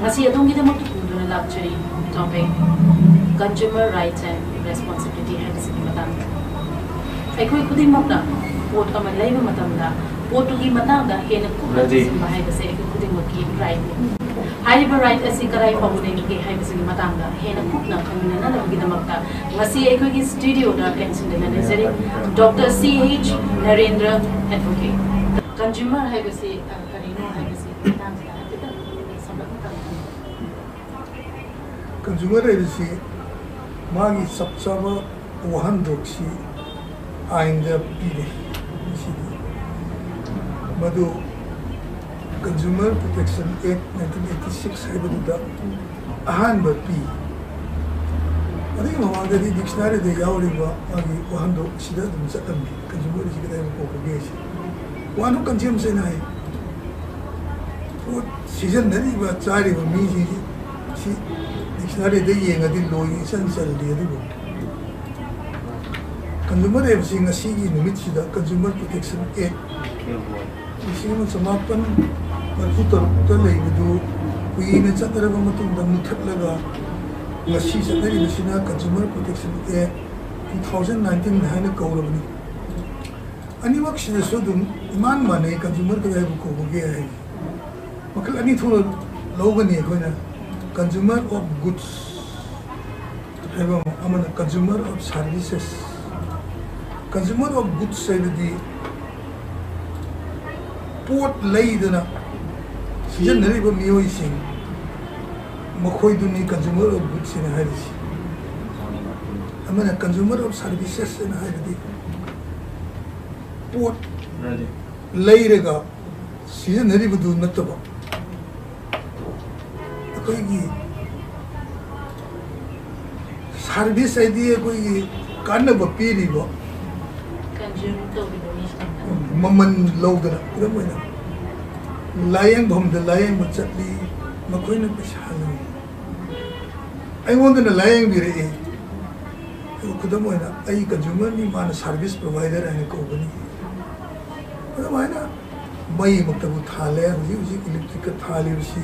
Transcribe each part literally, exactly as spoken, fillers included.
ꯉꯁꯤ ꯑꯗꯣꯝꯒꯤꯗꯃꯛꯇ ꯄꯨꯗꯨꯅ ꯂꯥꯛꯆꯔꯤ꯫ Topic: Consumer Rights and Responsibility ꯍꯥꯏꯕꯁꯤꯒꯤ ꯃꯇꯥꯡꯗ꯫ ꯑꯩꯈꯣꯏ ꯈꯨꯗꯤꯡꯃꯛꯅ ꯄꯣꯠ ꯑꯃ ꯂꯩꯕ ꯃꯇꯝꯗ ꯄꯣꯠꯇꯨꯒꯤ ꯃꯇꯥꯡꯗ ꯍꯦꯟꯅ ꯀꯨꯞꯅ ꯊꯤꯖꯤꯟꯕ ꯍꯥꯏꯕꯁꯦ ꯑꯩꯈꯣꯏ ꯈꯨꯗꯤꯡꯃꯛꯀꯤ right ꯅꯤ꯫ ꯍꯥꯏꯔꯤꯕ right ꯑꯁꯤ ꯀꯗꯥꯏ ꯐꯥꯎꯕ ꯂꯩꯕꯒꯦ ꯍꯥꯏꯕꯁꯤꯒꯤ ꯃꯇꯥꯡꯗ ꯍꯦꯟꯅ ꯀꯨꯞꯅ ꯈꯪꯃꯤꯟꯅꯅꯕꯒꯤꯗꯃꯛꯇ ꯉꯁꯤ ꯑꯩꯈꯣꯏꯒꯤ studioꯗ ꯂꯦꯡꯁꯤꯟꯗꯨꯅ ꯂꯩꯖꯔꯤ Doctor C H Narendra, Advocate꯫ Consumer ꯍꯥꯏꯕꯁꯤ, ꯑ, ꯀꯔꯤꯅꯣ ꯍꯥꯏꯕꯁꯤ ꯃꯇꯥꯡꯁꯤꯗ ꯍꯥꯏꯐꯦꯠꯇꯪ ꯁꯝꯂꯞꯅ ꯇꯥꯛꯄꯤꯌꯨ꯫ Consumer ꯍꯥꯏꯕꯁꯤ ꯃꯥꯒꯤ ꯆꯞ ꯆꯥꯕ ꯋꯥꯍꯟꯊꯣꯛꯁꯤ ꯑꯥꯏꯟꯗ ꯄꯤꯔꯦ꯫ ꯃꯁꯤꯗꯤ ꯃꯗꯨ Consumer Protection Act nineteen eighty six ꯍꯥꯏꯕꯗꯨꯗ ꯑꯍꯥꯟꯕ ꯄꯤ꯫ ꯑꯗꯨꯒꯤ ꯃꯃꯥꯡꯗꯗꯤ dictionaryꯗ ꯌꯥꯎꯔꯤꯕ ꯃꯥꯒꯤ ꯋꯥꯍꯟꯊꯣꯛ ꯑꯁꯤꯗ ꯑꯗꯨꯝ ꯆꯠꯂꯝꯃꯤ꯫ Consumer ꯑꯁꯤ ꯀꯗꯥꯏꯕꯨ ꯀꯧꯕꯒꯦ ꯍꯥꯏꯁꯦ꯫ One of consumption ꯍꯥꯏ꯫ ꯄꯣꯠ ꯁꯤꯖꯤꯟꯅꯔꯤꯕ, ꯆꯥꯔꯤꯕ ꯃꯤꯁꯤꯡꯁꯤ ꯁꯤ dictionaryꯗ ꯌꯦꯡꯉꯗꯤ ꯂꯣꯏ ꯏꯆꯟ ꯆꯜꯂꯤ꯫ ꯑꯗꯨꯕꯨ Consumer ꯍꯥꯏꯕꯁꯤ ꯉꯁꯤꯒꯤ ꯅꯨꯃꯤꯠꯁꯤꯗ Consumer Protection Act ꯂꯤꯁꯤꯡ ꯑꯃ ꯆꯃꯥꯄꯟ ꯃꯔꯤꯐꯨ ꯇꯔꯨꯛꯇ ꯂꯩꯕꯗꯨ ꯀꯨꯏꯅ ꯆꯠꯅꯔꯕ ꯃꯇꯨꯡꯗ ꯃꯨꯊꯠꯂꯒ ꯉꯁꯤ ꯆꯠꯅꯔꯤꯕꯁꯤꯅ Consumer Protection Act two thousand nineteen ꯍꯥꯏꯅ ꯀꯧꯔꯕꯅꯤ꯫ ꯑꯅꯤꯃꯛꯁꯤꯗꯁꯨ ꯑꯗꯨꯝ ꯏꯃꯥꯟ ꯃꯥꯟꯅꯩ꯫ Consumer ꯀꯗꯥꯏꯕꯨ ꯀꯧꯕꯒꯦ ꯍꯥꯏ꯫ ꯃꯈꯜ ꯑꯅꯤ ꯊꯣꯛꯅ ꯂꯧꯒꯅꯤ ꯑꯩꯈꯣꯏꯅ꯫ Consumer of goods ꯍꯥꯏꯕ ꯑꯃ, ꯑꯃꯅ Consumer of services꯫ Consumer of goods ꯍꯥꯏꯕꯗꯤ ꯄꯣꯠ ꯂꯩꯗꯅ ꯁꯤꯖꯤꯟꯅꯔꯤꯕ ꯃꯤꯑꯣꯏꯁꯤꯡ, ꯃꯈꯣꯏꯗꯨꯅꯤ Consumer of goods ꯍꯥꯏꯅ ꯍꯥꯏꯔꯤꯁꯤ꯫ ꯑꯃꯅ Consumer of services ꯍꯥꯏꯅ ꯍꯥꯏꯕꯗꯤ ꯄꯣꯠ ꯂꯩꯔꯒ ꯁꯤꯖꯤꯟꯅꯔꯤꯕꯗꯨ ꯅꯠꯇꯕ, ꯑꯩꯈꯣꯏꯒꯤ service ꯍꯥꯏꯗꯤ ꯑꯩꯈꯣꯏꯒꯤ ꯀꯥꯟꯅꯕ ꯄꯤꯔꯤꯕ, Consume ꯇꯧꯔꯤꯕ ꯃꯤꯁꯤꯡꯅ꯫ ꯃꯃꯜ ꯂꯧꯗꯅ, ꯈꯨꯗꯝ ꯑꯣꯏꯅ, ꯂꯥꯌꯦꯡꯐꯝꯗ ꯂꯥꯌꯦꯡꯕ ꯆꯠꯂꯤ, ꯃꯈꯣꯏꯅ ꯄꯩꯁꯥ ꯂꯧꯏ꯫ ꯑꯩꯉꯣꯟꯗꯅ ꯂꯥꯌꯦꯡꯕꯤꯔꯛꯏ꯫ ꯑꯗꯨ ꯈꯨꯗꯝ ꯑꯣꯏꯅ, ꯑꯩ consumerꯅꯤ, ꯃꯥꯅ service provider ꯍꯥꯏꯅ ꯀꯧꯒꯅꯤ꯫ ꯑꯗꯨꯃꯥꯏꯅ ꯃꯩꯃꯛꯇꯕꯨ ꯊꯥꯜꯂꯦ, ꯍꯧꯖꯤꯛ ꯍꯧꯖꯤꯛ electricꯀ ꯊꯥꯜꯂꯤꯕꯁꯤ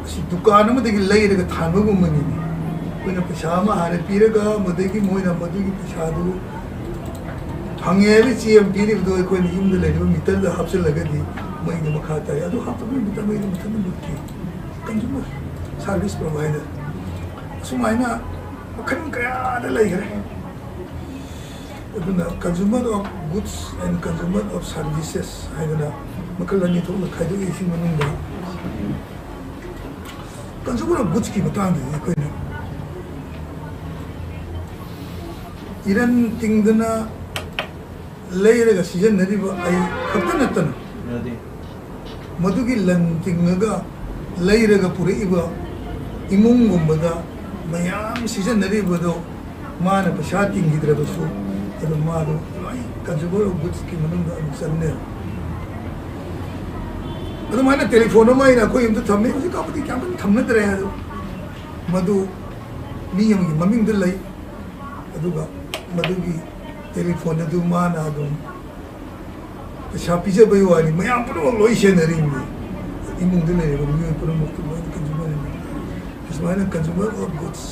ꯑꯁꯤ ꯗꯨꯀꯥꯟ ꯑꯃꯗꯒꯤ ꯂꯩꯔꯒ ꯊꯥꯟꯕꯒꯨꯝꯕꯅꯤꯅꯦ꯫ ꯑꯩꯈꯣꯏꯅ ꯄꯩꯁꯥ ꯑꯃ ꯍꯥꯟꯅ ꯄꯤꯔꯒ, ꯃꯗꯒꯤ ꯃꯣꯏꯅ ꯃꯗꯨꯒꯤ ꯄꯩꯁꯥꯗꯨ ꯐꯪꯉꯦ ꯍꯥꯏꯕ ꯆꯦ ꯑꯃ ꯄꯤꯔꯤꯕꯗꯣ ꯑꯩꯈꯣꯏꯅ ꯌꯨꯝꯗ ꯂꯩꯔꯤꯕ ꯃꯤꯇꯔꯗ ꯍꯥꯞꯆꯤꯜꯂꯒꯗꯤ ꯃꯩꯗꯣ ꯃꯈꯥ ꯇꯥꯏ꯫ ꯑꯗꯨ ꯍꯥꯞꯇꯕ ꯃꯤꯇꯔ ꯃꯩꯗꯣ ꯃꯊꯟꯇ ꯃꯨꯠꯈꯤ꯫ Consumer service provider ꯑꯁꯨꯃꯥꯏꯅ ꯃꯈꯜ ꯀꯌꯥꯗ ꯂꯩꯈ꯭ꯔꯦ꯫ ꯑꯗꯨꯅ consumer of goods and consumer of services ꯍꯥꯏꯗꯅ ꯃꯈꯜ ꯑꯅꯤ ꯊꯣꯛꯅ ꯈꯥꯏꯗꯣꯛꯏ꯫ ꯁꯤ ꯃꯅꯨꯡꯗ consumer of goodsꯀꯤ ꯃꯇꯥꯡꯗꯗꯤ ꯑꯩꯈꯣꯏꯅ ꯏꯔꯟ ꯇꯤꯡꯗꯅ ꯂꯩꯔꯒ ꯁꯤꯖꯤꯟꯅꯔꯤꯕ ꯑꯩ ꯈꯛꯇ ꯅꯠꯇꯅ, ꯌꯥꯗꯦ꯫ ꯃꯗꯨꯒꯤ ꯂꯟ ꯇꯤꯡꯉꯒ ꯂꯩꯔꯒ ꯄꯨꯔꯛꯏꯕ ꯏꯃꯨꯡꯒꯨꯝꯕꯗ ꯃꯌꯥꯝ ꯁꯤꯖꯤꯟꯅꯔꯤꯕꯗꯣ ꯃꯥꯅ ꯄꯩꯁꯥ ꯇꯤꯡꯈꯤꯗ꯭ꯔꯕꯁꯨ ꯑꯗꯨꯝ ꯃꯥꯗꯣ ꯂꯣꯏ consumer of goodsꯀꯤ ꯃꯅꯨꯡꯗ ꯑꯗꯨꯝ ꯆꯟꯅꯦꯕ꯫ ꯑꯗꯨꯃꯥꯏꯅ ꯇꯦꯂꯤꯐꯣꯟ ꯑꯃ ꯑꯩꯅ ꯑꯩꯈꯣꯏ ꯌꯨꯝꯗ ꯊꯝꯃꯤ꯫ ꯍꯧꯖꯤꯛꯀꯥꯟꯕꯨꯗꯤ ꯀꯌꯥꯝ ꯀꯟꯅ ꯊꯝꯅꯗ꯭ꯔꯦ꯫ ꯑꯗꯨ ꯃꯗꯨ ꯃꯤ ꯑꯃꯒꯤ ꯃꯃꯤꯡꯗ ꯂꯩ꯫ ꯑꯗꯨꯒ ꯃꯗꯨꯒꯤ ꯇꯦꯂꯤꯐꯣꯟ ꯑꯗꯨ ꯃꯥꯅ ꯑꯗꯨꯝ ꯄꯩꯁꯥ ꯄꯤꯖꯕꯩ ꯋꯥꯅꯤ, ꯃꯌꯥꯝ ꯄꯨꯝꯅꯃꯛ ꯂꯣꯏ ꯁꯦꯟꯅꯔꯤꯕꯅꯤ꯫ ꯏꯃꯨꯡꯗ ꯂꯩꯔꯤꯕ ꯃꯤꯑꯣꯏ ꯄꯨꯝꯅꯃꯛꯇꯨ ꯂꯣꯏꯅ consumerꯅꯤ꯫ ꯑꯁꯨꯃꯥꯏꯅ consumer of goods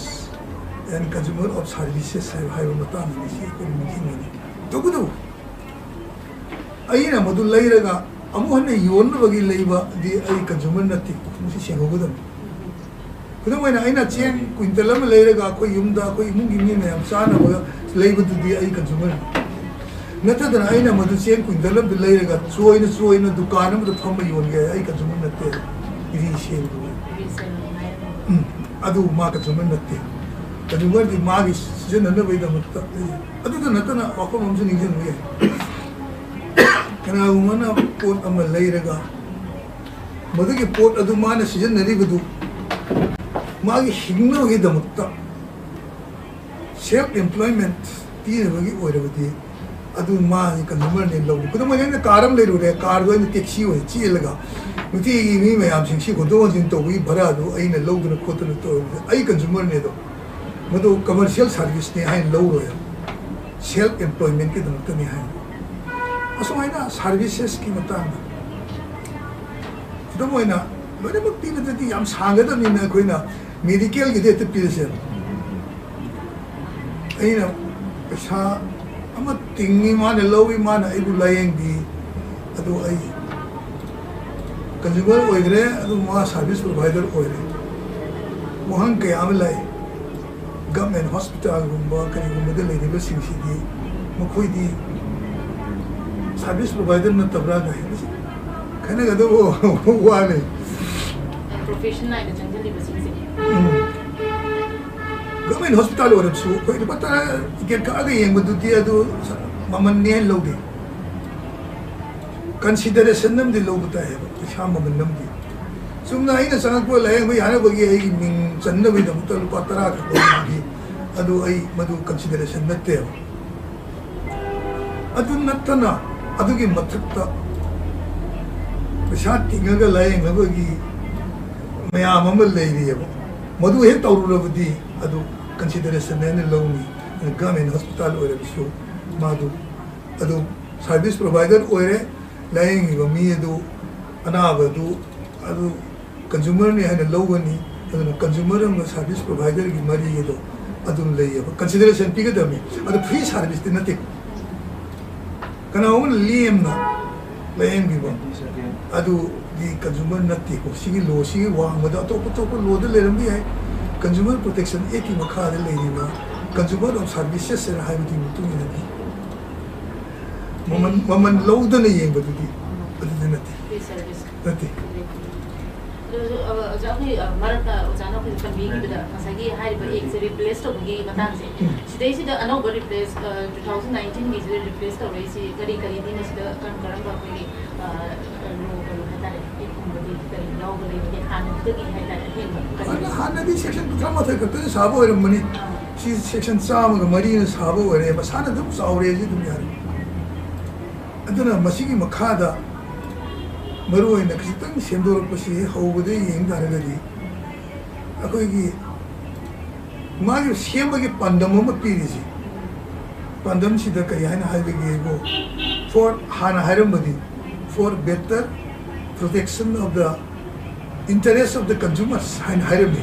and consumer of services ꯍꯥꯏꯕ, ꯍꯥꯏꯕ ꯃꯇꯥꯡꯗꯅꯤ ꯁꯤ ꯑꯩꯈꯣꯏꯅ ꯅꯤꯡꯁꯤꯡꯒꯅꯤ꯫ ꯇꯧꯕꯇꯕꯨ ꯑꯩꯅ ꯃꯗꯨ ꯂꯩꯔꯒ ꯑꯃꯨꯛ ꯍꯟꯅ ꯌꯣꯟꯅꯕꯒꯤ ꯂꯩꯕꯗꯤ ꯑꯩ consumer ꯅꯠꯇꯦ꯫ ꯃꯁꯤ ꯁꯦꯡꯍꯧꯒꯗꯕꯅꯤ꯫ ꯈꯨꯗꯝ ꯑꯣꯏꯅ, ꯑꯩꯅ ꯆꯦꯡ ꯀ꯭ꯋꯤꯟꯇꯜ ꯑꯃ ꯂꯩꯔꯒ ꯑꯩꯈꯣꯏ ꯌꯨꯝꯗ ꯑꯩꯈꯣꯏ ꯏꯃꯨꯡꯒꯤ ꯃꯤ ꯃꯌꯥꯝ ꯆꯥꯅꯕ ꯂꯩꯕꯗꯨꯗꯤ ꯑꯩ consumerꯅꯤ꯫ ꯅꯠꯇꯗꯅ ꯑꯩꯅ ꯃꯗꯨ ꯆꯦꯡ ꯀ꯭ꯋꯤꯟꯇꯜ ꯑꯃꯗ ꯂꯩꯔꯒ ꯆꯣꯏꯅ ꯆꯣꯏꯅ ꯗꯨꯀꯥꯟ ꯑꯃꯗ ꯐꯝꯃ ꯌꯣꯟꯒꯦ ꯍꯥꯏ, ꯑꯩ consumer ꯅꯠꯇꯦ꯫ ꯏꯔꯤ ꯁꯦꯝꯕ꯫ ꯎꯝ, ꯑꯗꯨ ꯃꯥ consumer ꯅꯠꯇꯦ꯫ Consumerꯗꯤ ꯃꯥꯒꯤ ꯁꯤꯖꯤꯟꯅꯅꯕꯒꯤꯗꯃꯛꯇ꯫ ꯑꯗꯨꯗ ꯅꯠꯇꯅ ꯋꯥꯐꯝ ꯑꯃꯁꯨ ꯅꯤꯡꯁꯤꯡꯕ ꯌꯥꯏ꯫ ꯀꯅꯥꯒꯨꯝꯕꯅ ꯄꯣꯠ ꯑꯃ ꯂꯩꯔꯒ ꯃꯗꯨꯒꯤ ꯄꯣꯠ ꯑꯗꯨ ꯃꯥꯅ ꯁꯤꯖꯤꯟꯅꯔꯤꯕꯗꯨ ꯃꯥꯒꯤ ꯍꯤꯡꯅꯕꯒꯤꯗꯃꯛꯇ self employment ꯄꯤꯅꯕꯒꯤ ꯑꯣꯏꯔꯕꯗꯤ ꯑꯗꯨ ꯃꯥꯒꯤ consumerꯅꯦ ꯂꯧꯔꯤ꯫ ꯈꯨꯗꯝ ꯑꯣꯏꯅ, ꯑꯩꯅ car ꯑꯃ ꯂꯩꯔꯨꯔꯦ, carꯗꯣ ꯑꯩꯅ taxi ꯑꯣꯏꯅ ꯆꯦꯜꯂꯒ ꯅꯨꯡꯇꯤꯒꯤ ꯃꯤ ꯃꯌꯥꯝꯁꯤꯡꯁꯤ ꯍꯣꯟꯗꯣꯛ ꯍꯣꯟꯖꯤꯟ ꯇꯧꯕꯒꯤ ꯚꯔꯥꯗꯨ ꯑꯩꯅ ꯂꯧꯗꯅ ꯈꯣꯠꯇꯅ ꯇꯧꯔꯕꯗꯤ ꯑꯩ consumerꯅꯦ ꯑꯗꯣ꯫ ꯃꯗꯨ commercial serviceꯅꯦ ꯍꯥꯏꯅ ꯂꯧꯔꯣꯏ꯫ Self employmentꯀꯤꯗꯃꯛꯇꯅꯤ ꯍꯥꯏꯅ꯫ ꯑꯁꯨꯃꯥꯏꯅ servicesꯀꯤ ꯃꯇꯥꯡꯗ ꯈꯨꯗꯝ ꯑꯣꯏꯅ ꯂꯣꯏꯅꯃꯛ ꯄꯤꯕꯗꯗꯤ ꯌꯥꯝ ꯁꯥꯡꯒꯗꯕꯅꯤꯅ ꯑꯩꯈꯣꯏꯅ ꯃꯦꯗꯤꯀꯦꯜꯒꯤꯗꯤ ꯍꯦꯛꯇ ꯄꯤꯔꯁꯦꯕ꯫ ꯑꯩꯅ ꯄꯩꯁꯥ ꯑꯃ ꯇꯤꯡꯉꯤ, ꯃꯥꯅ ꯂꯧꯏ, ꯃꯥꯅ ꯑꯩꯕꯨ ꯂꯥꯌꯦꯡꯕꯤ, ꯑꯗꯨ ꯑꯩ ꯀꯟꯖꯨꯃꯔ ꯑꯣꯏꯈ꯭ꯔꯦ, ꯑꯗꯨ ꯃꯥ ꯁꯥꯔꯚꯤꯁ ꯄ꯭ꯔꯣꯚꯥꯏꯗꯔ ꯑꯣꯏꯔꯦ꯫ ꯋꯥꯍꯪ ꯀꯌꯥ ꯑꯃ ꯂꯥꯛꯏ꯫ ꯒꯚꯔꯟꯃꯦꯟ ꯍꯣꯁꯄꯤꯇꯥꯜꯒꯨꯝꯕ ꯀꯔꯤꯒꯨꯝꯕꯗ ꯂꯩꯔꯤꯕꯁꯤꯡꯁꯤꯗꯤ ꯃꯈꯣꯏꯗꯤ ꯁꯥꯔꯚꯤꯁ ꯄ꯭ꯔꯣꯚꯥꯏꯗꯔ ꯅꯠꯇꯕ꯭ꯔꯥ ꯀꯥꯏ, ꯃꯁꯤ ꯈꯟꯅꯒꯗꯕ ꯋꯥꯅꯤ꯫ ꯄ꯭ꯔꯣꯐꯦꯁꯟ ꯂꯥꯏꯟꯗ ꯆꯪꯁꯤꯜꯂꯤꯕꯁꯤꯡꯁꯦ꯫ ꯎꯝ꯫ ꯒꯚꯔꯟꯃꯦꯟ ꯍꯣꯁꯄꯤꯇꯥꯜ ꯑꯣꯏꯔꯕꯁꯨ ꯑꯩꯈꯣꯏ ꯂꯨꯄꯥ ꯇꯔꯥ ꯇꯤꯀꯦꯠ ꯀꯛꯑꯒ ꯌꯦꯡꯕꯗꯨꯗꯤ ꯑꯗꯨ ꯃꯃꯜꯅꯦ ꯍꯥꯏꯅ ꯂꯧꯗꯦ꯫ ꯀꯟꯁꯤꯗꯔꯦꯁꯟ ꯑꯃꯗꯤ ꯂꯧꯕ ꯇꯥꯏꯌꯦꯕ, ꯄꯩꯁꯥ ꯃꯃꯜ ꯑꯃꯗꯤ꯫ ꯆꯨꯝꯅ ꯑꯩꯅ ꯆꯪꯉꯛꯄ ꯂꯥꯌꯦꯡꯕ ꯌꯥꯅꯕꯒꯤ ꯑꯩꯒꯤ ꯃꯤꯡ ꯆꯟꯅꯕꯒꯤꯗꯃꯛꯇ ꯂꯨꯄꯥ ꯇꯔꯥ ꯈꯛ ꯂꯧꯕꯗꯨꯗꯤ ꯑꯗꯨ ꯑꯩ ꯃꯗꯨ ꯀꯟꯁꯤꯗꯔꯦꯁꯟ ꯅꯠꯇꯦꯕ꯫ ꯑꯗꯨ ꯅꯠꯇꯅ ꯑꯗꯨꯒꯤ ꯃꯊꯛꯇ ꯄꯩꯁꯥ ꯇꯤꯡꯉꯒ ꯂꯥꯌꯦꯡꯅꯕꯒꯤ ꯃꯌꯥꯝ ꯑꯃ ꯂꯩꯔꯤꯑꯕ꯫ ꯃꯗꯨ ꯍꯦꯛ ꯇꯧꯔꯨꯔꯕꯗꯤ ꯑꯗꯨ ꯀꯟꯁꯤꯗꯔꯦꯁꯟ ꯍꯥꯏꯅ ꯂꯧꯅꯤ꯫ ꯒꯚꯔꯟꯃꯦꯟ ꯍꯣꯁꯄꯤꯇꯥꯜ ꯑꯣꯏꯔꯕꯁꯨ ꯃꯥꯗꯨ ꯑꯗꯨ ꯁꯥꯔꯚꯤꯁ ꯄ꯭ꯔꯣꯚꯥꯏꯗꯔ ꯑꯣꯏꯔꯦ, ꯂꯥꯌꯦꯡꯉꯤꯕ ꯃꯤ ꯑꯗꯨ, ꯑꯅꯥꯕꯗꯨ ꯑꯗꯨ ꯀꯟꯖꯨꯃꯔꯅꯤ ꯍꯥꯏꯅ ꯂꯧꯒꯅꯤ꯫ ꯑꯗꯨꯅ ꯀꯟꯖꯨꯃꯔ ꯑꯃꯒ ꯁꯥꯔꯚꯤꯁ ꯄ꯭ꯔꯣꯚꯥꯏꯗꯔꯒꯤ ꯃꯔꯤ ꯑꯗꯣ ꯑꯗꯨꯝ ꯂꯩꯌꯦꯕ, ꯀꯟꯁꯤꯗꯔꯦꯁꯟ ꯄꯤꯒꯗꯕꯅꯤ꯫ ꯑꯗꯨ ꯐ꯭ꯔꯤ ꯁꯥꯔꯚꯤꯁꯇꯤ ꯅꯠꯇꯦ꯫ ꯀꯅꯥꯒꯨꯝꯕꯅ ꯂꯦꯝꯅ ꯂꯥꯌꯦꯡꯕꯤꯕ ꯑꯗꯨꯗꯤ ꯀꯟꯖꯨꯃꯔ ꯅꯠꯇꯦꯀꯣ꯫ ꯁꯤꯒꯤ ꯂꯣꯁꯤꯒꯤ ꯋꯥꯡꯃꯗ ꯑꯇꯣꯞ ꯑꯇꯣꯞꯄ ꯂꯣꯗ ꯂꯩꯔꯝꯕ ꯌꯥꯏ꯫ ꯀꯟꯖꯨꯃꯔ ꯄ꯭ꯔꯣꯇꯦꯛꯁꯟ ꯑꯦꯛꯀꯤ ꯃꯈꯥꯗ ꯂꯩꯔꯤꯕ ꯀꯟꯖꯨꯃꯔ ꯑꯣꯐ ꯁꯥꯔꯚꯤꯁꯦꯁ ꯍꯥꯏꯅ ꯍꯥꯏꯕꯗꯨꯒꯤ ꯃꯇꯨꯡ ꯏꯟꯅꯗꯤ ꯃꯃꯜ, ꯃꯃꯜ ꯂꯧꯗꯅ ꯌꯦꯡꯕꯗꯨꯗꯤ ꯑꯗꯨꯗꯤ ꯅꯠꯇꯦ꯫ Free service. ꯅꯠꯇꯦ꯫ ꯑꯗꯨ ꯑꯣꯖꯥ, ꯑꯩꯈꯣꯏ, ꯑ, ꯃꯔꯛꯇ ꯑꯣꯖꯥꯅ ꯑꯩꯈꯣꯏꯗ ꯄꯟꯕꯤꯈꯤꯕꯗ ꯉꯁꯥꯏꯒꯤ ꯍꯥꯏꯔꯤꯕ ꯑꯦꯛꯁꯦ ꯔꯤꯄ꯭ꯂꯦꯁ ꯇꯧꯕꯒꯤ ꯃꯇꯥꯡꯁꯦ, ꯁꯤꯗꯩꯁꯤꯗ ꯑꯅꯧꯕ ꯔꯤꯄ꯭ꯂꯦꯁ, ꯑ, ꯇꯨ ꯊꯥꯎꯖꯟ ꯅꯥꯏꯟꯇꯤꯟꯒꯤꯁꯤꯗ ꯔꯤꯄ꯭ꯂꯦꯁ ꯇꯧꯔꯛꯏꯁꯤ ꯀꯔꯤ ꯀꯔꯤꯅꯤ? ꯃꯁꯤꯗ ꯀꯔꯝ ꯀꯔꯝꯕ ꯑꯩꯈꯣꯏꯒꯤ, ꯑ, ꯂꯣ ꯀꯩꯅꯣ ꯍꯥꯏꯇꯥꯔꯦ, ꯑꯦꯛꯀꯨꯝꯕꯗꯤ ꯀꯔꯤ ꯌꯥꯎꯕ ꯂꯩꯕꯒꯦ? ꯍꯥꯟꯅꯗꯨꯗꯒꯤ ꯍꯥꯏꯇꯥꯔꯦ, ꯑꯍꯦꯟꯕ ꯀꯔꯤ? ꯍꯥꯟꯅ, ꯍꯥꯟꯅꯗꯤ ꯁꯦꯛꯁꯟ ꯀꯨꯟꯊ꯭ꯔꯥ ꯃꯥꯊꯣꯏ ꯈꯛꯇꯅ ꯁꯥꯕ ꯑꯣꯏꯔꯝꯕꯅꯤ꯫ ꯁꯤ ꯁꯦꯛꯁꯟ ꯆꯥꯝꯃꯒ ꯃꯔꯤꯅ ꯁꯥꯕ ꯑꯣꯏꯔꯦ꯫ ꯃꯁꯥꯅ ꯑꯗꯨꯝ ꯆꯥꯎꯔꯦ꯫ ꯁꯤ ꯑꯗꯨꯝ ꯌꯥꯔꯦ꯫ ꯑꯗꯨꯅ ꯃꯁꯤꯒꯤ ꯃꯈꯥꯗ ꯃꯔꯨꯑꯣꯏꯅ ꯈꯖꯤꯛꯇꯪ ꯁꯦꯝꯗꯣꯔꯛꯄꯁꯤ ꯍꯧꯕꯗ ꯌꯦꯡ ꯇꯥꯔꯒꯗꯤ ꯑꯩꯈꯣꯏꯒꯤ ꯃꯥꯒꯤ ꯁꯦꯝꯕꯒꯤ ꯄꯥꯟꯗꯝ ꯑꯃ ꯄꯤꯔꯤꯁꯤ, ꯄꯥꯟꯗꯝꯁꯤꯗ ꯀꯔꯤ ꯍꯥꯏꯅ ꯍꯥꯏꯕꯒꯦꯕꯨ, for, ꯍꯥꯟꯅ ꯍꯥꯏꯔꯝꯕꯗꯤ, for better protection of the Interest of the consumers ꯍꯥꯏꯅ ꯍꯥꯏꯔꯝꯃꯤ꯫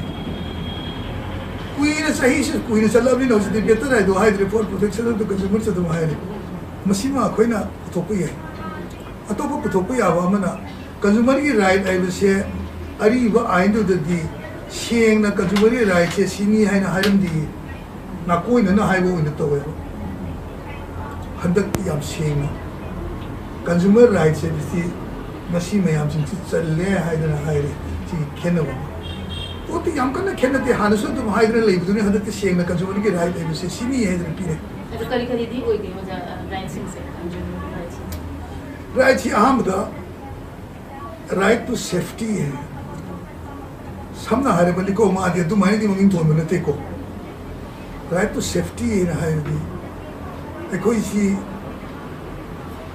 ꯀꯨꯏꯅ, ꯆꯍꯤꯁꯨ ꯀꯨꯏꯅ ꯆꯠꯂꯕꯅꯤꯅ ꯍꯧꯖꯤꯛꯇꯤ ꯕꯦꯇꯔ ꯍꯥꯏꯗꯣ ꯍꯥꯏꯗ꯭ꯔꯦ, for protection of the consumers ꯑꯗꯨꯝ ꯍꯥꯏꯔꯦ꯫ ꯃꯁꯤꯃ ꯑꯩꯈꯣꯏꯅ ꯄꯨꯊꯣꯛꯄ ꯌꯥꯏ꯫ ꯑꯇꯣꯞꯄ ꯄꯨꯊꯣꯛꯄ ꯌꯥꯕ ꯑꯃꯅ, ꯀꯟꯖꯨꯃꯔꯒꯤ ꯔꯥꯏꯠ ꯍꯥꯏꯕꯁꯦ ꯑꯔꯤꯕ ꯑꯥꯏꯟꯗꯨꯗꯗꯤ ꯁꯦꯡꯅ ꯀꯟꯖꯨꯃꯔꯒꯤ ꯔꯥꯏꯠꯁꯦ ꯁꯤꯅꯤ ꯍꯥꯏꯅ ꯍꯥꯏꯔꯝꯗꯦ꯫ ꯅꯥꯀꯣꯏꯅꯅ ꯍꯥꯏꯕ ꯑꯣꯏꯅ ꯇꯧꯋꯦꯕ꯫ ꯍꯟꯗꯛꯇꯤ ꯌꯥꯝ ꯁꯦꯡꯅ ꯀꯟꯖꯨꯃꯔ ꯔꯥꯏꯠꯁ ꯍꯥꯏꯕꯁꯤ ꯉꯁꯤ ꯃꯌꯥꯝꯁꯤꯡꯁꯤ ꯆꯜꯂꯦ ꯍꯥꯏꯗꯅ ꯍꯥꯏꯔꯦ꯫ ꯁꯤ ꯈꯦꯠꯅꯕ ꯑꯃ꯫ ꯄꯣꯠꯇꯤ ꯌꯥꯝ ꯀꯟꯅ ꯈꯦꯠꯅꯗꯦ, ꯍꯥꯟꯅꯁꯨ ꯑꯗꯨꯝ ꯍꯥꯏꯗꯅ ꯂꯩꯕꯗꯨꯅꯤ꯫ ꯍꯟꯗꯛꯇꯤ ꯁꯦꯡꯅ ꯀꯟꯖꯨꯃꯔꯒꯤ ꯔꯥꯏꯠ ꯍꯥꯏꯕꯁꯦ ꯁꯤꯅꯤ ꯍꯥꯏꯗꯅ ꯄꯤꯔꯦ꯫ ꯑꯗꯨ ꯀꯔꯤ ꯀꯔꯤꯗꯤ ꯑꯣꯏꯒꯦ ꯑꯣꯖꯥ, ꯑ, ꯔꯥꯏꯠꯁꯤꯡꯁꯦ, ꯀꯟꯖꯨꯃꯔꯒꯤ ꯔꯥꯏꯠꯁꯤꯡꯁꯦ? ꯔꯥꯏꯠꯁꯤ ꯑꯍꯥꯟꯕꯗ right to safety ꯍꯥꯏ꯫ ꯁꯝꯅ ꯍꯥꯏꯔꯕꯗꯤꯀꯣ, ꯃꯥꯗꯤ ꯑꯗꯨꯃꯥꯏꯅꯗꯤ ꯃꯃꯤꯡ ꯊꯣꯟꯕ ꯅꯠꯇꯦꯀꯣ꯫ Right to safety ꯍꯥꯏꯅ ꯍꯥꯏꯔꯗꯤ ꯑꯩꯈꯣꯏꯁꯤ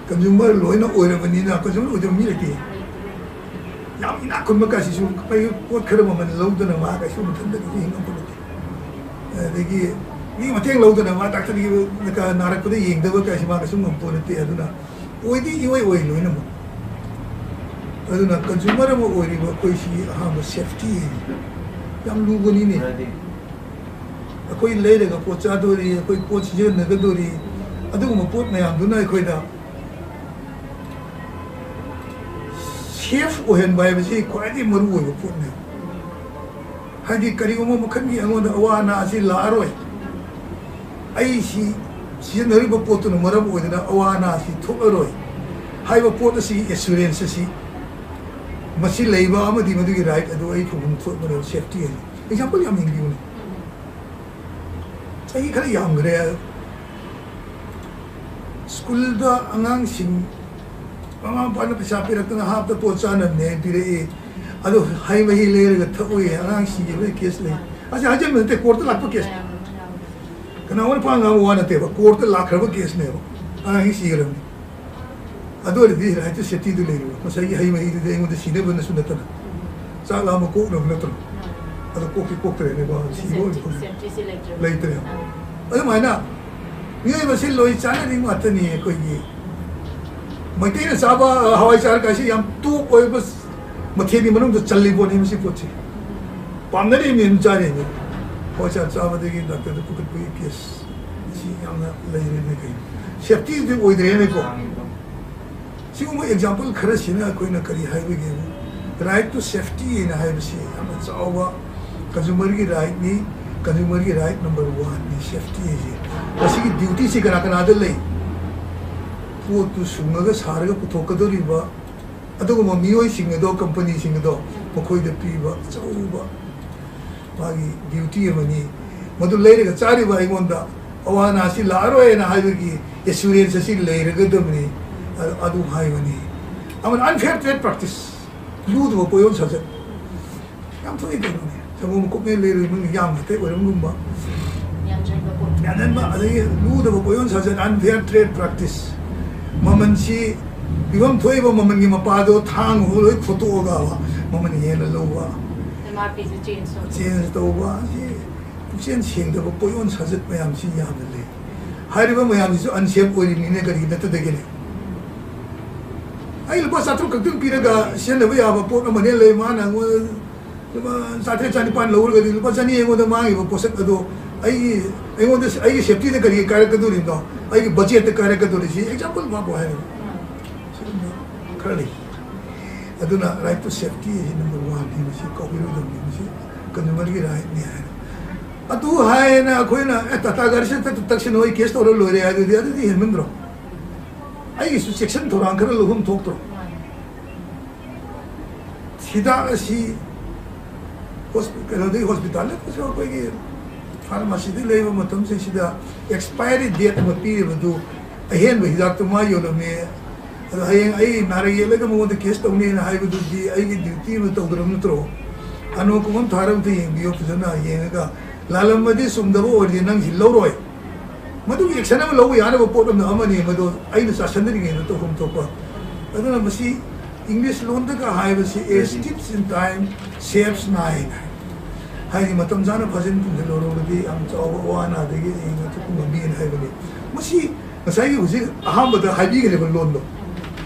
ꯀꯟꯖꯨꯃꯔ ꯂꯣꯏꯅ ꯑꯣꯏꯔꯕꯅꯤꯅ, ꯀꯟꯖꯨꯃꯔ ꯑꯣꯏꯗꯕ ꯃꯤ ꯂꯩꯇꯦ꯫ ꯌꯥꯝ ꯏꯅꯥꯛ ꯈꯨꯟꯕ ꯀꯥꯏꯁꯤꯁꯨ ꯄꯣꯠ ꯈꯔ ꯃꯃꯜ ꯂꯧꯗꯅ ꯃꯥ ꯀꯩꯁꯨ ꯃꯊꯟꯇꯒꯤꯁꯨ ꯍꯤꯡꯉꯝꯕ ꯅꯠꯇꯦ꯫ ꯑꯗꯒꯤ ꯃꯤ ꯃꯇꯦꯡ ꯂꯧꯗꯅ ꯃꯥ ꯗꯥꯛꯇꯔꯒꯤ ꯅꯥꯔꯛꯄꯗ ꯌꯦꯡꯗꯕ ꯀꯥꯏꯁꯤ ꯃꯥ ꯀꯩꯁꯨ ꯉꯝꯄꯣ ꯅꯠꯇꯦ꯫ ꯑꯗꯨꯅ ꯑꯣꯏꯗꯤ ꯏꯑꯣꯏ ꯑꯣꯏ ꯂꯣꯏꯅꯃꯛ꯫ ꯑꯗꯨꯅ ꯀꯟꯖꯨꯃꯔ ꯑꯃ ꯑꯣꯏꯔꯤꯕ ꯑꯩꯈꯣꯏꯁꯤ ꯑꯍꯥꯟꯕ ꯁꯦꯐꯇꯤ ꯌꯥꯝ ꯂꯨꯕꯅꯤꯅꯦ꯫ ꯑꯩꯈꯣꯏ ꯂꯩꯔꯒ ꯄꯣꯠ ꯆꯥꯗꯣꯔꯤ, ꯑꯩꯈꯣꯏ ꯄꯣꯠ ꯁꯤꯖꯤꯟꯅꯒꯗꯣꯔꯤ, ꯑꯗꯨꯒꯨꯝꯕ ꯄꯣꯠ ꯃꯌꯥꯝꯗꯨꯅ ꯑꯩꯈꯣꯏꯗ ꯁꯦꯐ ꯑꯣꯏꯍꯟꯕ ꯍꯥꯏꯕꯁꯤ ꯈ꯭ꯋꯥꯏꯗꯒꯤ ꯃꯔꯨ ꯑꯣꯏꯕ ꯄꯣꯠꯅꯦ꯫ ꯍꯥꯏꯗꯤ ꯀꯔꯤꯒꯨꯝꯕ ꯃꯈꯜꯒꯤ ꯑꯩꯉꯣꯟꯗ ꯑꯋꯥ ꯑꯅꯥ ꯑꯁꯤ ꯂꯥꯛꯑꯔꯣꯏ, ꯑꯩ ꯁꯤ ꯁꯤꯖꯤꯟꯅꯔꯤꯕ ꯄꯣꯠꯇꯨꯅ ꯃꯔꯝ ꯑꯣꯏꯗꯅ ꯑꯋꯥ ꯑꯅꯥ ꯑꯁꯤ ꯊꯣꯛꯂꯔꯣꯏ ꯍꯥꯏꯕ ꯄꯣꯠ ꯑꯁꯤꯒꯤ ꯑꯦꯁꯨꯔꯦꯟꯁ ꯑꯁꯤ ꯃꯁꯤ ꯂꯩꯕ ꯑꯃꯗꯤ ꯃꯗꯨꯒꯤ ꯔꯥꯏꯠ ꯑꯗꯨ ꯑꯩ ꯐꯪꯐꯝ ꯊꯣꯛꯄꯅꯦꯕ, ꯁꯦꯐꯇꯤ ꯍꯥꯏꯁꯦ꯫ ꯑꯦꯛꯖꯥꯝꯄꯜ ꯌꯥꯝ ꯌꯦꯡꯕꯤꯌꯨꯅꯦ꯫ ꯆꯍꯤ ꯈꯔ ꯌꯥꯝꯈ꯭ꯔꯦ, ꯁ꯭ꯀꯨꯜꯗ ꯑꯉꯥꯡꯁꯤꯡ ꯃꯃꯥ ꯃꯄꯥꯅ ꯄꯩꯁꯥ ꯄꯤꯔꯛꯇꯅ ꯍꯥꯞꯇ ꯄꯣꯠ ꯆꯥꯅꯕꯅꯦ ꯍꯥꯏꯅ ꯄꯤꯔꯛꯏ꯫ ꯑꯗꯣ ꯍꯩ ꯃꯍꯤ ꯂꯩꯔꯒ ꯊꯛꯎꯏ, ꯑꯉꯥꯡ ꯁꯤꯈꯤꯕꯒꯤ ꯀꯦꯁ ꯂꯩ꯫ ꯑꯁꯤ ꯍꯥꯏꯖꯟꯕ ꯅꯠꯇꯦ, ꯀꯣꯔꯠꯇ ꯂꯥꯛꯄ ꯀꯦꯁ꯫ ꯀꯅꯥꯒꯨꯝꯕ ꯄꯥ ꯉꯥꯡꯕ ꯋꯥ ꯅꯠꯇꯦꯕ, ꯀꯣꯔꯠꯇ ꯂꯥꯛꯈ꯭ꯔꯕ ꯀꯦꯁꯅꯦꯕ꯫ ꯑꯉꯥꯡꯁꯤ ꯁꯤꯈ꯭ꯔꯕꯅꯤ꯫ ꯑꯗꯨ ꯑꯣꯏꯔꯗꯤ ꯔꯥꯏꯠꯇꯨ ꯁꯦꯐꯇꯤꯗꯨ ꯂꯩꯔꯤꯕ꯫ ꯉꯁꯥꯏꯒꯤ ꯍꯩ ꯃꯍꯤꯗꯨꯗꯤ ꯑꯩꯉꯣꯟꯗ ꯁꯤꯅꯕꯅꯁꯨ ꯅꯠꯇꯅ ꯆꯥꯛ ꯂꯥꯝꯕ ꯀꯣꯛꯅꯕ ꯅꯠꯇ꯭ꯔꯣ? ꯑꯗꯣ ꯀꯣꯛꯇꯤ ꯀꯣꯛꯇ꯭ꯔꯦꯅꯦꯀꯣ, ꯁꯤꯕ ꯑꯣꯏꯅ ꯐꯪꯉꯦ꯫ ꯁꯦꯐꯇꯤꯁꯦ ꯂꯩꯇ꯭ꯔꯦ꯫ ꯂꯩꯇ꯭ꯔꯦ꯫ ꯑꯗꯨꯃꯥꯏꯅ ꯃꯤꯑꯣꯏꯕꯁꯤ ꯂꯣꯏ ꯆꯥꯅꯔꯤ ꯉꯥꯛꯇꯅꯤ꯫ ꯑꯩꯈꯣꯏꯒꯤ ꯃꯩꯇꯩꯅ ꯆꯥꯕ ꯍꯋꯥꯏ ꯆꯥꯔ ꯀꯥꯏꯁꯤ ꯌꯥꯝ ꯇꯣꯞ ꯑꯣꯏꯕ ꯃꯊꯦꯜꯒꯤ ꯃꯅꯨꯡꯗ ꯆꯜꯂꯤꯕꯣꯠꯅꯤ ꯃꯁꯤ ꯄꯣꯠꯁꯦ꯫ ꯄꯥꯝꯅꯔꯤꯕꯅꯤ ꯑꯗꯨꯝ ꯆꯥꯔꯤꯕꯅꯤ꯫ ꯍꯣꯏ, ꯆꯥ ꯆꯥꯕꯗꯒꯤ ꯗꯥꯛꯇꯔꯗ ꯄꯨꯈꯠꯄꯒꯤ ꯀꯦꯁ ꯑꯁꯤ ꯌꯥꯝꯅ ꯂꯩꯔꯦꯅꯦ꯫ ꯀꯩꯅꯣ, ꯁꯦꯐꯇꯤꯗꯤ ꯑꯣꯏꯗ꯭ꯔꯦꯅꯦꯀꯣ꯫ ꯁꯤꯒꯨꯝꯕ ꯑꯦꯛꯖꯥꯝꯄꯜ ꯈꯔꯁꯤꯅ ꯑꯩꯈꯣꯏꯅ ꯀꯔꯤ ꯍꯥꯏꯕꯒꯦ? Right to safety ꯍꯥꯏꯅ ꯍꯥꯏꯕꯁꯤ ꯌꯥꯝꯅ ꯆꯥꯎꯕ ꯀꯟꯖꯨꯃꯔꯒꯤ ꯔꯥꯏꯠꯅꯤ꯫ ꯀꯟꯖꯨꯃꯔꯒꯤ ꯔꯥꯏꯠ ꯅꯝꯕꯔ ꯋꯥꯟꯅꯤ ꯁꯦꯐꯇꯤ ꯍꯥꯏꯁꯦ꯫ ꯃꯁꯤꯒꯤ ꯗ꯭ꯌꯨꯇꯤꯁꯤ ꯀꯅꯥ ꯀꯅꯥꯗ ꯂꯩ? ꯄꯣꯠꯇꯨ ꯁꯨꯡꯉꯒ ꯁꯥꯔꯒ ꯄꯨꯊꯣꯛꯀꯗꯧꯔꯤꯕ ꯑꯗꯨꯒꯨꯝꯕ ꯃꯤꯑꯣꯏꯁꯤꯡ ꯑꯗꯣ, ꯀꯝꯄꯅꯤꯁꯤꯡ ꯑꯗꯣ, ꯃꯈꯣꯏꯗ ꯄꯤꯕ ꯑꯆꯧꯕ ꯃꯥꯒꯤ ꯗ꯭ꯌꯨꯇꯤ ꯑꯃꯅꯤ꯫ ꯃꯗꯨ ꯂꯩꯔꯒ ꯆꯥꯔꯤꯕ ꯑꯩꯉꯣꯟꯗ ꯑꯋꯥ ꯑꯅꯥꯁꯤ ꯂꯥꯛꯑꯔꯣꯏꯅ ꯍꯥꯏꯕꯒꯤ ꯑꯦꯁꯨꯔꯦꯟꯁ ꯑꯁꯤ ꯂꯩꯔꯒꯗꯕꯅꯤ꯫ ꯑ-, ꯑꯗꯨ ꯍꯥꯏꯕꯅꯤ꯫ ꯑꯃꯅ unfair trade practice, ꯂꯨꯗꯕ ꯄꯣꯠꯌꯣꯟ ꯁꯥꯖꯠ꯫ ꯌꯥꯝ ꯊꯣꯛꯏ ꯀꯩꯅꯣꯅꯦ꯫ ꯁꯪꯒꯣꯝ ꯀꯨꯞꯅ ꯂꯩꯔꯨꯏ ꯃꯅꯨꯡꯗ ꯌꯥꯝ ꯉꯥꯛꯇ ꯑꯣꯏꯔꯝꯒꯨꯝꯕ꯫ ꯌꯥꯟꯁꯤꯟꯕ ꯄꯣꯠ꯫ ꯌꯥꯟꯁꯤꯟꯕ, ꯑꯗꯒꯤ ꯂꯨꯗꯕ ꯄꯣꯠꯌꯣꯟ ꯁꯥꯖꯠ, unfair trade practice꯫ ꯃꯃꯜꯁꯤ ꯄꯤꯐꯝ ꯊꯣꯛꯏꯕ ꯃꯃꯜꯒꯤ ꯃꯄꯥꯗꯣ ꯊꯥꯡ ꯂꯣꯏ ꯈꯣꯠꯇꯣꯛꯑꯒ ꯃꯃꯜ ꯍꯦꯟꯅ ꯂꯧꯕ꯫ ꯑꯦꯝ ꯑꯥꯔ ꯄꯤꯁꯨ ꯆꯦꯟꯖ ꯇꯧꯕ꯫ ꯆꯦꯟꯖ ꯇꯧꯕ꯫ ꯑꯁꯤ ꯄꯨꯛꯆꯦꯜ ꯁꯦꯡꯗꯕ ꯄꯣꯠꯌꯣꯟ ꯁꯥꯖꯠ ꯃꯌꯥꯝꯁꯤ ꯌꯥꯝꯅ ꯂꯩ꯫ ꯍꯥꯏꯔꯤꯕ ꯃꯌꯥꯝꯁꯤꯁꯨ ꯑꯟꯁꯦꯐ ꯑꯣꯏꯔꯤꯅꯤꯅꯦ, ꯀꯔꯤꯒꯤ ꯅꯠꯇꯗꯒꯦꯅꯦ? ꯑꯩ ꯂꯨꯄꯥ ꯆꯥꯇ꯭ꯔꯨꯛ ꯈꯛꯇꯪ ꯄꯤꯔꯒ ꯁꯤꯖꯤꯟꯅꯕ ꯌꯥꯕ ꯄꯣꯠ ꯑꯃꯅꯦ ꯂꯩ, ꯃꯥꯅ ꯑꯩꯉꯣꯟꯗ ꯂꯨꯄꯥ ꯆꯥꯇ꯭ꯔꯦꯠ ꯆꯥꯅꯤꯄꯥꯟ ꯂꯧꯔꯒꯗꯤ ꯂꯨꯄꯥ ꯆꯅꯤ ꯑꯩꯉꯣꯟꯗ ꯃꯥꯡꯉꯤꯕ ꯄꯣꯠꯁꯛ ꯑꯗꯣ ꯑꯩꯒꯤ, ꯑꯩꯉꯣꯟꯗ, ꯑꯩꯒꯤ ꯁꯦꯐꯇꯤꯗ ꯀꯔꯤ ꯀꯥꯏꯔꯛꯀꯗꯣꯔꯤꯅꯣ? ꯑꯩꯒꯤ ꯕꯖꯦꯠꯇ ꯀꯥꯏꯔꯛꯀꯗꯣꯔꯤ꯫ ꯁꯤ ꯑꯦꯛꯖꯥꯝꯄꯜ ꯃꯥꯕꯨ ꯍꯥꯏꯔꯒ ꯁꯤꯒꯨꯝꯕ ꯈꯔ ꯂꯩ꯫ ꯑꯗꯨꯅ right to safety ꯑꯁꯤ ꯅꯝꯕꯔ ꯋꯥꯟꯅꯤ, ꯃꯁꯤ ꯀꯥꯎꯕꯤꯔꯣꯏꯗꯕꯅꯤ, ꯃꯁꯤ ꯀꯟꯖꯨꯃꯔꯒꯤ ꯔꯥꯏꯠꯅꯤ ꯍꯥꯏꯅ꯫ ꯑꯗꯨ ꯍꯥꯏꯅ ꯑꯩꯈꯣꯏꯅ, "ꯑꯦ, ꯇꯥꯇꯥ ꯒꯥꯔꯤꯁꯤꯗ ꯇꯛ-, ꯇꯛꯁꯤꯟꯅ ꯍꯣꯏ ꯀꯦꯁ ꯇꯧꯔ ꯂꯣꯏꯔꯦ" ꯍꯥꯏꯗꯨꯗꯤ ꯑꯗꯨꯗꯤ ꯍꯦꯟꯃꯟꯗ꯭ꯔꯣ? ꯑꯩꯒꯤꯁꯨ ꯆꯦꯛꯁꯤꯟ ꯊꯧꯔꯥꯡ ꯈꯔ ꯂꯧꯐꯝ ꯊꯣꯛꯇ꯭ꯔꯣ? ꯍꯤꯗꯥꯛ ꯑꯁꯤ ꯍꯣꯁ-, ꯀꯩꯅꯣꯗꯒꯤ ꯍꯣꯁꯄꯤꯇꯥꯜ ꯅꯠꯇ꯭ꯔꯁꯨ ꯑꯩꯈꯣꯏꯒꯤ ꯐꯥꯔꯃꯥꯁꯤꯗ ꯂꯩꯕ ꯃꯇꯝꯁꯤꯡꯁꯤꯗ ꯑꯦꯛꯁꯄꯥꯏꯔꯤ ꯗꯦꯠ ꯑꯃ ꯄꯤꯔꯤꯕꯗꯨ ꯑꯍꯦꯟꯕ ꯍꯤꯗꯥꯛꯇꯨ ꯃꯥ ꯌꯣꯜꯂꯝꯃꯦ, ꯑꯗꯣ ꯍꯌꯦꯡ ꯑꯩ ꯅꯥꯔꯛ ꯌꯦꯛꯂꯒ ꯃꯉꯣꯟꯗ ꯀꯦꯁ ꯇꯧꯅꯦꯅ ꯍꯥꯏꯕꯗꯨꯗꯤ ꯑꯩꯒꯤ ꯗ꯭ꯌꯨꯇꯤ ꯑꯃ ꯇꯧꯗ꯭ꯔꯕ ꯅꯠꯇ꯭ꯔꯣ? ꯑꯅꯣ ꯀꯨꯝꯃꯝ ꯊꯥꯔ ꯑꯝꯇ ꯌꯦꯡꯕꯤꯌꯣ ꯐꯖꯅ ꯌꯦꯡꯉꯒ, ꯂꯥꯜꯂꯝꯃꯗꯤ ꯆꯨꯝꯗꯕ ꯑꯣꯏꯔꯗꯤ ꯅꯪꯁꯤ ꯂꯧꯔꯣꯏ꯫ ꯃꯗꯨꯒꯤ ꯑꯦꯛꯁꯟ ꯑꯃ ꯂꯧꯕ ꯌꯥꯅꯕ ꯄꯣꯠ ꯑꯃꯅ ꯑꯃꯅꯤ, ꯃꯗꯨ ꯑꯩꯅ ꯆꯥꯁꯤꯟꯗ꯭ꯔꯤꯉꯩꯗ ꯇꯧꯐꯝ ꯊꯣꯛꯄ꯫ ꯑꯗꯨꯅ ꯃꯁꯤ ꯏꯪꯂꯤꯁ ꯂꯣꯟꯗꯒ ꯍꯥꯏꯕꯁꯤ "A stitch in time saves nine" ꯍꯥꯏ꯫ ꯍꯥꯏꯗꯤ ꯃꯇꯝ ꯆꯥꯅ ꯐꯥꯖꯤꯟ ꯄꯨꯟꯁꯤꯜꯍꯧꯔꯕꯗꯤ ꯌꯥꯝ ꯆꯥꯎꯕ ꯑꯋꯥ ꯑꯅꯥꯗꯒꯤ ꯑꯩ ꯉꯥꯛꯊꯣꯛꯄ ꯉꯝꯃꯤꯅ ꯍꯥꯏꯕꯅꯤ꯫ ꯃꯁꯤ ꯉꯁꯥꯏꯒꯤ ꯍꯧꯖꯤꯛ ꯑꯍꯥꯟꯕꯗ ꯍꯥꯏꯕꯤꯈ꯭ꯔꯦꯕ ꯂꯣꯟꯗꯣ꯫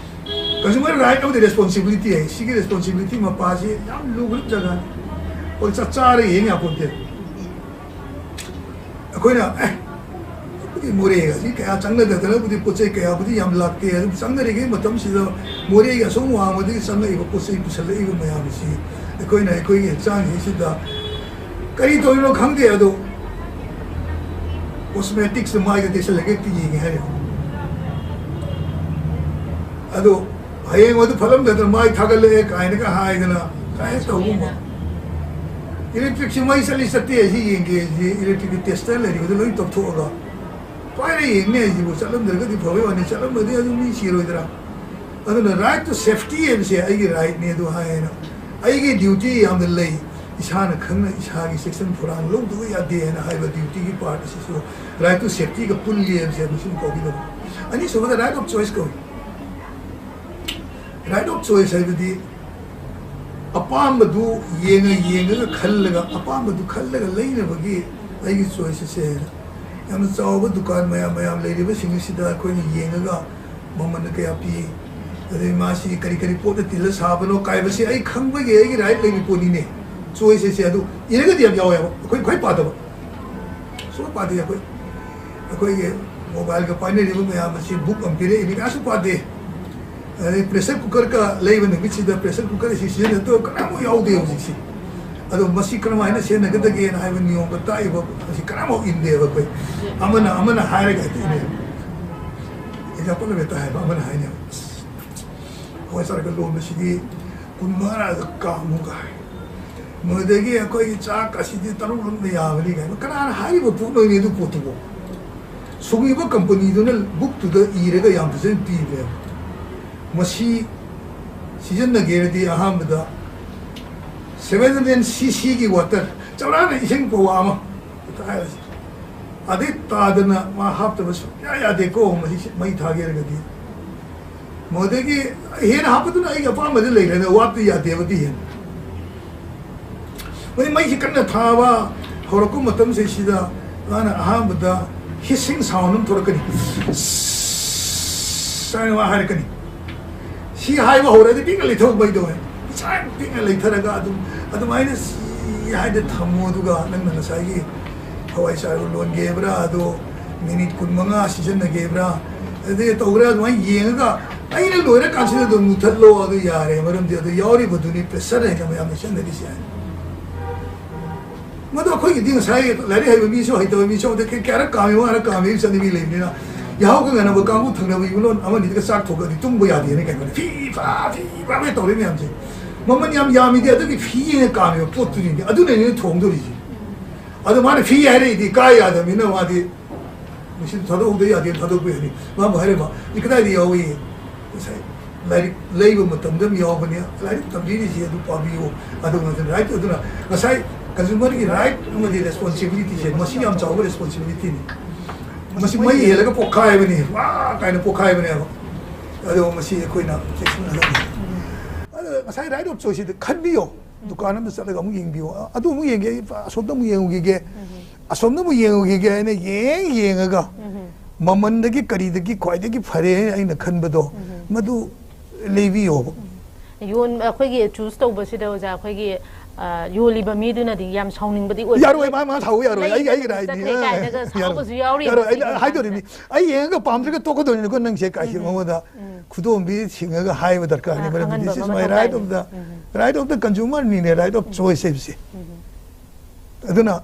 Consumer right ꯑꯃꯗꯤ responsibility ꯍꯥꯏ, ꯁꯤꯒꯤ responsibility ꯃꯄꯥꯁꯤ ꯌꯥꯝ ꯂꯨꯕ ꯖꯒꯥꯅꯤ꯫ ꯑꯩꯈꯣꯏ ꯆꯥꯛ ꯆꯥꯔ ꯌꯦꯡ ꯌꯥꯄꯣꯟꯇꯦ꯫ ꯑꯩꯈꯣꯏꯅ ꯑꯦ ꯃꯣꯔꯦꯒꯁꯤ ꯀꯌꯥ ꯆꯪꯅꯗꯗꯅꯕꯨꯗꯤ ꯄꯣꯠ ꯆꯩ ꯀꯌꯥꯕꯨꯗꯤ ꯌꯥꯝ ꯂꯥꯛꯇꯦ, ꯑꯗꯨꯝ ꯆꯪꯅꯔꯤꯉꯩ ꯃꯇꯝꯁꯤꯗ ꯃꯣꯔꯦꯒꯤ ꯑꯁꯣꯝ ꯋꯥꯡꯃꯗꯒꯤ ꯆꯪꯉꯛꯏꯕ ꯄꯣꯠ ꯆꯩ ꯄꯨꯁꯜꯂꯛꯏꯕ ꯃꯌꯥꯝꯁꯤ ꯑꯩꯈꯣꯏꯅ ꯑꯩꯈꯣꯏꯒꯤ ꯍꯛꯆꯥꯡꯁꯤꯡꯁꯤꯗ ꯀꯔꯤ ꯇꯧꯔꯤꯅꯣ ꯈꯪꯗꯦ꯫ ꯑꯗꯣ cosmetics ꯃꯥꯏꯗ ꯇꯩꯁꯜꯂꯒ ꯍꯦꯛꯇ ꯌꯦꯡꯉꯦ ꯍꯥꯏꯔꯤꯕ꯫ ꯑꯗꯣ ꯍꯌꯦꯡ ꯑꯗꯨ ꯐꯠꯂꯝꯗꯗꯅ ꯃꯥꯏ ꯊꯥꯒꯠꯂꯛꯑꯦ ꯀꯥꯏꯅꯒ ꯍꯥꯏꯗꯅ ꯀꯥꯏꯅ ꯇꯧꯒꯨꯝꯕ꯫ Electricꯁꯤ ꯃꯩ ꯆꯠꯂꯤ ꯆꯠꯇꯦ ꯑꯁꯤ ꯌꯦꯡꯒꯦ, ꯁꯤ electricꯀꯤ tester ꯂꯩꯔꯤꯕꯗꯨ ꯂꯣꯏ ꯇꯧꯊꯣꯛꯑꯒ ꯄꯥꯏꯔ ꯌꯦꯡꯅꯤ ꯍꯥꯏꯁꯤꯕꯨ꯫ ꯆꯠꯂꯝꯗ꯭ꯔꯒꯗꯤ ꯐꯕꯩ ꯋꯥꯅꯤ, ꯆꯠꯂꯝꯃꯗꯤ ꯑꯗꯨ ꯃꯤ ꯁꯤꯔꯣꯏꯗ꯭ꯔꯥ? ꯑꯗꯨꯅ right to safety ꯍꯥꯏꯕꯁꯦ ꯑꯩꯒꯤ rightꯅꯤ꯫ ꯑꯗꯨ ꯍꯥꯏꯅ ꯑꯩꯒꯤ duty ꯌꯥꯝꯅ ꯂꯩ, ꯏꯁꯥꯅ ꯈꯪꯅ ꯏꯁꯥꯒꯤ ꯆꯦꯛꯁꯤꯟ ꯊꯧꯔꯥꯡ ꯂꯧꯗꯕ ꯌꯥꯗꯦ ꯍꯥꯏꯅ ꯍꯥꯏꯕ dutyꯒꯤ part ꯑꯁꯤꯁꯨ right to safetyꯒ ꯄꯨꯜꯂꯤ ꯍꯥꯏꯕꯁꯦ ꯃꯁꯤꯃ ꯀꯥꯎꯕꯤꯒꯅꯨ꯫ ꯑꯅꯤꯁꯨꯕꯗ right of choice ꯀꯧꯏ꯫ Right of choice ꯍꯥꯏꯕꯗꯤ ꯑꯄꯥꯝꯕꯗꯨ ꯌꯦꯡꯉ ꯌꯦꯡꯉꯒ ꯈꯜꯂꯒ, ꯑꯄꯥꯝꯕꯗꯨ ꯈꯜꯂꯒ ꯂꯩꯅꯕꯒꯤ ꯑꯩꯒꯤ choice ꯑꯁꯦ꯫ ꯌꯥꯝꯅ ꯆꯥꯎꯕ ꯗꯨꯀꯥꯟ ꯃꯌꯥꯝ ꯃꯌꯥꯝ ꯂꯩꯔꯤꯕꯁꯤꯡ ꯑꯁꯤꯗ ꯑꯩꯈꯣꯏꯅ ꯌꯦꯡꯉꯒ ꯃꯃꯜꯅ ꯀꯌꯥ ꯄꯤ, ꯑꯗꯩ ꯃꯥꯁꯤ ꯀꯔꯤ ꯀꯔꯤ ꯄꯣꯠꯅ ꯇꯤꯜꯂ ꯁꯥꯕꯅꯣ ꯀꯥꯏꯕꯁꯤ ꯑꯩ ꯈꯪꯕꯒꯤ ꯑꯩꯒꯤ right ꯂꯩꯕ ꯄꯣꯠꯅꯤꯅꯦ꯫ Choice ꯑꯁꯦ ꯑꯗꯨ ꯏꯔꯒꯗꯤ ꯌꯥꯝ ꯌꯥꯎꯋꯦꯕ, ꯑꯩꯈꯣꯏ ꯈ꯭ꯋꯥꯏ ꯄꯥꯗꯕ꯫ ꯁꯨꯡꯄꯥ ꯄꯥꯗꯦ ꯑꯩꯈꯣꯏ꯫ ꯑꯩꯈꯣꯏꯒꯤ mobileꯒ ꯄꯥꯏꯅꯔꯤꯕ ꯃꯌꯥꯝ ꯑꯁꯤ book ꯑꯃ ꯄꯤꯔꯛꯏ, ꯃꯤ ꯀꯅꯥꯁꯨ ꯄꯥꯗꯦ꯫ ꯑꯗꯩ pressure cookerꯒ ꯂꯩꯕ ꯅꯨꯃꯤꯠꯁꯤꯗ pressure cooker ꯑꯁꯤ ꯁꯤꯖꯤꯟꯅꯗꯕ ꯀꯅꯥꯃꯨꯛ ꯌꯥꯎꯗꯦ ꯍꯧꯖꯤꯛꯁꯤ꯫ ꯑꯗꯣ ꯃꯁꯤ ꯀꯔꯝꯍꯥꯏꯅ ꯁꯤꯖꯤꯟꯅꯒꯗꯒꯦꯅ ꯍꯥꯏꯕ ꯅꯤꯌꯣꯝꯒ ꯇꯥꯛꯏꯕ ꯑꯁꯤ ꯀꯅꯥꯃꯨꯛ ꯏꯟꯗꯦꯕ ꯑꯩꯈꯣꯏ꯫ ꯑꯃꯅ, ꯑꯃꯅ ꯍꯥꯏꯔꯒ ꯍꯦꯛꯇ ꯏꯟꯅꯩ꯫ Example ꯑꯃ ꯍꯦꯛꯇ ꯍꯥꯏꯕ, ꯑꯃꯅ ꯍꯥꯏꯅꯦꯕ, "ꯑꯁ, ꯍꯋꯥꯏ ꯆꯥꯔꯒ ꯂꯣꯟꯕꯁꯤꯗꯤ ꯀꯨꯟ ꯃꯉꯥꯗ ꯀꯥꯃꯨ" ꯀꯥꯏ꯫ ꯃꯗꯒꯤ ꯑꯩꯈꯣꯏꯒꯤ ꯆꯥꯛ ꯑꯁꯤꯗꯤ ꯇꯔꯨꯛ ꯂꯨꯝꯅ ꯌꯥꯕꯅꯤ ꯀꯥꯏꯅ꯫ ꯀꯅꯥꯅ ꯍꯥꯏꯔꯤꯕ ꯄꯣꯠꯅꯣꯅꯦ ꯑꯗꯨ ꯄꯣꯠꯇꯨꯕꯣ? ꯁꯨꯡꯉꯤꯕ companyꯗꯨꯅ bookꯇꯨꯗ ꯏꯔꯒ ꯌꯥꯝ ꯐꯖꯅ ꯄꯤꯕꯅꯦꯕ꯫ ꯃꯁꯤ ꯁꯤꯖꯤꯟꯅꯒꯦꯔꯗꯤ ꯑꯍꯥꯟꯕꯗ seven hundred ccꯒꯤ water, ꯆꯥꯎꯔꯥꯛꯅ ꯏꯁꯤꯡ ꯄꯋꯥ ꯑꯃ ꯍꯥꯏꯔꯁꯤ, ꯑꯗꯩ ꯇꯥꯗꯅ ꯃꯥ ꯍꯥꯞꯇꯕ ꯁꯨꯡꯌꯥ ꯌꯥꯗꯦꯀꯣ꯫ ꯃꯁꯤ ꯃꯩ ꯊꯥꯒꯦꯔꯒꯗꯤ ꯃꯗꯒꯤ ꯍꯦꯟꯅ ꯍꯥꯞꯄꯗꯨꯅ ꯑꯩꯒꯤ ꯑꯄꯥꯝꯕꯗ ꯂꯩꯈ꯭ꯔꯦꯅ, ꯋꯥꯠꯄ ꯌꯥꯗꯦꯕꯗꯤ ꯍꯦꯟꯅ꯫ ꯃꯣꯏ ꯃꯩꯁꯤ ꯀꯟꯅ ꯊꯥꯕ ꯍꯧꯔꯛꯄ ꯃꯇꯝꯁꯤꯗ ꯃꯥꯅ ꯑꯍꯥꯟꯕꯗ hissing sound ꯑꯃ ꯊꯣꯛꯂꯛꯀꯅꯤ, ꯁꯥꯏꯅ ꯋꯥ ꯍꯥꯏꯔꯛꯀꯅꯤ꯫ ꯁꯤ ꯍꯥꯏꯕ ꯍꯧꯔꯗꯤ ꯄꯤꯛꯅ ꯂꯩꯊꯧꯕꯩꯗꯣ, ꯏꯁꯥ ꯄꯤꯛꯅ ꯂꯩꯊꯔꯒ ꯑꯗꯨꯝ ꯑꯗꯨꯃꯥꯏꯅ ꯁꯤ ꯍꯥꯏꯗ ꯊꯝꯃꯣ꯫ ꯑꯗꯨꯒ ꯅꯪꯅ ꯉꯁꯥꯏꯒꯤ ꯍꯋꯥꯏ ꯆꯥꯔꯨ ꯂꯣꯟꯒꯦꯕ꯭ꯔꯥ ꯑꯗꯣ ꯃꯤꯅꯤꯠ ꯀꯨꯟꯃꯉꯥ ꯁꯤꯖꯤꯟꯅꯒꯦꯕ꯭ꯔꯥ ꯑꯗꯩ ꯇꯧꯕ꯭ꯔꯥ ꯑꯗꯨꯃꯥꯏꯅ ꯌꯦꯡꯉꯒ ꯑꯩꯅ ꯂꯣꯏꯔꯀꯥꯟꯁꯤꯗ ꯑꯗꯨꯝ ꯃꯨꯊꯠꯂꯣ꯫ ꯑꯗꯨ ꯌꯥꯔꯦ, ꯃꯔꯝꯗꯤ ꯑꯗꯨ ꯌꯥꯎꯔꯤꯕꯗꯨꯅꯤ ꯄ꯭ꯔꯦꯁꯔ ꯍꯦꯟꯅ ꯃꯌꯥꯝꯅ ꯆꯪꯅꯔꯤꯁꯦ꯫ ꯃꯗꯨ ꯑꯩꯈꯣꯏꯒꯤꯗꯤ ꯉꯁꯥꯏ ꯂꯥꯏꯔꯤꯛ ꯍꯩꯕ ꯃꯤꯁꯨ ꯍꯩꯇꯕ ꯃꯤꯁꯨ ꯑꯗ ꯀꯌꯥꯔꯛ ꯀꯥꯝꯃꯤ ꯋꯥꯔ ꯀꯥꯝꯃꯤ ꯆꯠꯅꯕꯤ ꯂꯩꯕꯅꯤꯅ ꯌꯥꯍꯧ ꯈꯪ ꯉꯟꯅꯕ ꯀꯥꯡꯕꯨ ꯊꯪꯅꯕ ꯏꯃꯨꯡꯂꯣꯟ ꯑꯃꯅꯤꯗꯒ ꯆꯥꯛ ꯊꯣꯛꯑꯗꯤ ꯇꯨꯝꯕ ꯌꯥꯗꯦꯅ ꯀꯩꯅꯣꯅꯦ ꯐꯤ ꯐꯥ ꯐꯤ ꯐꯥ ꯐꯥ ꯇꯧꯔꯤ ꯃꯌꯥꯝꯁꯦ꯫ ꯃꯃꯜ ꯌꯥꯝ ꯌꯥꯝꯃꯤꯗꯤ ꯑꯗꯨꯒꯤ ꯐꯤ ꯍꯦꯟꯅ ꯀꯥꯝꯃꯦꯕ ꯄꯣꯠꯇꯨꯅꯤꯅꯦ ꯑꯗꯨꯅꯅꯦ ꯊꯣꯡꯗꯣꯔꯤꯁꯦ꯫ ꯑꯗꯣ ꯃꯥꯅ ꯐꯤ ꯍꯥꯏꯔꯛꯏꯗꯤ ꯀꯥ ꯌꯥꯗꯕꯅꯤꯅ ꯃꯥꯗꯤ ꯃꯁꯤ ꯊꯥꯗꯣꯛꯍꯧꯗ ꯌꯥꯗꯦ ꯊꯥꯗꯣꯛꯄ ꯌꯥꯅꯤ꯫ ꯃꯥꯕꯨ ꯍꯥꯏꯔꯦꯕ ꯏ ꯀꯗꯥꯏꯗ ꯌꯥꯎꯏ? ꯉꯁꯥꯏ ꯂꯥꯏꯔꯤꯛ ꯂꯩꯕ ꯃꯇꯝꯗ ꯑꯃ ꯌꯥꯎꯕꯅꯤ꯫ ꯂꯥꯏꯔꯤꯛ ꯇꯝꯕꯤꯔꯤꯁꯤ ꯑꯗꯨ ꯄꯥꯕꯤꯌꯨ꯫ ꯑꯗꯨꯒ ꯔꯥꯏꯠ ꯑꯗꯨꯅ ꯉꯁꯥꯏ ꯀꯟꯖꯨꯃꯔꯒꯤ ꯔꯥꯏꯠ ꯑꯃꯗꯤ ꯔꯦꯁꯄꯣꯟꯁꯤꯕꯤꯂꯤꯇꯤꯁꯦ ꯃꯁꯤ ꯌꯥꯝ ꯆꯥꯎꯕ ꯔꯦꯁꯄꯣꯟꯁꯤꯕꯤꯂꯤꯇꯤꯅꯤ꯫ ꯃꯁꯤ ꯃꯩ ꯍꯦꯜꯂꯒ ꯄꯣꯛꯈꯥꯏꯕꯅꯤ ꯋꯥ ꯀꯥꯏꯅ ꯄꯣꯛꯈꯥꯏꯕꯅꯦꯕ꯫ ꯑꯗꯣ ꯃꯁꯤ ꯑꯩꯈꯣꯏꯅ ꯆꯦꯛꯁꯤꯟꯒꯗꯕꯅꯤ꯫ ꯑꯗꯣ ꯉꯁꯥꯏ ꯔꯥꯏꯠ ꯑꯣꯐ ꯆꯣꯏꯁꯁꯤꯗ ꯈꯟꯕꯤꯌꯣ꯫ ꯗꯨꯀꯥꯟ ꯑꯃꯗ ꯆꯠꯂꯒ ꯑꯃꯨꯛ ꯌꯦꯡꯕꯤꯌꯣ꯫ ꯑ- ꯑꯗꯨ ꯑꯃꯨꯛ ꯌꯦꯡꯒꯦ ꯑꯩ ꯑꯁꯣꯝꯗ ꯑꯃꯨꯛ ꯌꯦꯡꯉꯨꯈꯤꯒꯦ꯫ ꯑꯁꯣꯝꯗ ꯑꯃꯨꯛ ꯌꯦꯡꯉꯨꯈꯤꯒꯦ ꯍꯥꯏꯅ ꯌꯦꯡ ꯌꯦꯡꯉꯒ ꯃꯃꯟꯗꯒꯤ ꯀꯔꯤꯗꯒꯤ ꯈ꯭ꯋꯥꯏꯗꯒꯤ ꯐꯔꯦ ꯍꯥꯏꯅ ꯑꯩꯅ ꯈꯟꯕꯗꯣ ꯃꯗꯨ ꯂꯩꯕꯤꯌꯣꯕ꯫ ꯌꯣꯟ ꯑꯩꯈꯣꯏꯒꯤ ꯆꯨꯁ ꯇꯧꯕꯁꯤꯗ ꯑꯣꯖꯥ ꯑꯩꯈꯣꯏꯒꯤ ꯑ, ꯌꯣꯜꯂꯤꯕ ꯃꯤꯗꯨꯅꯗꯤ ꯌꯥꯝ ꯁꯥꯎꯅꯤꯡꯕꯗꯤ ꯑꯣꯏ ꯌꯥꯔꯣꯏ ꯃꯥ ꯃꯥ ꯁꯥꯎ ꯌꯥꯔꯣꯏ ꯑꯩ ꯑꯩꯒꯤ ꯂꯩꯕꯗꯤ ꯔꯥꯏꯠꯅꯤ꯫ ꯆꯠꯈ꯭ꯔꯦ ꯀꯥꯏꯅꯒ ꯌꯥꯔꯣꯏ ꯁꯥꯎꯕꯁꯨ ꯌꯥꯎꯔꯤꯕ ꯌꯥꯔꯣꯏ ꯑꯩ ꯁꯤꯒꯤ ꯍꯥꯏꯗꯣꯔꯤꯕꯅꯤ꯫ ꯑꯩ ꯌꯦꯡꯉꯒ ꯄꯥꯝꯗ꯭ꯔꯒ ꯇꯣꯛꯀꯗꯣꯏꯅꯤꯀꯣ ꯅꯪꯁꯦ ꯀꯥꯏꯁꯦ ꯃꯉꯣꯟꯗ ꯈꯨꯗꯣꯝꯕꯤ ꯁꯤꯡꯉꯒ ꯍꯥꯏꯕ ꯗꯔꯀꯥꯔꯅꯤ꯫ ꯑ, ꯃꯔꯝꯗꯤ ꯈꯪꯍꯟꯕ this is ꯑꯃ my ꯃꯊꯧ right ꯇꯥꯏ꯫ of the right of the consumerꯅꯤꯅꯦ, right of choice ꯍꯥꯏꯕꯁꯦ꯫ ꯑꯗꯨꯅ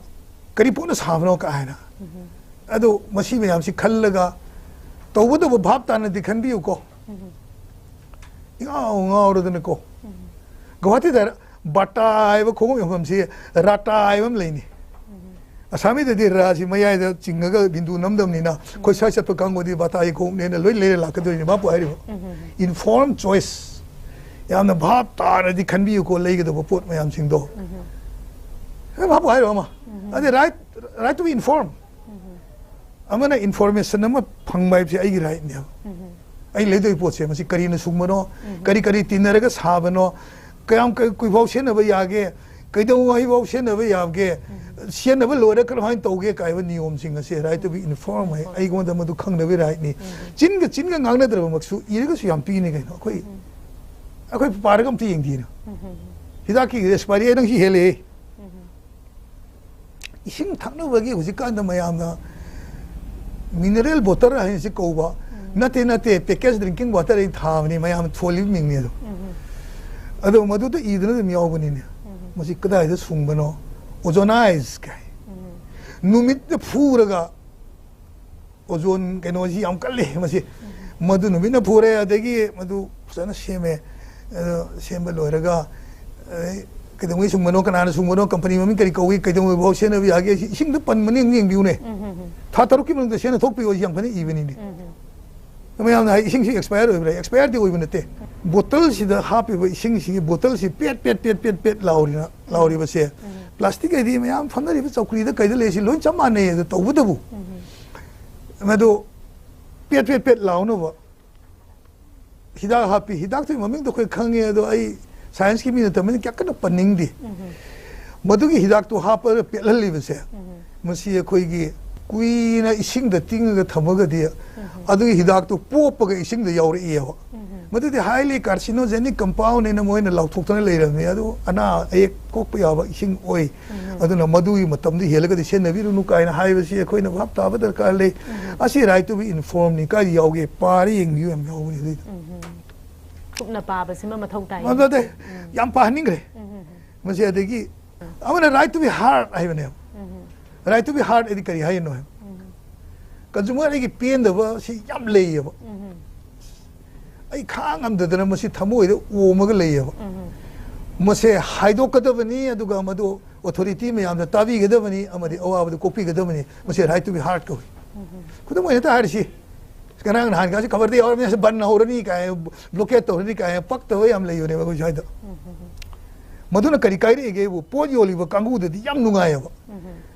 ꯀꯔꯤ ꯄꯣꯠꯅ ꯁꯥꯕꯅꯣ ꯀꯥꯏꯅ꯫ ꯑꯗꯣ ꯃꯁꯤ ꯃꯌꯥꯝꯁꯤ ꯈꯜꯂꯒ ꯇꯧꯒꯗꯧꯕ ꯚꯥꯞ ꯇꯥꯅꯗꯤ ꯈꯟꯕꯤꯌꯨꯀꯣ꯫ ꯏꯉꯥꯎ ꯉꯥꯎꯔꯗꯅꯀꯣ꯫ ꯒꯧꯍꯥꯇꯤꯗ ꯕꯥꯇꯥ ꯍꯥꯏꯕ ꯈꯣꯡꯎꯞ ꯌꯣꯟꯐꯝꯁꯤ ꯔꯥꯇꯥ ꯍꯥꯏꯕ ꯑꯃ ꯂꯩꯅꯤ꯫ ꯑꯁꯥꯃꯤꯗꯗꯤ ꯔꯥꯁꯤ ꯃꯌꯥꯏꯗ ꯆꯤꯡꯉꯒ ꯕꯤꯟꯗꯨ ꯅꯝꯗꯕꯅꯤꯅ ꯑꯩꯈꯣꯏ ꯁ꯭ꯋꯥꯏ ꯆꯠꯄ ꯀꯥꯡꯕꯨꯗꯤ ꯕꯥꯇꯥꯒꯤ ꯈꯣꯡꯎꯞꯅꯦꯅ ꯂꯣꯏ ꯂꯩꯔ ꯂꯥꯛꯀꯗꯣꯏꯅꯤ꯫ ꯃꯥꯄꯨ ꯍꯥꯏꯔꯤꯕ informed choice, ꯌꯥꯝꯅ ꯚꯥꯞ ꯇꯥꯅꯗꯤ ꯈꯟꯕꯤꯌꯨꯀꯣ ꯂꯩꯒꯗꯧꯕ ꯄꯣꯠ ꯃꯌꯥꯝꯁꯤꯡꯗꯣ꯫ ꯃꯥꯄꯨ ꯍꯥꯏꯔꯤꯕ ꯑꯃ ꯑꯗꯩ right, right to be informed꯫ ꯑꯃꯅ ꯏꯟꯐꯣꯔꯃꯦꯁꯟ ꯑꯃ ꯐꯪꯕ ꯍꯥꯏꯕꯁꯦ ꯑꯩꯒꯤ ꯔꯥꯏꯠꯅꯦꯕ꯫ ꯑꯩ ꯂꯩꯗꯣꯏ ꯄꯣꯠꯁꯦ ꯃꯁꯤ ꯀꯔꯤꯅ ꯁꯨꯡꯕꯅꯣ, ꯀꯔꯤ ꯀꯔꯤ ꯇꯤꯟꯅꯔꯒ ꯁꯥꯕꯅꯣ, ꯀꯌꯥꯝ ꯀ- ꯀꯨꯏꯐꯥꯎ ꯁꯤꯖꯤꯟꯅꯕ ꯌꯥꯒꯦ, ꯀꯩꯗꯧꯉꯩꯐꯥꯎ ꯁꯤꯖꯤꯟꯅꯕ ꯌꯥꯒꯦ, ꯁꯤꯖꯤꯟꯅꯕ ꯂꯣꯏꯔ ꯀꯔꯝꯍꯥꯏꯅ ꯇꯧꯒꯦ ꯀꯥꯏꯕ ꯅꯤꯌꯣꯝꯁꯤꯡ ꯑꯁꯦ right to be informed ꯍꯥꯏ ꯑꯩꯉꯣꯟꯗ ꯃꯗꯨ ꯈꯪꯅꯕꯒꯤ ꯔꯥꯏꯠꯅꯤ꯫ ꯆꯤꯟꯒ ꯆꯤꯟꯒ ꯉꯥꯡꯅꯗ꯭ꯔꯕꯃꯛꯁꯨ ꯏꯔꯒꯁꯨ ꯌꯥꯝ ꯄꯤꯅꯤ ꯀꯩꯅꯣ꯫ ꯑꯩꯈꯣꯏ ꯑꯩꯈꯣꯏ ꯄꯥꯔꯒ ꯑꯝꯇ ꯌꯦꯡꯗꯦꯅ꯫ ꯍꯤꯗꯥꯛꯀꯤ ꯑꯦꯛꯁꯄꯥꯏꯔꯤ ꯅꯪ ꯁꯤ ꯍꯦꯜꯂꯛꯑꯦ꯫ ꯏꯁꯤꯡ ꯊꯛꯅꯕꯒꯤ ꯍꯧꯖꯤꯛꯀꯥꯟꯗ ꯃꯌꯥꯝꯅ ꯃꯤꯅꯔꯦꯜ ꯕꯣꯇꯜ ꯍꯥꯏꯅꯁꯤ ꯀꯧꯕ, ꯅꯠꯇꯦ, ꯅꯠꯇꯦ, ꯄꯦꯀꯦꯖ ꯗ꯭ꯔꯤꯡꯀꯤꯡ ꯋꯥꯇꯔ ꯑꯩ ꯊꯥꯕꯅꯤ, ꯃꯌꯥꯝ ꯊꯣꯜꯂꯤꯕ ꯃꯤꯡꯅꯤ ꯑꯗꯣ꯫ ꯑꯗꯣ ꯃꯗꯨꯗ ꯏꯗꯨꯅ ꯑꯗꯨꯝ ꯌꯥꯎꯕꯅꯤꯅꯦ꯫ ꯃꯁꯤ ꯀꯗꯥꯏꯗ ꯁꯨꯡꯕꯅꯣ? ꯑꯣꯖꯣꯅꯥꯏꯖ ꯀꯥꯏ꯫ ꯅꯨꯃꯤꯠꯇ ꯐꯨꯔꯒ ꯑꯣꯖꯣꯟ ꯀꯩꯅꯣꯁꯤ ꯌꯥꯝ ꯀꯜꯂꯤ ꯃꯁꯤ꯫ ꯃꯗꯨ ꯅꯨꯃꯤꯠꯅ ꯐꯨꯔꯦ, ꯑꯗꯒꯤ ꯃꯗꯨ ꯐꯖꯅ ꯁꯦꯝꯃꯦ꯫ ꯑꯗꯣ ꯁꯦꯝꯕ ꯂꯣꯏꯔꯒ, ꯑꯗꯩ ꯀꯩꯗꯧꯉꯩ ꯁꯨꯡꯕꯅꯣ, ꯀꯅꯥꯅ ꯁꯨꯡꯕꯅꯣ, ꯀꯝꯄꯅꯤ ꯃꯃꯤꯡ ꯀꯔꯤ ꯀꯧꯏ, ꯀꯩꯗꯧꯉꯩ ꯐꯥꯎ ꯁꯤꯖꯤꯟꯅꯕ ꯌꯥꯒꯦ, ꯁꯤ ꯏꯁꯤꯡꯗ ꯄꯟꯕꯅꯤ, ꯑꯝꯇ ꯌꯦꯡꯕꯤꯌꯨꯅꯦ꯫ ꯊꯥ ꯇꯔꯨꯛꯀꯤ ꯃꯅꯨꯡꯗ ꯁꯤꯖꯤꯟꯅ ꯊꯣꯛꯄꯤꯌꯣ, ꯁꯤ ꯌꯥꯝ ꯐꯖꯅ ꯏꯕꯅꯤꯅꯦ꯫ ꯃꯌꯥꯝꯅ ꯍꯥꯏ, "ꯏꯁꯤꯡꯁꯤ ꯑꯦꯛꯁꯄꯥꯌꯔ ꯑꯣꯏꯕ꯭ꯔꯥ?" ꯑꯦꯛꯁꯄꯥꯌꯔꯗꯤ ꯑꯣꯏꯕ ꯅꯠꯇꯦ꯫ ꯕꯣꯇꯜꯁꯤꯗ ꯍꯥꯞꯄꯤꯕ ꯏꯁꯤꯡꯁꯤꯒꯤ ꯕꯣꯇꯜꯁꯤ ꯄꯦꯠ, ꯄꯦꯠ, ꯄꯦꯠ, ꯄꯦꯠ, ꯄꯦꯠ ꯂꯥꯎꯔꯤꯅ, ꯂꯥꯎꯔꯤꯕꯁꯦ, ꯄ꯭ꯂꯥꯁꯇꯤꯛ ꯍꯥꯏꯗꯤ ꯃꯌꯥꯝ ꯐꯝꯅꯔꯤꯕ ꯆꯧꯀ꯭ꯔꯤꯗ ꯀꯩꯗ ꯂꯩꯔꯤꯁꯤ ꯂꯣꯏ ꯆꯞ ꯃꯥꯟꯅꯩ꯫ ꯑꯗꯨ ꯇꯧꯕꯇꯕꯨ ꯃꯗꯨ ꯄꯦꯠ, ꯄꯦꯠ, ꯄꯦꯠ ꯂꯥꯎꯅꯕ ꯍꯤꯗꯥꯛ ꯍꯥꯞꯄꯤ꯫ ꯍꯤꯗꯥꯛꯇꯨꯒꯤ ꯃꯃꯤꯡꯗꯣ ꯑꯩꯈꯣꯏ ꯈꯪꯉꯦ, ꯑꯗꯣ ꯑꯩ ꯁꯥꯏꯟꯁꯀꯤ ꯃꯤ ꯅꯠꯇꯕꯅꯤꯅ ꯀꯌꯥ ꯀꯟꯅ ꯄꯟꯅꯤꯡꯗꯦ꯫ ꯃꯗꯨꯒꯤ ꯍꯤꯗꯥꯛꯇꯣ ꯍꯥꯞꯄꯒ ꯄꯦꯠꯍꯜꯂꯤꯕꯁꯦ, ꯃꯁꯤ ꯑꯩꯈꯣꯏꯒꯤ ꯀꯨꯏꯅ ꯏꯁꯤꯡꯗ ꯇꯤꯡꯉꯒ ꯊꯝꯃꯒꯗꯤ ꯑꯗꯨꯒꯤ ꯍꯤꯗꯥꯛꯇꯣ ꯄꯣꯞꯄꯒ ꯏꯁꯤꯡꯗ ꯌꯥꯎꯔꯛꯏꯑꯕ꯫ ꯃꯗꯨꯗꯤ highly carcinogenic compound ꯍꯥꯏꯅ ꯃꯣꯏꯅ ꯂꯥꯎꯊꯣꯛꯇꯅ ꯂꯩꯔꯕꯅꯤ꯫ ꯑꯗꯨ ꯑꯅꯥ ꯑꯌꯦꯛ ꯀꯣꯛꯄ ꯌꯥꯕ ꯏꯁꯤꯡ ꯑꯣꯏ꯫ ꯑꯗꯨꯅ ꯃꯗꯨꯒꯤ ꯃꯇꯝꯗꯨ ꯍꯦꯜꯂꯒꯗꯤ ꯁꯤꯖꯤꯟꯅꯕꯤꯔꯨꯅꯨ ꯀꯥꯏꯅ ꯍꯥꯏꯕꯁꯤ ꯑꯩꯈꯣꯏꯅ ꯚꯥꯞ ꯇꯥꯕ ꯗꯔꯀꯥꯔ ꯂꯩ꯫ ꯑꯁꯤ right to be informed ꯅꯤ꯫ ꯀꯥꯏꯗ ꯌꯥꯎꯒꯦ? ꯄꯥꯔ ꯌꯦꯡꯕꯤꯌꯨ, ꯌꯥꯝ ꯌꯥꯎꯕꯅꯤ ꯑꯗꯨꯏꯗ꯫ ꯀꯨꯞꯅ ꯄꯥꯕꯁꯤꯃ ꯃꯊꯧ ꯇꯥꯏ꯫ ꯃꯗꯨꯗ ꯌꯥꯝ ꯄꯥꯍꯟꯅꯤꯡꯈ꯭ꯔꯦ꯫ ꯃꯁꯤ ꯑꯗꯒꯤ ꯑꯃꯅ right to be heard ꯍꯥꯏꯕꯅꯦꯕ꯫ Right to be heard ꯍꯥꯏꯗꯤ ꯀꯔꯤ ꯍꯥꯏꯅꯣ ꯍꯥꯏꯕ꯫ ꯀꯟꯖꯨꯃꯔ ꯑꯩꯒꯤ ꯄꯦꯟꯗꯕ ꯁꯤ ꯌꯥꯝ ꯂꯩꯌꯦꯕ꯫ ꯑꯩ ꯈꯥꯡ ꯉꯝꯗꯗꯅ ꯃꯁꯤ ꯊꯃꯣꯏꯗ ꯑꯣꯝꯃꯒ ꯂꯩꯌꯦꯕ꯫ ꯃꯁꯦ ꯍꯥꯏꯗꯣꯛꯀꯗꯕꯅꯤ, ꯑꯗꯨꯒ ꯃꯗꯨ ꯑꯣꯊꯣꯔꯤꯇꯤ ꯃꯌꯥꯝꯅ ꯇꯥꯕꯤꯒꯗꯕꯅꯤ ꯑꯃꯗꯤ ꯑꯋꯥꯕꯗꯨ ꯀꯣꯛꯄꯤꯒꯗꯕꯅꯤ꯫ ꯃꯁꯤ right to be heard ꯀꯧꯏ꯫ ꯈꯨꯗꯝ ꯑꯣꯏꯅ ꯍꯦꯛꯇ ꯍꯥꯏꯔꯤꯁꯤ, ꯉꯔꯥꯡ ꯅꯍꯥꯟꯒꯥꯁꯤ ꯈꯕꯔꯗ ꯌꯥꯎꯔꯕꯅꯤ, ꯕꯟ ꯍꯧꯔꯅꯤ ꯀꯥꯏ, ꯕ꯭ꯂꯣꯀꯦꯠ ꯇꯧꯔꯅꯤ ꯀꯥꯏ, ꯄꯛꯇꯕ ꯌꯥꯝ ꯂꯩꯕꯅꯦꯕ ꯑꯩꯈꯣꯏ ꯁ꯭ꯋꯥꯏꯗ꯫ ꯃꯗꯨꯅ ꯀꯔꯤ ꯀꯥꯏꯔꯛꯏꯒꯦꯕꯨ, ꯄꯣꯠ ꯌꯣꯜꯂꯤꯕ ꯀꯥꯡꯕꯨꯗꯗꯤ ꯌꯥꯝ ꯅꯨꯡꯉꯥꯏꯌꯦꯕ꯫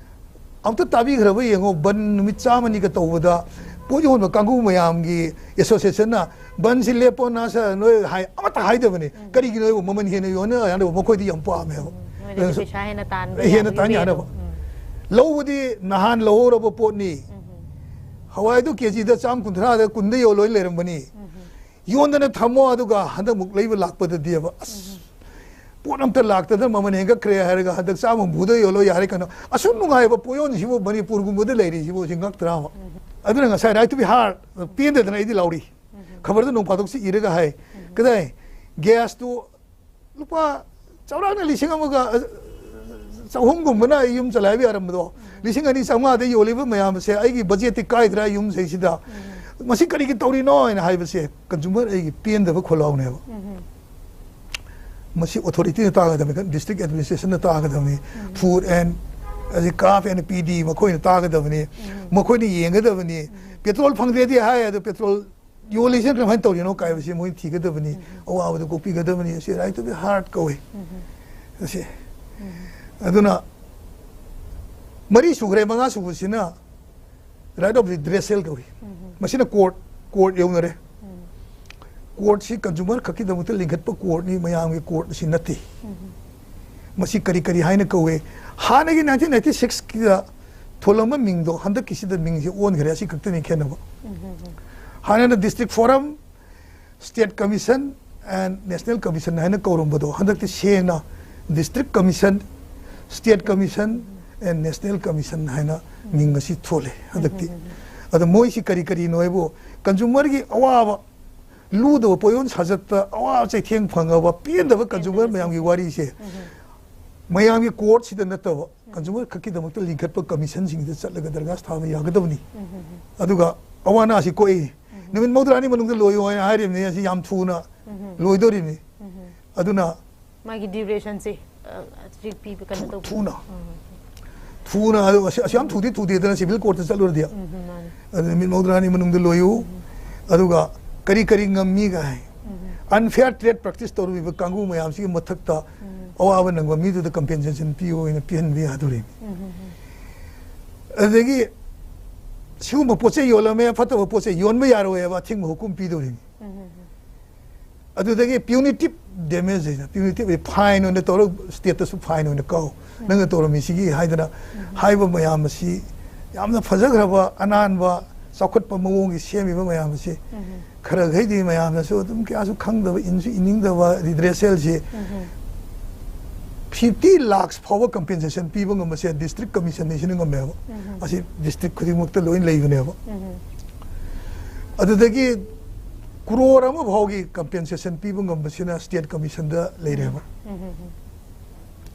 ꯑꯝꯇ ꯇꯥꯕꯤꯈ꯭ꯔꯕ ꯌꯦꯡꯉꯣ, ꯕꯟ ꯅꯨꯃꯤꯠ ꯆꯥꯝꯃꯅꯤꯒ ꯇꯧꯕꯗ ꯄꯣꯠ ꯌꯣꯟꯕ ꯀꯥꯡꯕꯨ ꯃꯌꯥꯝꯒꯤ ꯑꯦꯁꯣꯁꯤꯌꯦꯁꯟꯅ ꯕꯟꯁꯤ ꯂꯦꯞꯄꯣ ꯅꯁ ꯅꯣꯏ ꯍꯥꯏ, ꯑꯃꯠꯇ ꯍꯥꯏꯗꯕꯅꯤ꯫ ꯀꯔꯤꯒꯤꯅꯣ ꯍꯥꯏꯕꯨ ꯃꯃꯜ ꯍꯦꯟꯅ ꯌꯣꯟꯅ ꯌꯥꯅꯕ ꯃꯈꯣꯏꯗꯤ ꯌꯥꯝ ꯄꯥꯝꯃꯦꯕ꯫ ꯃꯣꯏꯗꯗꯤ ꯄꯩꯁꯥ ꯍꯦꯟꯅ ꯇꯥꯟꯕ ꯍꯦꯟꯅ ꯌꯥꯕꯒꯤ ꯇꯥꯟ way ꯌꯥꯅꯕ꯫ ꯑꯃ꯫ ꯎꯝ꯫ ꯂꯧꯕꯗꯤ ꯅꯍꯥꯟ ꯂꯧꯍꯧꯔꯕ ꯄꯣꯠꯅꯤ꯫ ꯍꯋꯥꯏꯗꯨ ꯀꯦꯖꯤꯗ ꯆꯥꯝ ꯀꯨꯟꯊ꯭ꯔꯥꯗ ꯀꯨꯟꯗ ꯌꯣꯜꯂꯣꯏ ꯂꯩꯔꯝꯕꯅꯤ꯫ ꯌꯣꯟꯗꯅ ꯊꯝꯃꯣ, ꯑꯗꯨꯒ ꯍꯟꯗꯛꯃꯨꯛ ꯂꯩꯕ ꯂꯥꯛꯄꯗꯗꯤꯕ, ꯑꯁ, ꯄꯣꯠ ꯑꯝꯇ ꯂꯥꯛꯇꯗꯅ ꯃꯃꯜ ꯍꯦꯟꯒꯠꯈ꯭ꯔꯦ ꯍꯥꯏꯔꯒ ꯍꯟꯗꯛ ꯆꯥꯝꯃ ꯍꯨꯝꯐꯨꯗ ꯌꯣꯜꯂꯣ ꯌꯥꯔꯦ ꯀꯩꯅꯣ꯫ ꯑꯁꯨꯛ ꯅꯨꯡꯉꯥꯏꯕ ꯄꯣꯠꯌꯣꯟꯁꯤꯕꯨ ꯃꯅꯤꯄꯨꯔꯒꯨꯝꯕꯗ ꯂꯩꯔꯤꯁꯤꯕꯨ ꯁꯤ ꯉꯛꯇ꯭ꯔꯥꯕ? ꯑꯗꯨꯅ ꯉꯁꯥꯏ Right to be Heard ꯄꯦꯟꯗꯗꯅ ꯑꯩꯗꯤ ꯂꯥꯎꯔꯤ꯫ ꯈꯕꯔꯗ ꯅꯣꯡ ꯐꯥꯗꯣꯛꯁꯤ ꯏꯔꯒ ꯍꯥꯏ, ꯀꯗꯥꯏ ꯒ꯭ꯌꯥꯁꯇꯨ ꯂꯨꯄꯥ ꯆꯥꯎꯔꯥꯛꯅ ꯂꯤꯁꯤꯡ ꯑꯃꯒ ꯆꯍꯨꯝꯒꯨꯝꯕꯅ ꯑꯩ ꯌꯨꯝ ꯆꯂꯥꯏꯕ ꯌꯥꯔꯝꯕꯗꯣ, ꯂꯤꯁꯤꯡ ꯑꯅꯤ ꯆꯥꯝꯃꯉꯥꯗ ꯌꯣꯜꯂꯤꯕ ꯃꯌꯥꯝ ꯑꯁꯦ ꯑꯩꯒꯤ ꯕꯖꯦꯠꯇꯤ ꯀꯥꯏꯗ꯭ꯔꯥ ꯌꯨꯝꯁꯤꯗꯩꯁꯤꯗ? ꯃꯁꯤ ꯀꯔꯤꯒꯤ ꯇꯧꯔꯤꯅꯣ ꯍꯥꯏꯅ ꯍꯥꯏꯕꯁꯦ ꯀꯟꯖꯨꯃꯔ ꯑꯩꯒꯤ ꯄꯦꯟꯗꯕ ꯈꯣꯜꯂꯥꯎꯅꯦꯕ꯫ ꯃꯁꯤ ꯑꯣꯊꯣꯔꯤꯇꯤꯅ ꯇꯥꯒꯗꯕꯅꯤ, ꯗꯤꯁꯇ꯭ꯔꯤꯛ ꯑꯦꯗꯃꯤꯅꯤꯁꯇ꯭ꯔꯦꯁꯟꯅ ꯇꯥꯒꯗꯕꯅꯤ, ꯐꯨꯗ ꯑꯦꯟ ꯑꯗꯩ ꯀꯥꯐ ꯑꯦꯟ ꯄꯤ ꯗꯤ ꯃꯈꯣꯏꯅ ꯇꯥꯒꯗꯕꯅꯤ, ꯃꯈꯣꯏꯅ ꯌꯦꯡꯒꯗꯕꯅꯤ꯫ ꯄꯦꯇ꯭ꯔꯣꯜ ꯐꯪꯗ꯭ꯔꯦꯗꯤ ꯍꯥꯏ, ꯑꯗꯣ ꯄꯦꯇ꯭ꯔꯣꯜ ꯌꯣꯜꯂꯤꯁꯤꯅ ꯀꯃꯥꯏꯅ ꯇꯧꯔꯤꯅꯣ ꯀꯥꯏꯕꯁꯤ ꯃꯣꯏ ꯊꯤꯒꯗꯕꯅꯤ, ꯑꯋꯥꯕꯗꯨ ꯀꯣꯛꯄꯤꯒꯗꯕꯅꯤ꯫ ꯑꯁꯤ Right to be Heard ꯀꯧꯏ꯫ ꯑꯁꯤ ꯑꯗꯨꯅ ꯃꯔꯤ ꯁꯨꯈ꯭ꯔꯦ, ꯃꯉꯥ ꯁꯨꯕꯁꯤꯅ Right of Redressal ꯀꯧꯏ꯫ ꯃꯁꯤꯅ ꯀꯣꯔꯠ, ꯀꯣꯔꯠ ꯌꯧꯅꯔꯦ꯫ ꯀꯣꯔꯠꯁꯤ ꯀꯟꯖꯨꯃꯔ ꯈꯛꯀꯤꯗꯃꯛꯇ ꯂꯤꯡꯈꯠꯄ ꯀꯣꯔꯠꯅꯤ, ꯃꯌꯥꯝꯒꯤ ꯀꯣꯔꯠ ꯑꯁꯤ ꯅꯠꯇꯦ꯫ ꯃꯁꯤ ꯀꯔꯤ ꯀꯔꯤ ꯍꯥꯏꯅ ꯀꯧꯏ? ꯍꯥꯟꯅꯒꯤ ꯅꯥꯏꯟꯇꯤꯟ ꯅꯥꯏꯟꯇꯤ ꯁꯤꯛꯁꯀꯤꯗ ꯊꯣꯜꯂꯝꯕ ꯃꯤꯡꯗꯣ ꯍꯟꯗꯛꯀꯤꯁꯤꯗ ꯃꯤꯡꯁꯦ ꯑꯣꯟꯈ꯭ꯔꯦ, ꯑꯁꯤ ꯈꯛꯇꯅꯤ ꯈꯦꯠꯅꯕ꯫ ꯍꯥꯟꯅꯅ District Forum, State Commission and National Commission ꯍꯥꯏꯅ ꯀꯧꯔꯝꯕꯗꯣ ꯍꯟꯗꯛꯇꯤ ꯁꯦꯡꯅ District Commission, State Commission and National Commission ꯍꯥꯏꯅ ꯃꯤꯡ ꯑꯁꯤ ꯊꯣꯜꯂꯦ ꯍꯟꯗꯛꯇꯤ꯫ ꯑꯗꯣ ꯃꯣꯏꯁꯤ ꯀꯔꯤ ꯀꯔꯤꯅꯣ ꯍꯥꯏꯕꯨ, ꯀꯟꯖꯨꯃꯔꯒꯤ ꯑꯋꯥꯕ, ꯂꯨꯗꯕ ꯄꯣꯠꯌꯣꯟ ꯁꯥꯖꯠꯇ ꯑꯋꯥꯕ ꯆꯩꯊꯦꯡ ꯐꯪꯉꯕ ꯄꯦꯟꯗꯕ ꯀꯟꯖꯨꯃꯔ ꯃꯌꯥꯝꯒꯤ ꯋꯥꯔꯤꯁꯦ ꯃꯌꯥꯝꯒꯤ ꯀꯣꯔꯠꯁꯤꯗ ꯅꯠꯇꯕ, ꯀꯟꯖꯨꯃꯔ ꯈꯛꯀꯤꯗꯃꯛꯇ ꯂꯤꯡꯈꯠꯄ ꯀꯃꯤꯁꯟꯁꯤꯡꯗ ꯆꯠꯂꯒ ꯗꯔꯈꯥꯁ ꯊꯥꯕ ꯌꯥꯒꯗꯕꯅꯤ꯫ ꯑꯗꯨꯒ ꯑꯋꯥ ꯑꯅꯥꯁꯤ ꯀꯣꯛꯏ, ꯅꯨꯃꯤꯠ ꯃꯧꯗ꯭ꯔꯥꯅꯤ ꯃꯅꯨꯡꯗ ꯂꯣꯏꯌꯨ ꯍꯥꯏꯅ ꯍꯥꯏꯔꯤꯕꯅꯤ, ꯑꯁꯤ ꯌꯥꯝ ꯊꯨꯅ ꯂꯣꯏꯗꯣꯔꯤꯕꯅꯤ꯫ ꯑꯗꯨꯅ ꯃꯥꯒꯤ ꯗ꯭ꯌꯨꯔꯦꯁꯟꯁꯦ ꯍꯧꯖꯤꯛ ꯄꯤꯕ ꯀꯩꯅꯣ ꯇꯧꯕ ꯊꯨꯅ ꯊꯨꯅ ꯑꯗꯨ ꯑꯁꯤ ꯑꯁꯤ ꯌꯥꯝ ꯊꯨꯗꯤ ꯊꯨꯗꯦꯗꯅ ꯁꯤꯚꯤꯜ ꯀꯣꯔꯠꯇ ꯆꯠꯂꯨꯔꯗꯤ꯫ ꯎꯝ, ꯃꯥꯅꯦ꯫ ꯑꯗꯨ ꯅꯨꯃꯤꯠ ꯃꯧꯗ꯭ꯔꯥꯅꯤ ꯃꯅꯨꯡꯗ ꯂꯣꯏꯌꯨ꯫ ꯑꯗꯨꯒ ꯀꯔꯤ ꯀꯔꯤ ꯉꯝꯃꯤꯒ ꯍꯥꯏ꯫ Unfair trade practice ꯇꯧꯔꯤꯕ ꯀꯥꯡꯕꯨ ꯃꯌꯥꯝꯁꯤꯒꯤ ꯃꯊꯛꯇ ꯑꯋꯥꯕ ꯅꯪꯕ ꯃꯤꯗꯨꯗ ꯀꯝꯄꯦꯟꯁꯦꯁꯟ ꯄꯤꯌꯨ ꯑꯣꯏꯅ ꯄꯤꯍꯟꯕ ꯌꯥꯗꯣꯔꯤꯕꯅꯤ꯫ ꯑꯗꯨꯗꯒꯤ ꯁꯤꯒꯨꯝꯕ ꯄꯣꯠ ꯆꯩ ꯌꯣꯜꯂꯝꯃꯦ, ꯐꯠꯇꯕ ꯄꯣꯠ ꯆꯩ ꯌꯣꯟꯕ ꯌꯥꯔꯣꯏ ꯍꯥꯏꯕ ꯑꯊꯤꯡꯕ ꯍꯨꯀꯨꯝ ꯄꯤꯗꯧꯔꯤꯅꯤ꯫ ꯑꯗꯨꯗꯒꯤ ꯄ꯭ꯌꯨꯅꯤꯇꯤꯞ ꯗꯦꯃꯦꯖ ꯍꯥꯏꯅ, ꯄ꯭ꯌꯨꯅꯤꯇꯤꯞ ꯐꯥꯏꯟ ꯑꯣꯏꯅ ꯇꯧꯔꯒ ꯁ꯭ꯇꯦꯠꯇꯁꯨ ꯐꯥꯏꯟ ꯑꯣꯏꯅ ꯀꯥꯎ, ꯅꯪꯅ ꯇꯧꯔꯝꯃꯤꯁꯤꯒꯤ ꯍꯥꯏꯗꯅ ꯍꯥꯏꯕ ꯃꯌꯥꯝ ꯑꯁꯤ ꯌꯥꯝꯅ ꯐꯖꯈ꯭ꯔꯕ ꯑꯅꯥꯟꯕ ꯆꯥꯎꯈꯠꯄ ꯃꯑꯣꯡꯒꯤ ꯁꯦꯝꯃꯤꯕ ꯃꯌꯥꯝ ꯑꯁꯤ ꯈꯔꯈꯩꯗꯤ ꯃꯌꯥꯝꯅꯁꯨ ꯑꯗꯨꯝ ꯀꯌꯥꯁꯨ ꯈꯪꯗꯕ, ꯏꯟꯁꯨ ꯏꯅꯤꯡꯗꯕ ꯔꯤꯗ꯭ꯔꯦꯁꯦꯜꯁꯤ ꯐꯤꯐꯇꯤ ꯂꯥꯛꯁ ꯐꯥꯎꯕ ꯀꯝꯄꯦꯟꯁꯦꯁꯟ ꯄꯤꯕ ꯉꯝꯕꯁꯦ ꯗꯤꯁꯇ꯭ꯔꯤꯛ ꯀꯃꯤꯁꯟꯅ ꯁꯤꯅ ꯉꯝꯃꯦꯕ꯫ ꯑꯁꯤ ꯗꯤꯁꯇ꯭ꯔꯤꯛ ꯈꯨꯗꯤꯡꯃꯛꯇ ꯂꯣꯏ ꯂꯩꯕꯅꯦꯕ꯫ ꯑꯗꯨꯗꯒꯤ ꯀ꯭ꯔꯣꯔ ꯑꯃ ꯐꯥꯎꯒꯤ ꯀꯝꯄꯦꯟꯁꯦꯁꯟ ꯄꯤꯕ ꯉꯝꯕꯁꯤꯅ ꯁ꯭ꯇꯦꯠ ꯀꯃꯤꯁꯟꯗ ꯂꯩꯔꯦꯕ꯫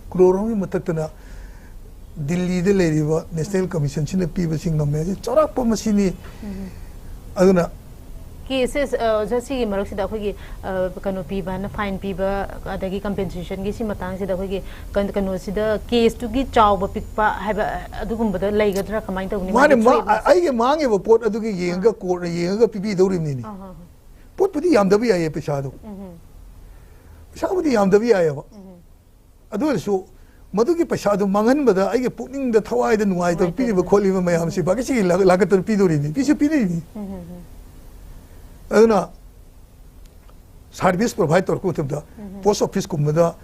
ꯀ꯭ꯔꯣꯔ ꯑꯃꯒꯤ ꯃꯊꯛꯇꯅ ꯗꯤꯜꯂꯤꯗ ꯂꯩꯔꯤꯕ ꯅꯦꯁꯅꯦꯜ ꯀꯃꯤꯁꯟꯁꯤꯅ ꯄꯤꯕꯁꯤ ꯉꯝꯃꯦ꯫ ꯑꯁꯤ ꯆꯥꯎꯔꯥꯛꯄ ꯃꯁꯤꯅꯤ꯫ ꯑꯗꯨꯅ ꯀꯦꯁꯦꯁ ꯑꯣꯖꯥ, ꯁꯤꯒꯤ ꯃꯔꯛꯁꯤꯗ ꯑꯩꯈꯣꯏꯒꯤ ꯑ, ꯀꯩꯅꯣ ꯄꯤꯕ ꯍꯥꯏꯅ, ꯐꯥꯏꯟ ꯄꯤꯕ ꯑꯗꯒꯤ ꯀꯝꯄꯦꯟꯁꯦꯁꯟꯒꯤ ꯁꯤ ꯃꯇꯥꯡꯁꯤꯗ ꯑꯩꯈꯣꯏꯒꯤ ꯀꯩꯅꯣꯁꯤꯗ ꯀꯦꯁꯇꯨꯒꯤ ꯆꯥꯎꯕ ꯄꯤꯛꯄ ꯍꯥꯏꯕ ꯑꯗꯨꯒꯨꯝꯕꯗ ꯂꯩꯒꯗ꯭ꯔꯥ, ꯀꯃꯥꯏꯅ ꯇꯧꯅꯤ? ꯃꯥꯅꯦ, ꯃꯥꯒꯤ ꯃꯥ- ꯊꯣꯛꯏꯕ ꯑꯩꯒꯤ ꯃꯥꯡꯉꯤꯕ ꯄꯣꯠ ꯑꯗꯨꯒꯤ ꯌꯦꯡꯉꯒ ꯀꯣꯔꯠꯅ ꯌꯦꯡꯉꯒ ꯄꯤꯕꯤꯗꯧꯔꯤꯕꯅꯤꯅꯦ꯫ ꯑꯍꯥ, ꯑꯍꯥ. ꯄꯣꯠꯄꯨꯗꯤ ꯌꯥꯝꯗꯕ ꯌꯥꯏꯌꯦ ꯄꯩꯁꯥꯗꯣ꯫ ꯄꯩꯁꯥꯕꯨꯗꯤ ꯌꯥꯝꯗꯕ ꯌꯥꯏꯌꯦꯕ꯫ ꯑꯗꯨ ꯑꯣꯏꯔꯁꯨ ꯃꯗꯨꯒꯤ ꯄꯩꯁꯥꯗꯨ ꯃꯥꯡꯍꯟꯕꯗ ꯑꯩꯒꯤ ꯄꯨꯛꯅꯤꯡꯗ ꯊꯋꯥꯏꯗ ꯅꯨꯡꯉꯥꯏꯇꯕ ꯄꯤꯔꯤꯕ ꯈꯣꯠꯂꯤꯕ ꯃꯌꯥꯝꯁꯤ ꯕꯥꯀꯤꯁꯤꯒꯤ ꯂꯥꯛ- ꯂꯥꯛꯀꯠꯇꯅ ꯄꯤꯗꯧꯔꯤꯅꯤ, ꯄꯤꯁꯨ ꯄꯤꯅꯔꯤꯅꯤ꯫ ꯑꯗꯨꯅ ꯁꯥꯔꯚꯤꯁ ꯄ꯭ꯔꯣꯚꯥꯏꯗ ꯇꯧꯔꯛꯄ ꯃꯇꯝꯗ ꯄꯣꯁ ꯑꯣꯐꯤꯁꯀꯨꯝꯕꯗ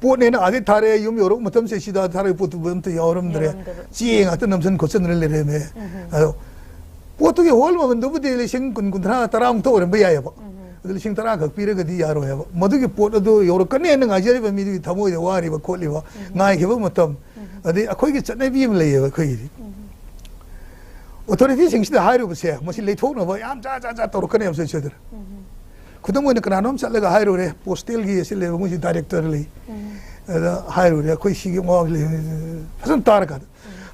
ꯄꯣꯠꯅꯦꯅ ꯑꯥꯗꯩ ꯊꯥꯔꯛꯑꯦ, ꯌꯨꯝ ꯌꯧꯔꯛꯄ ꯃꯇꯝꯁꯦ ꯁꯤꯗ ꯊꯥꯔꯛꯏ ꯄꯣꯠꯇꯨꯕꯨ ꯑꯝꯇ ꯌꯥꯎꯔꯝꯗ꯭ꯔꯦ꯫ ꯆꯦ ꯉꯥꯛꯇ ꯅꯝꯁꯤꯟ ꯈꯣꯠꯆꯤꯟꯗꯅ ꯂꯩꯔꯝꯃꯦ꯫ ꯑꯗꯣ ꯄꯣꯠꯇꯨꯒꯤ ꯍꯣꯜ ꯃꯃꯜꯗꯨꯕꯨꯗꯤ ꯂꯤꯁꯤꯡ ꯀꯨꯟ, ꯀꯨꯟꯊ꯭ꯔꯥ, ꯇꯔꯥꯃꯨꯛꯇ ꯑꯣꯏꯔꯝꯕ ꯌꯥꯏꯑꯕ꯫ ꯑꯗꯨ ꯂꯤꯁꯤꯡ ꯇꯔꯥ ꯈꯛ ꯄꯤꯔꯒꯗꯤ ꯌꯥꯔꯣꯏ ꯍꯥꯏꯕ꯫ ꯃꯗꯨꯒꯤ ꯄꯣꯠ ꯑꯗꯨ ꯌꯧꯔꯛꯀꯅꯦꯅ ꯉꯥꯏꯖꯔꯤꯕ ꯃꯤꯗꯨꯒꯤ ꯊꯃꯣꯏꯗ ꯋꯥꯔꯤꯕ ꯈꯣꯠꯂꯤꯕ, ꯉꯥꯏꯈꯤꯕ ꯃꯇꯝ, ꯑꯗꯩ ꯑꯩꯈꯣꯏꯒꯤ ꯆꯠꯅꯕꯤ ꯑꯃ ꯂꯩꯌꯦꯕ ꯑꯩꯈꯣꯏꯒꯤꯗꯤ꯫ ꯑꯣꯊꯣꯔꯤꯇꯤꯁꯤꯡꯁꯤꯗ ꯍꯥꯏꯔꯨꯕꯁꯦ ꯃꯁꯤ ꯂꯩꯊꯣꯛꯅꯕ ꯌꯥꯝ ꯖꯥꯠ ꯖꯥꯠ ꯖꯥꯠ ꯇꯧꯔꯛꯀꯅꯦꯕ ꯁꯣꯏ ꯁꯣꯏꯗꯅ꯫ ꯈꯨꯗꯝ ꯑꯣꯏꯅ ꯀꯅꯥꯅꯣꯝ ꯆꯠꯂꯒ ꯍꯥꯏꯔꯨꯔꯦ, ꯄꯣꯁꯇꯦꯜꯒꯤ ꯑꯁꯤ ꯂꯩꯕ ꯃꯣꯏꯁꯤ ꯗꯥꯏꯔꯦꯛꯇꯔ ꯂꯩ꯫ ꯑꯗ ꯍꯥꯏꯔꯨꯔꯦ, "ꯑꯩꯈꯣꯏ ꯁꯤꯒꯤ ꯃꯋꯥ ꯂꯩ", ꯐꯖꯅ ꯇꯥꯔꯀꯥꯟꯗ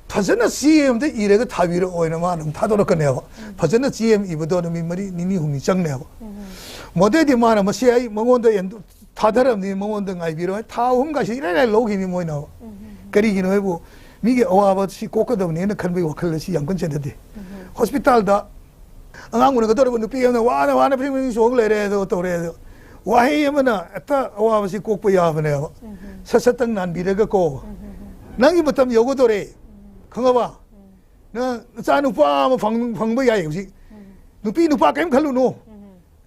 ꯐꯖꯅ ꯆꯦ ꯑꯃꯗ ꯏꯔꯒ ꯊꯥꯕꯤꯔꯛꯑꯣꯅ ꯃꯥꯅ ꯑꯃꯨꯛ ꯊꯥꯗꯣꯔꯛꯀꯅꯦꯕ꯫ ꯐꯖꯅ ꯆꯦ ꯑꯃ ꯏꯕꯗꯣ ꯅꯨꯃꯤꯠ ꯃꯔꯤ, ꯅꯤꯅꯤ, ꯍꯨꯝꯅꯤ ꯆꯪꯅꯦꯕ꯫ ꯃꯗꯨꯗꯩꯗꯤ ꯃꯥꯅ ꯃꯁꯤ ꯑꯩ ꯃꯉꯣꯟꯗ ꯑꯦꯟ-, ꯊꯥꯗꯔꯕꯅꯤ, ꯃꯉꯣꯟꯗ ꯉꯥꯏꯕꯤꯔꯣ꯫ ꯊꯥ ꯑꯍꯨꯝꯒꯁꯤ ꯏꯔꯥꯏ ꯂꯥꯏ ꯂꯧꯈꯤꯅꯤ ꯃꯣꯏꯅ꯫ ꯀꯔꯤꯒꯤꯅꯣ ꯍꯥꯏꯕꯨ ꯃꯤꯒꯤ ꯑꯋꯥꯕ ꯁꯤ ꯀꯣꯛꯀꯗꯕꯅꯦꯅ ꯈꯟꯕꯒꯤ ꯋꯥꯈꯜ ꯑꯁꯤ ꯌꯥꯝ ꯀꯟꯅ ꯆꯦꯟꯅꯗꯦ꯫ ꯍꯣꯁꯄꯤꯇꯥꯜꯗ ꯑꯉꯥꯡ ꯎꯅꯒꯗꯧꯔꯕ ꯅꯨꯄꯤ ꯑꯃꯅ ꯋꯥꯅ ꯋꯥꯅ ꯐ꯭ꯔꯤꯡ ꯐ꯭ꯔꯤꯡ ꯆꯣꯡ ꯂꯩꯔꯦ, ꯑꯗꯣ ꯇꯧꯔꯦ꯫ ꯑꯗꯣ ꯋꯥꯍꯩ ꯑꯃꯅ ꯍꯦꯛꯇ ꯑꯋꯥꯕꯁꯤ ꯀꯣꯛꯄ ꯌꯥꯕꯅꯦꯕ꯫ ꯁꯠ ꯁꯠꯇꯪ ꯅꯥꯟꯕꯤꯔꯒꯀꯣ, "ꯅꯪꯒꯤ ꯃꯇꯝ ꯌꯧꯒꯗꯧꯔꯦ, ꯈꯪꯉꯕ? ꯅꯪ ꯅꯆꯥ ꯅꯨꯄꯥ ꯑꯃ ꯐꯪ-, ꯐꯪꯕ ꯌꯥꯏ ꯍꯧꯖꯤꯛ꯫ ꯅꯨꯄꯤ ꯅꯨꯄꯥ ꯀꯔꯤꯝ ꯈꯜꯂꯨꯅꯨ꯫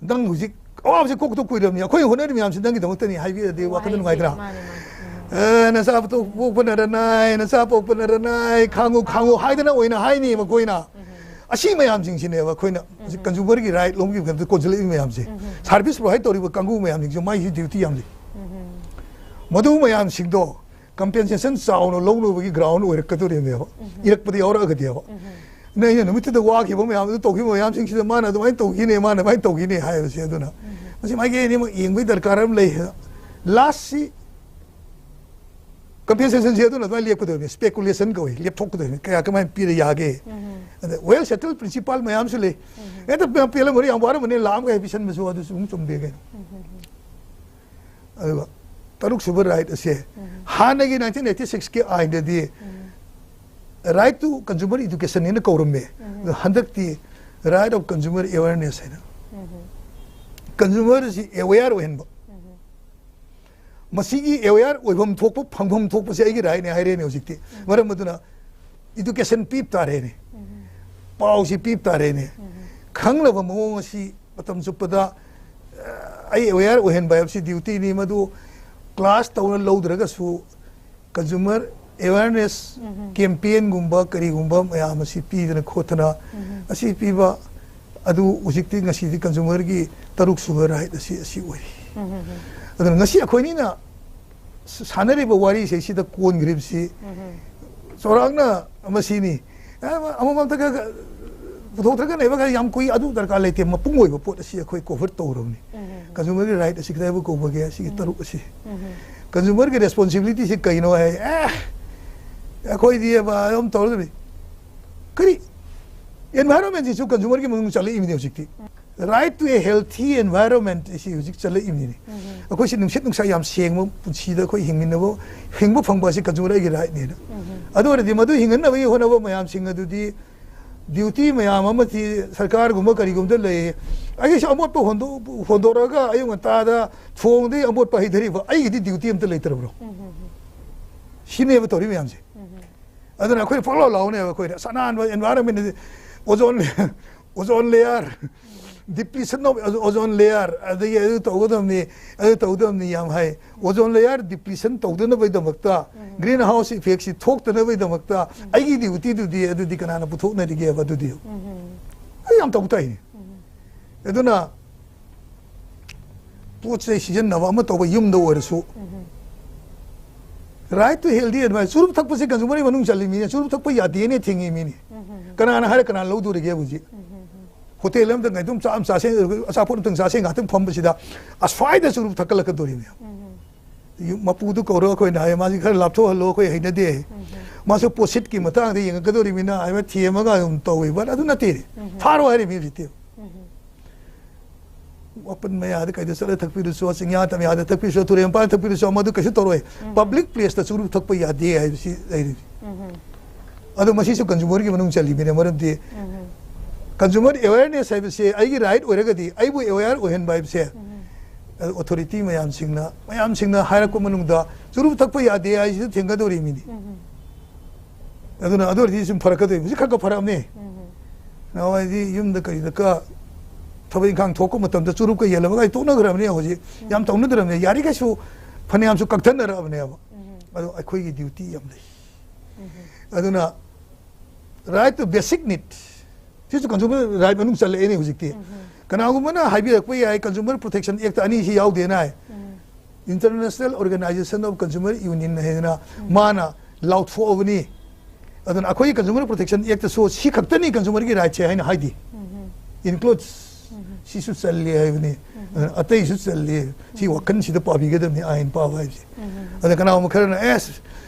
ꯅꯪ ꯍꯧꯖꯤꯛ ꯑꯋꯥꯕꯁꯤ ꯀꯣꯛꯇ ꯀꯨꯏꯔꯕꯅꯤ, ꯑꯩꯈꯣꯏ ꯍꯣꯠꯅꯔꯤ ꯃꯌꯥꯝꯁꯤ ꯅꯪꯒꯤꯗꯃꯛꯇꯅꯤ" ꯍꯥꯏꯕꯤꯔꯗꯤ ꯋꯥꯈꯜꯗ ꯅꯨꯡꯉꯥꯏꯇ꯭ꯔꯥ? ꯃꯥꯅꯦ, ꯃꯥꯅꯦ. ꯑꯦ, "ꯅꯆꯥ ꯄꯣꯛ-, ꯄꯣꯛꯄꯅ ꯔꯅꯥꯏ, ꯅꯆꯥ ꯄꯣꯛꯄꯅ ꯔꯅꯥꯏ, ꯈꯥꯡꯉꯨ, ꯈꯥꯡꯉꯨ" ꯍꯥꯏꯗꯅ ꯑꯣꯏꯅ ꯍꯥꯏꯅꯤ ꯃꯈꯣꯏꯅ꯫ ꯑꯁꯤ ꯃꯌꯥꯝꯁꯤꯡꯁꯤꯅꯦꯕ ꯑꯩꯈꯣꯏꯅ ꯍꯧꯖꯤꯛ consumerꯒꯤ right ꯂꯣꯝꯒꯤ ꯀꯩꯅꯣꯗ ꯀꯣꯟꯁꯤꯜꯂꯛꯏꯕ ꯃꯌꯥꯝꯁꯦ꯫ Service provide ꯇꯧꯔꯤꯕ ꯀꯥꯡꯕꯨ ꯃꯌꯥꯝꯁꯤꯡꯁꯨ ꯃꯥꯒꯤ duty ꯌꯥꯝ ꯂꯩ꯫ ꯃꯗꯨ ꯃꯌꯥꯝꯁꯤꯡꯗꯣ compensation ꯆꯥꯎꯅ ꯂꯧꯅꯕꯒꯤ ground ꯑꯣꯏꯔꯛꯀꯗꯣꯔꯤꯕꯅꯦꯕ, ꯏꯔꯛꯄꯗ ꯌꯥꯎꯔꯛꯑꯒꯗꯤꯕ꯫ ꯅ ꯑꯩꯅ ꯅꯨꯃꯤꯠꯇꯨꯗ ꯋꯥꯈꯤꯕ ꯃꯌꯥꯝꯗꯨ ꯇꯧꯈꯤꯕ ꯃꯌꯥꯝꯁꯤꯡꯁꯤꯗ ꯃꯥꯅ ꯑꯗꯨꯃꯥꯏꯅ ꯇꯧꯈꯤꯅꯦ, ꯃꯥꯅ ꯑꯗꯨꯃꯥꯏꯅ ꯇꯧꯈꯤꯅꯦ ꯍꯥꯏꯕꯁꯦ꯫ ꯑꯗꯨꯅ ꯃꯁꯤ ꯃꯥꯏꯀꯩ ꯑꯅꯤꯃꯛ ꯌꯦꯡꯕꯒꯤ ꯗꯔꯀꯥꯔ ꯑꯃ ꯂꯩ꯫ Lastꯁꯤ compensationꯁꯦ ꯑꯗꯨꯅ ꯑꯗꯨꯃꯥꯏꯅ ꯂꯦꯞꯀꯗꯣꯏꯅꯤ, speculation ꯀꯧꯏ, ꯂꯦꯞꯊꯣꯛꯀꯗꯣꯏꯅꯤ, ꯀꯌꯥ ꯀꯃꯥꯏꯅ ꯄꯤꯔ ꯌꯥꯒꯦ꯫ ꯑꯗ well settled principle ꯃꯌꯥꯝꯁꯨ ꯂꯩ꯫ ꯍꯦꯛꯇ ꯄꯦ-, ꯄꯦꯜꯂꯝꯃꯅꯤ, ꯌꯥꯝ ꯋꯥꯔꯝꯃꯅꯤ, ꯂꯥꯛ ꯑꯃꯒ ꯍꯦꯛ ꯄꯤꯁꯟꯕꯁꯨ ꯑꯗꯨꯁꯨ ꯑꯗꯨꯝ ꯆꯨꯝꯗꯦ ꯀꯩꯅꯣ꯫ ꯑꯗꯨꯒ ꯇꯔꯨꯛꯁꯨꯕ right ꯑꯁꯦ ꯍꯥꯟꯅꯒꯤ nineteen eighty sixꯀꯤ ꯑꯥꯏꯟꯗꯗꯤ right to consumer education ꯍꯥꯏꯅ ꯀꯧꯔꯝꯃꯦ꯫ ꯑꯗꯣ ꯍꯟꯗꯛꯇꯤ right of consumer awareness ꯍꯥꯏꯅ consumerꯁꯤ aware ꯑꯣꯏꯍꯟꯕ꯫ ꯃꯁꯤꯒꯤ aware ꯑꯣꯏꯐꯝ ꯊꯣꯛꯄ, ꯐꯪꯐꯝ ꯊꯣꯛꯄꯁꯦ ꯑꯩꯒꯤ rightꯅꯦ ꯍꯥꯏꯔꯦꯅꯦ ꯍꯧꯖꯤꯛꯇꯤ꯫ ꯃꯔꯝ ꯑꯗꯨꯅ education ꯄꯤꯕ ꯇꯥꯔꯦꯅꯦ, ꯄꯥꯎꯁꯤ ꯄꯤꯕ ꯇꯥꯔꯦꯅꯦ꯫ ꯈꯪꯅꯕ ꯃꯑꯣꯡ ꯑꯁꯤ ꯃꯇꯝ ꯆꯨꯞꯄꯗ, ꯑ, ꯑꯩ aware ꯑꯣꯏꯍꯟꯕ ꯍꯥꯏꯕꯁꯤ dutyꯅꯤ꯫ ꯃꯗꯨ class ꯇꯧꯅ ꯂꯧꯗ꯭ꯔꯒꯁꯨ consumer awareness campaignꯒꯨꯝꯕ ꯀꯔꯤꯒꯨꯝꯕ ꯃꯌꯥꯝ ꯑꯁꯤ ꯄꯤꯗꯅ ꯈꯣꯠꯇꯅ ꯑꯁꯤ ꯄꯤꯕ ꯑꯗꯨ ꯍꯧꯖꯤꯛꯇꯤ ꯉꯁꯤꯗꯤ consumerꯒꯤ ꯇꯔꯨꯛꯁꯨꯕ right ꯑꯁꯤ, ꯑꯁꯤ ꯑꯣꯏꯔꯤ꯫ ꯑꯗꯨꯅ ꯉꯁꯤ ꯑꯩꯈꯣꯏꯅꯤꯅ ꯁ-, ꯁꯥꯟꯅꯔꯤꯕ ꯋꯥꯔꯤꯁꯦ ꯁꯤꯗ ꯀꯣꯟꯈ꯭ꯔꯤꯕꯁꯤ ꯆꯥꯎꯔꯥꯛꯅ ꯃꯁꯤꯅꯤ꯫ ꯑ, ꯑꯃꯃꯝꯇꯒ ꯄꯨꯊꯣꯛꯇ꯭ꯔꯒ ꯂꯩꯕꯒ ꯌꯥꯝ ꯀꯨꯏ ꯑꯗꯨ ꯗꯔꯀꯥꯔ ꯂꯩꯇꯦ꯫ ꯃꯄꯨꯡ ꯑꯣꯏꯕ ꯄꯣꯠ ꯑꯁꯤ ꯑꯩꯈꯣꯏ cover ꯇꯧꯔꯕꯅꯤ꯫ Consumerꯒꯤ right ꯑꯁꯤ ꯀꯗꯥꯏꯕꯨ ꯀꯧꯕꯒꯦ? ꯑꯁꯤꯒꯤ ꯇꯔꯨꯛ ꯑꯁꯤ꯫ Consumerꯒꯤ responsibilityꯁꯤ ꯀꯩꯅꯣ ꯍꯥꯏ, ꯑꯦ, ꯑꯩꯈꯣꯏꯗꯤ ꯑꯗꯨꯝ ꯇꯧꯔꯒ ꯂꯩ꯫ ꯀꯔꯤ environmentꯁꯤꯁꯨ consumerꯒꯤ ꯃꯅꯨꯡ ꯆꯜꯂꯛꯏꯃꯤꯅꯦ ꯍꯧꯖꯤꯛꯇꯤ꯫ Right to a healthy environment ꯑꯁꯤ ꯍꯧꯖꯤꯛ ꯆꯠꯂꯛꯏꯕꯅꯤꯅꯦ꯫ ꯑꯩꯈꯣꯏꯁꯤ ꯅꯨꯡꯁꯤꯠ ꯅꯨꯡꯁꯥ ꯌꯥꯝ ꯁꯦꯡꯕ ꯄꯨꯟꯁꯤꯗ ꯑꯩꯈꯣꯏ ꯍꯤꯡꯃꯤꯟꯅꯕ, ꯍꯤꯡꯕ ꯐꯪꯕ ꯑꯁꯤ consumer ꯑꯩꯒꯤ rightꯅꯦꯅ꯫ ꯑꯗꯨ ꯑꯣꯏꯔꯗꯤ ꯃꯗꯨ ꯍꯤꯡꯍꯟꯅꯕꯒꯤ ꯍꯣꯠꯅꯕ ꯃꯌꯥꯝꯁꯤꯡ ꯑꯗꯨꯗꯤ duty ꯃꯌꯥꯝ ꯑꯃꯗꯤ ꯁꯔꯀꯥꯔꯒꯨꯝꯕ ꯀꯔꯤꯒꯨꯝꯕꯗ ꯂꯩ꯫ ꯑꯩꯒꯤꯁꯨ ꯑꯃꯣꯠꯄ ꯍꯣꯟꯗꯣꯛ-, ꯍꯣꯟꯗꯣꯔꯛꯑꯒ ꯑꯌꯨꯛ ꯉꯟꯇꯥꯗ ꯊꯣꯡꯗꯒꯤ ꯑꯃꯣꯠꯄ ꯍꯩꯊꯔꯤꯕ ꯑꯩꯒꯤꯗꯤ duty ꯑꯝꯇ ꯂꯩꯇ꯭ꯔꯕ꯭ꯔꯣ? ꯁꯤꯅꯦꯕ ꯇꯧꯔꯤ ꯃꯌꯥꯝꯁꯦ꯫ ꯑꯗꯨꯅ ꯑꯩꯈꯣꯏꯅ ꯄꯣꯛꯂꯥꯎ ꯂꯥꯎꯅꯦꯕ ꯑꯩꯈꯣꯏꯅ꯫ ꯑꯁ, ꯑꯅꯥꯟꯕ environment ꯑꯁꯤ ozone layer, ozone layer, Depletion of ozone layer, ꯑꯗꯒꯤ ꯑꯗꯨ ꯇꯧꯒꯗꯕꯅꯤ, ꯑꯗꯨ ꯇꯧꯒꯗꯕꯅꯤ ꯌꯥꯝ ꯍꯥꯏ꯫ Ozone layer depletion ꯇꯧꯗꯅꯕꯒꯤꯗꯃꯛꯇ, green house effect ꯁꯤ ꯊꯣꯛꯇꯅꯕꯒꯤꯗꯃꯛꯇ ꯑꯩꯒꯤ duty ꯗꯨꯗꯤ ꯑꯗꯨꯗꯤ ꯀꯅꯥꯅ ꯄꯨꯊꯣꯛꯅꯔꯤꯒꯦꯕ ꯑꯗꯨꯗꯤ? ꯑꯩ ꯌꯥꯝ ꯇꯧ ꯇꯥꯏꯅꯦ꯫ ꯑꯗꯨꯅ ꯄꯣꯠ ꯆꯩ ꯁꯤꯖꯤꯟꯅꯕ ꯑꯃ ꯇꯧꯕ ꯌꯨꯝꯗ ꯑꯣꯏꯔꯁꯨ, right to healthy environment, ꯆꯨꯔꯨꯞ ꯊꯛꯄꯁꯦ consumer ꯒꯤ ꯃꯅꯨꯡ ꯆꯜꯂꯤ ꯃꯤꯅꯦ, ꯆꯨꯔꯨꯞ ꯊꯛꯄ ꯌꯥꯗꯦꯅꯦ ꯊꯤꯡꯉꯤ ꯃꯤꯅꯦ꯫ ꯀꯅꯥꯅ ꯍꯥꯏꯔ ꯀꯅꯥꯅ ꯂꯧꯗꯣꯔꯤꯒꯦ ꯍꯧꯖꯤꯛ? Hotel ꯑꯃꯗ ꯉꯥꯏꯗꯨꯝ ꯆꯥꯛ ꯑꯃ ꯆꯥꯁꯦ, ꯑꯆꯥꯄꯣꯠ ꯑꯝꯇꯪ ꯆꯥꯁꯦ, ꯉꯥꯏꯍꯥꯛꯇꯪ ꯐꯝꯕꯁꯤꯗ ꯑꯁ꯭ꯋꯥꯏꯗ ꯆꯨꯔꯨꯞ ꯊꯛꯀꯠꯂꯛꯀꯗꯣꯔꯤꯅꯦ꯫ ꯌꯨꯝ ꯃꯄꯨꯗꯨ ꯀꯧꯔꯒ ꯑꯩꯈꯣꯏꯅ ꯍꯥꯏ, "ꯃꯥꯁꯤ ꯈꯔ ꯂꯥꯞꯊꯣꯛꯍꯜꯂꯣ, ꯑꯩꯈꯣꯏ ꯍꯩꯅꯗꯦ꯫ ꯃꯥꯁꯨ ꯄꯣꯠꯁꯤꯠꯀꯤ ꯃꯇꯥꯡꯗ ꯌꯦꯡꯉꯛꯀꯗꯧꯔꯤꯃꯤꯅ" ꯍꯥꯏꯕ ꯊꯦꯝꯃꯒ ꯑꯗꯨꯝ ꯇꯧꯋꯦꯕ꯫ ꯑꯗꯨ ꯅꯠꯇꯦ, ꯐꯥꯔꯣ ꯍꯥꯏꯔꯤꯃꯤ ꯍꯧꯖꯤꯛꯇꯤ꯫ ꯋꯥꯄꯟ ꯃꯌꯥꯗ ꯀꯩꯗ ꯆꯠꯂ ꯊꯛꯄꯤꯔꯨꯁꯨ, ꯆꯤꯡꯌꯥ ꯇꯝꯌꯥꯗ ꯊꯛꯄꯤꯔꯨꯁꯨ, ꯇꯨꯔꯦꯟ ꯃꯄꯥꯟꯗ ꯊꯛꯄꯤꯔꯨꯁꯨ, ꯃꯗꯨ ꯀꯩꯁꯨ ꯇꯧꯔꯣꯏ꯫ Public place ꯇ ꯆꯨꯔꯨꯞ ꯊꯛꯄ ꯌꯥꯗꯦ ꯍꯥꯏꯕꯁꯤ ꯂꯩꯔꯤꯅꯤ꯫ ꯑꯗꯣ ꯃꯁꯤꯁꯨ consumer ꯒꯤ ꯃꯅꯨꯡ ꯆꯜꯂꯤꯕꯅꯦ, ꯃꯔꯝꯗꯤ consumer awareness ꯍꯥꯏꯕꯁꯦ ꯑꯩꯒꯤ right ꯑꯣꯏꯔꯒꯗꯤ ꯑꯩꯕꯨ aware ꯑꯣꯏꯍꯟꯕ ꯍꯥꯏꯕꯁꯦ, ꯑꯗꯨ authority ꯃꯌꯥꯝꯁꯤꯡꯅ, ꯃꯌꯥꯝꯁꯤꯡꯅ ꯍꯥꯏꯔꯛꯄ ꯃꯅꯨꯡꯗ ꯆꯨꯔꯨꯞ ꯊꯛꯄ ꯌꯥꯗꯦ ꯍꯥꯏꯁꯤꯁꯨ ꯊꯦꯡꯒꯗꯧꯔꯤꯃꯤꯅꯤ꯫ ꯑꯗꯨꯅ ꯑꯗꯨ ꯑꯣꯏꯔꯗꯤ ꯁꯨꯝ ꯐꯔꯛꯀꯗꯣꯏꯅꯤ꯫ ꯍꯧꯖꯤꯛ ꯈꯔ ꯈꯔ ꯐꯔꯛꯑꯕꯅꯦ꯫ ꯅꯍꯥꯟꯋꯥꯏꯗꯤ ꯌꯨꯝꯗ ꯀꯔꯤꯗꯀ ꯊꯕꯛ ꯏꯪꯈꯥꯡ ꯊꯣꯛꯄ ꯃꯇꯝꯗ ꯆꯨꯔꯨꯞꯀ ꯌꯦꯜꯂꯝꯃꯒ ꯑꯩ ꯇꯣꯛꯅꯈ꯭ꯔꯕꯅꯦ꯫ ꯍꯧꯖꯤꯛ ꯌꯥꯝ ꯇꯧꯅꯗ꯭ꯔꯕꯅꯦ꯫ ꯌꯥꯔꯤꯈꯩꯁꯨ ꯐꯅꯌꯥꯝꯁꯨ ꯀꯛꯊꯠꯅꯔꯛꯑꯕꯅꯦꯕ꯫ ꯑꯗꯣ ꯑꯩꯈꯣꯏꯒꯤ duty ꯌꯥꯝ ꯂꯩ꯫ ꯑꯗꯨꯅ right to basic need ꯁꯤꯁꯨ consumer right ꯃꯅꯨꯡ ꯆꯜꯂꯛꯑꯦꯅꯦ ꯍꯧꯖꯤꯛꯇꯤ꯫ ꯀꯅꯥꯒꯨꯝꯕꯅ ꯍꯥꯏꯕꯤꯔꯛꯄ ꯌꯥꯏ, Consumer Protection Act ꯑꯅꯤꯁꯤ ꯌꯥꯎꯗꯦꯅ ꯍꯥꯏ꯫ International Organization of Consumer Union ꯍꯥꯏꯗꯅ ꯃꯥꯅ ꯂꯥꯎꯊꯣꯛꯑꯕꯅꯤ꯫ ꯑꯗꯨꯅ ꯑꯩꯈꯣꯏꯒꯤ Consumer Protection Act ꯁꯨ ꯁꯤ ꯈꯛꯇꯅꯤ consumer ꯒꯤ right ꯁꯦ ꯍꯥꯏꯅ ꯍꯥꯏꯗꯦ꯫ Includes ꯁꯤꯁꯨ ꯆꯜꯂꯤ ꯍꯥꯏꯕꯅꯤ꯫ ꯑꯗꯨꯅ ꯑꯇꯩꯁꯨ ꯆꯜꯂꯤ꯫ ꯁꯤ ꯋꯥꯈꯜꯁꯤꯗ ꯄꯥꯕꯤꯒꯗꯕꯅꯤ ꯑꯥꯏꯟ ꯄꯥꯕ ꯍꯥꯏꯕꯁꯦ꯫ ꯑꯗ ꯀꯅꯥꯒꯨꯝꯕ ꯈꯔꯅ, "ꯑꯦꯁ,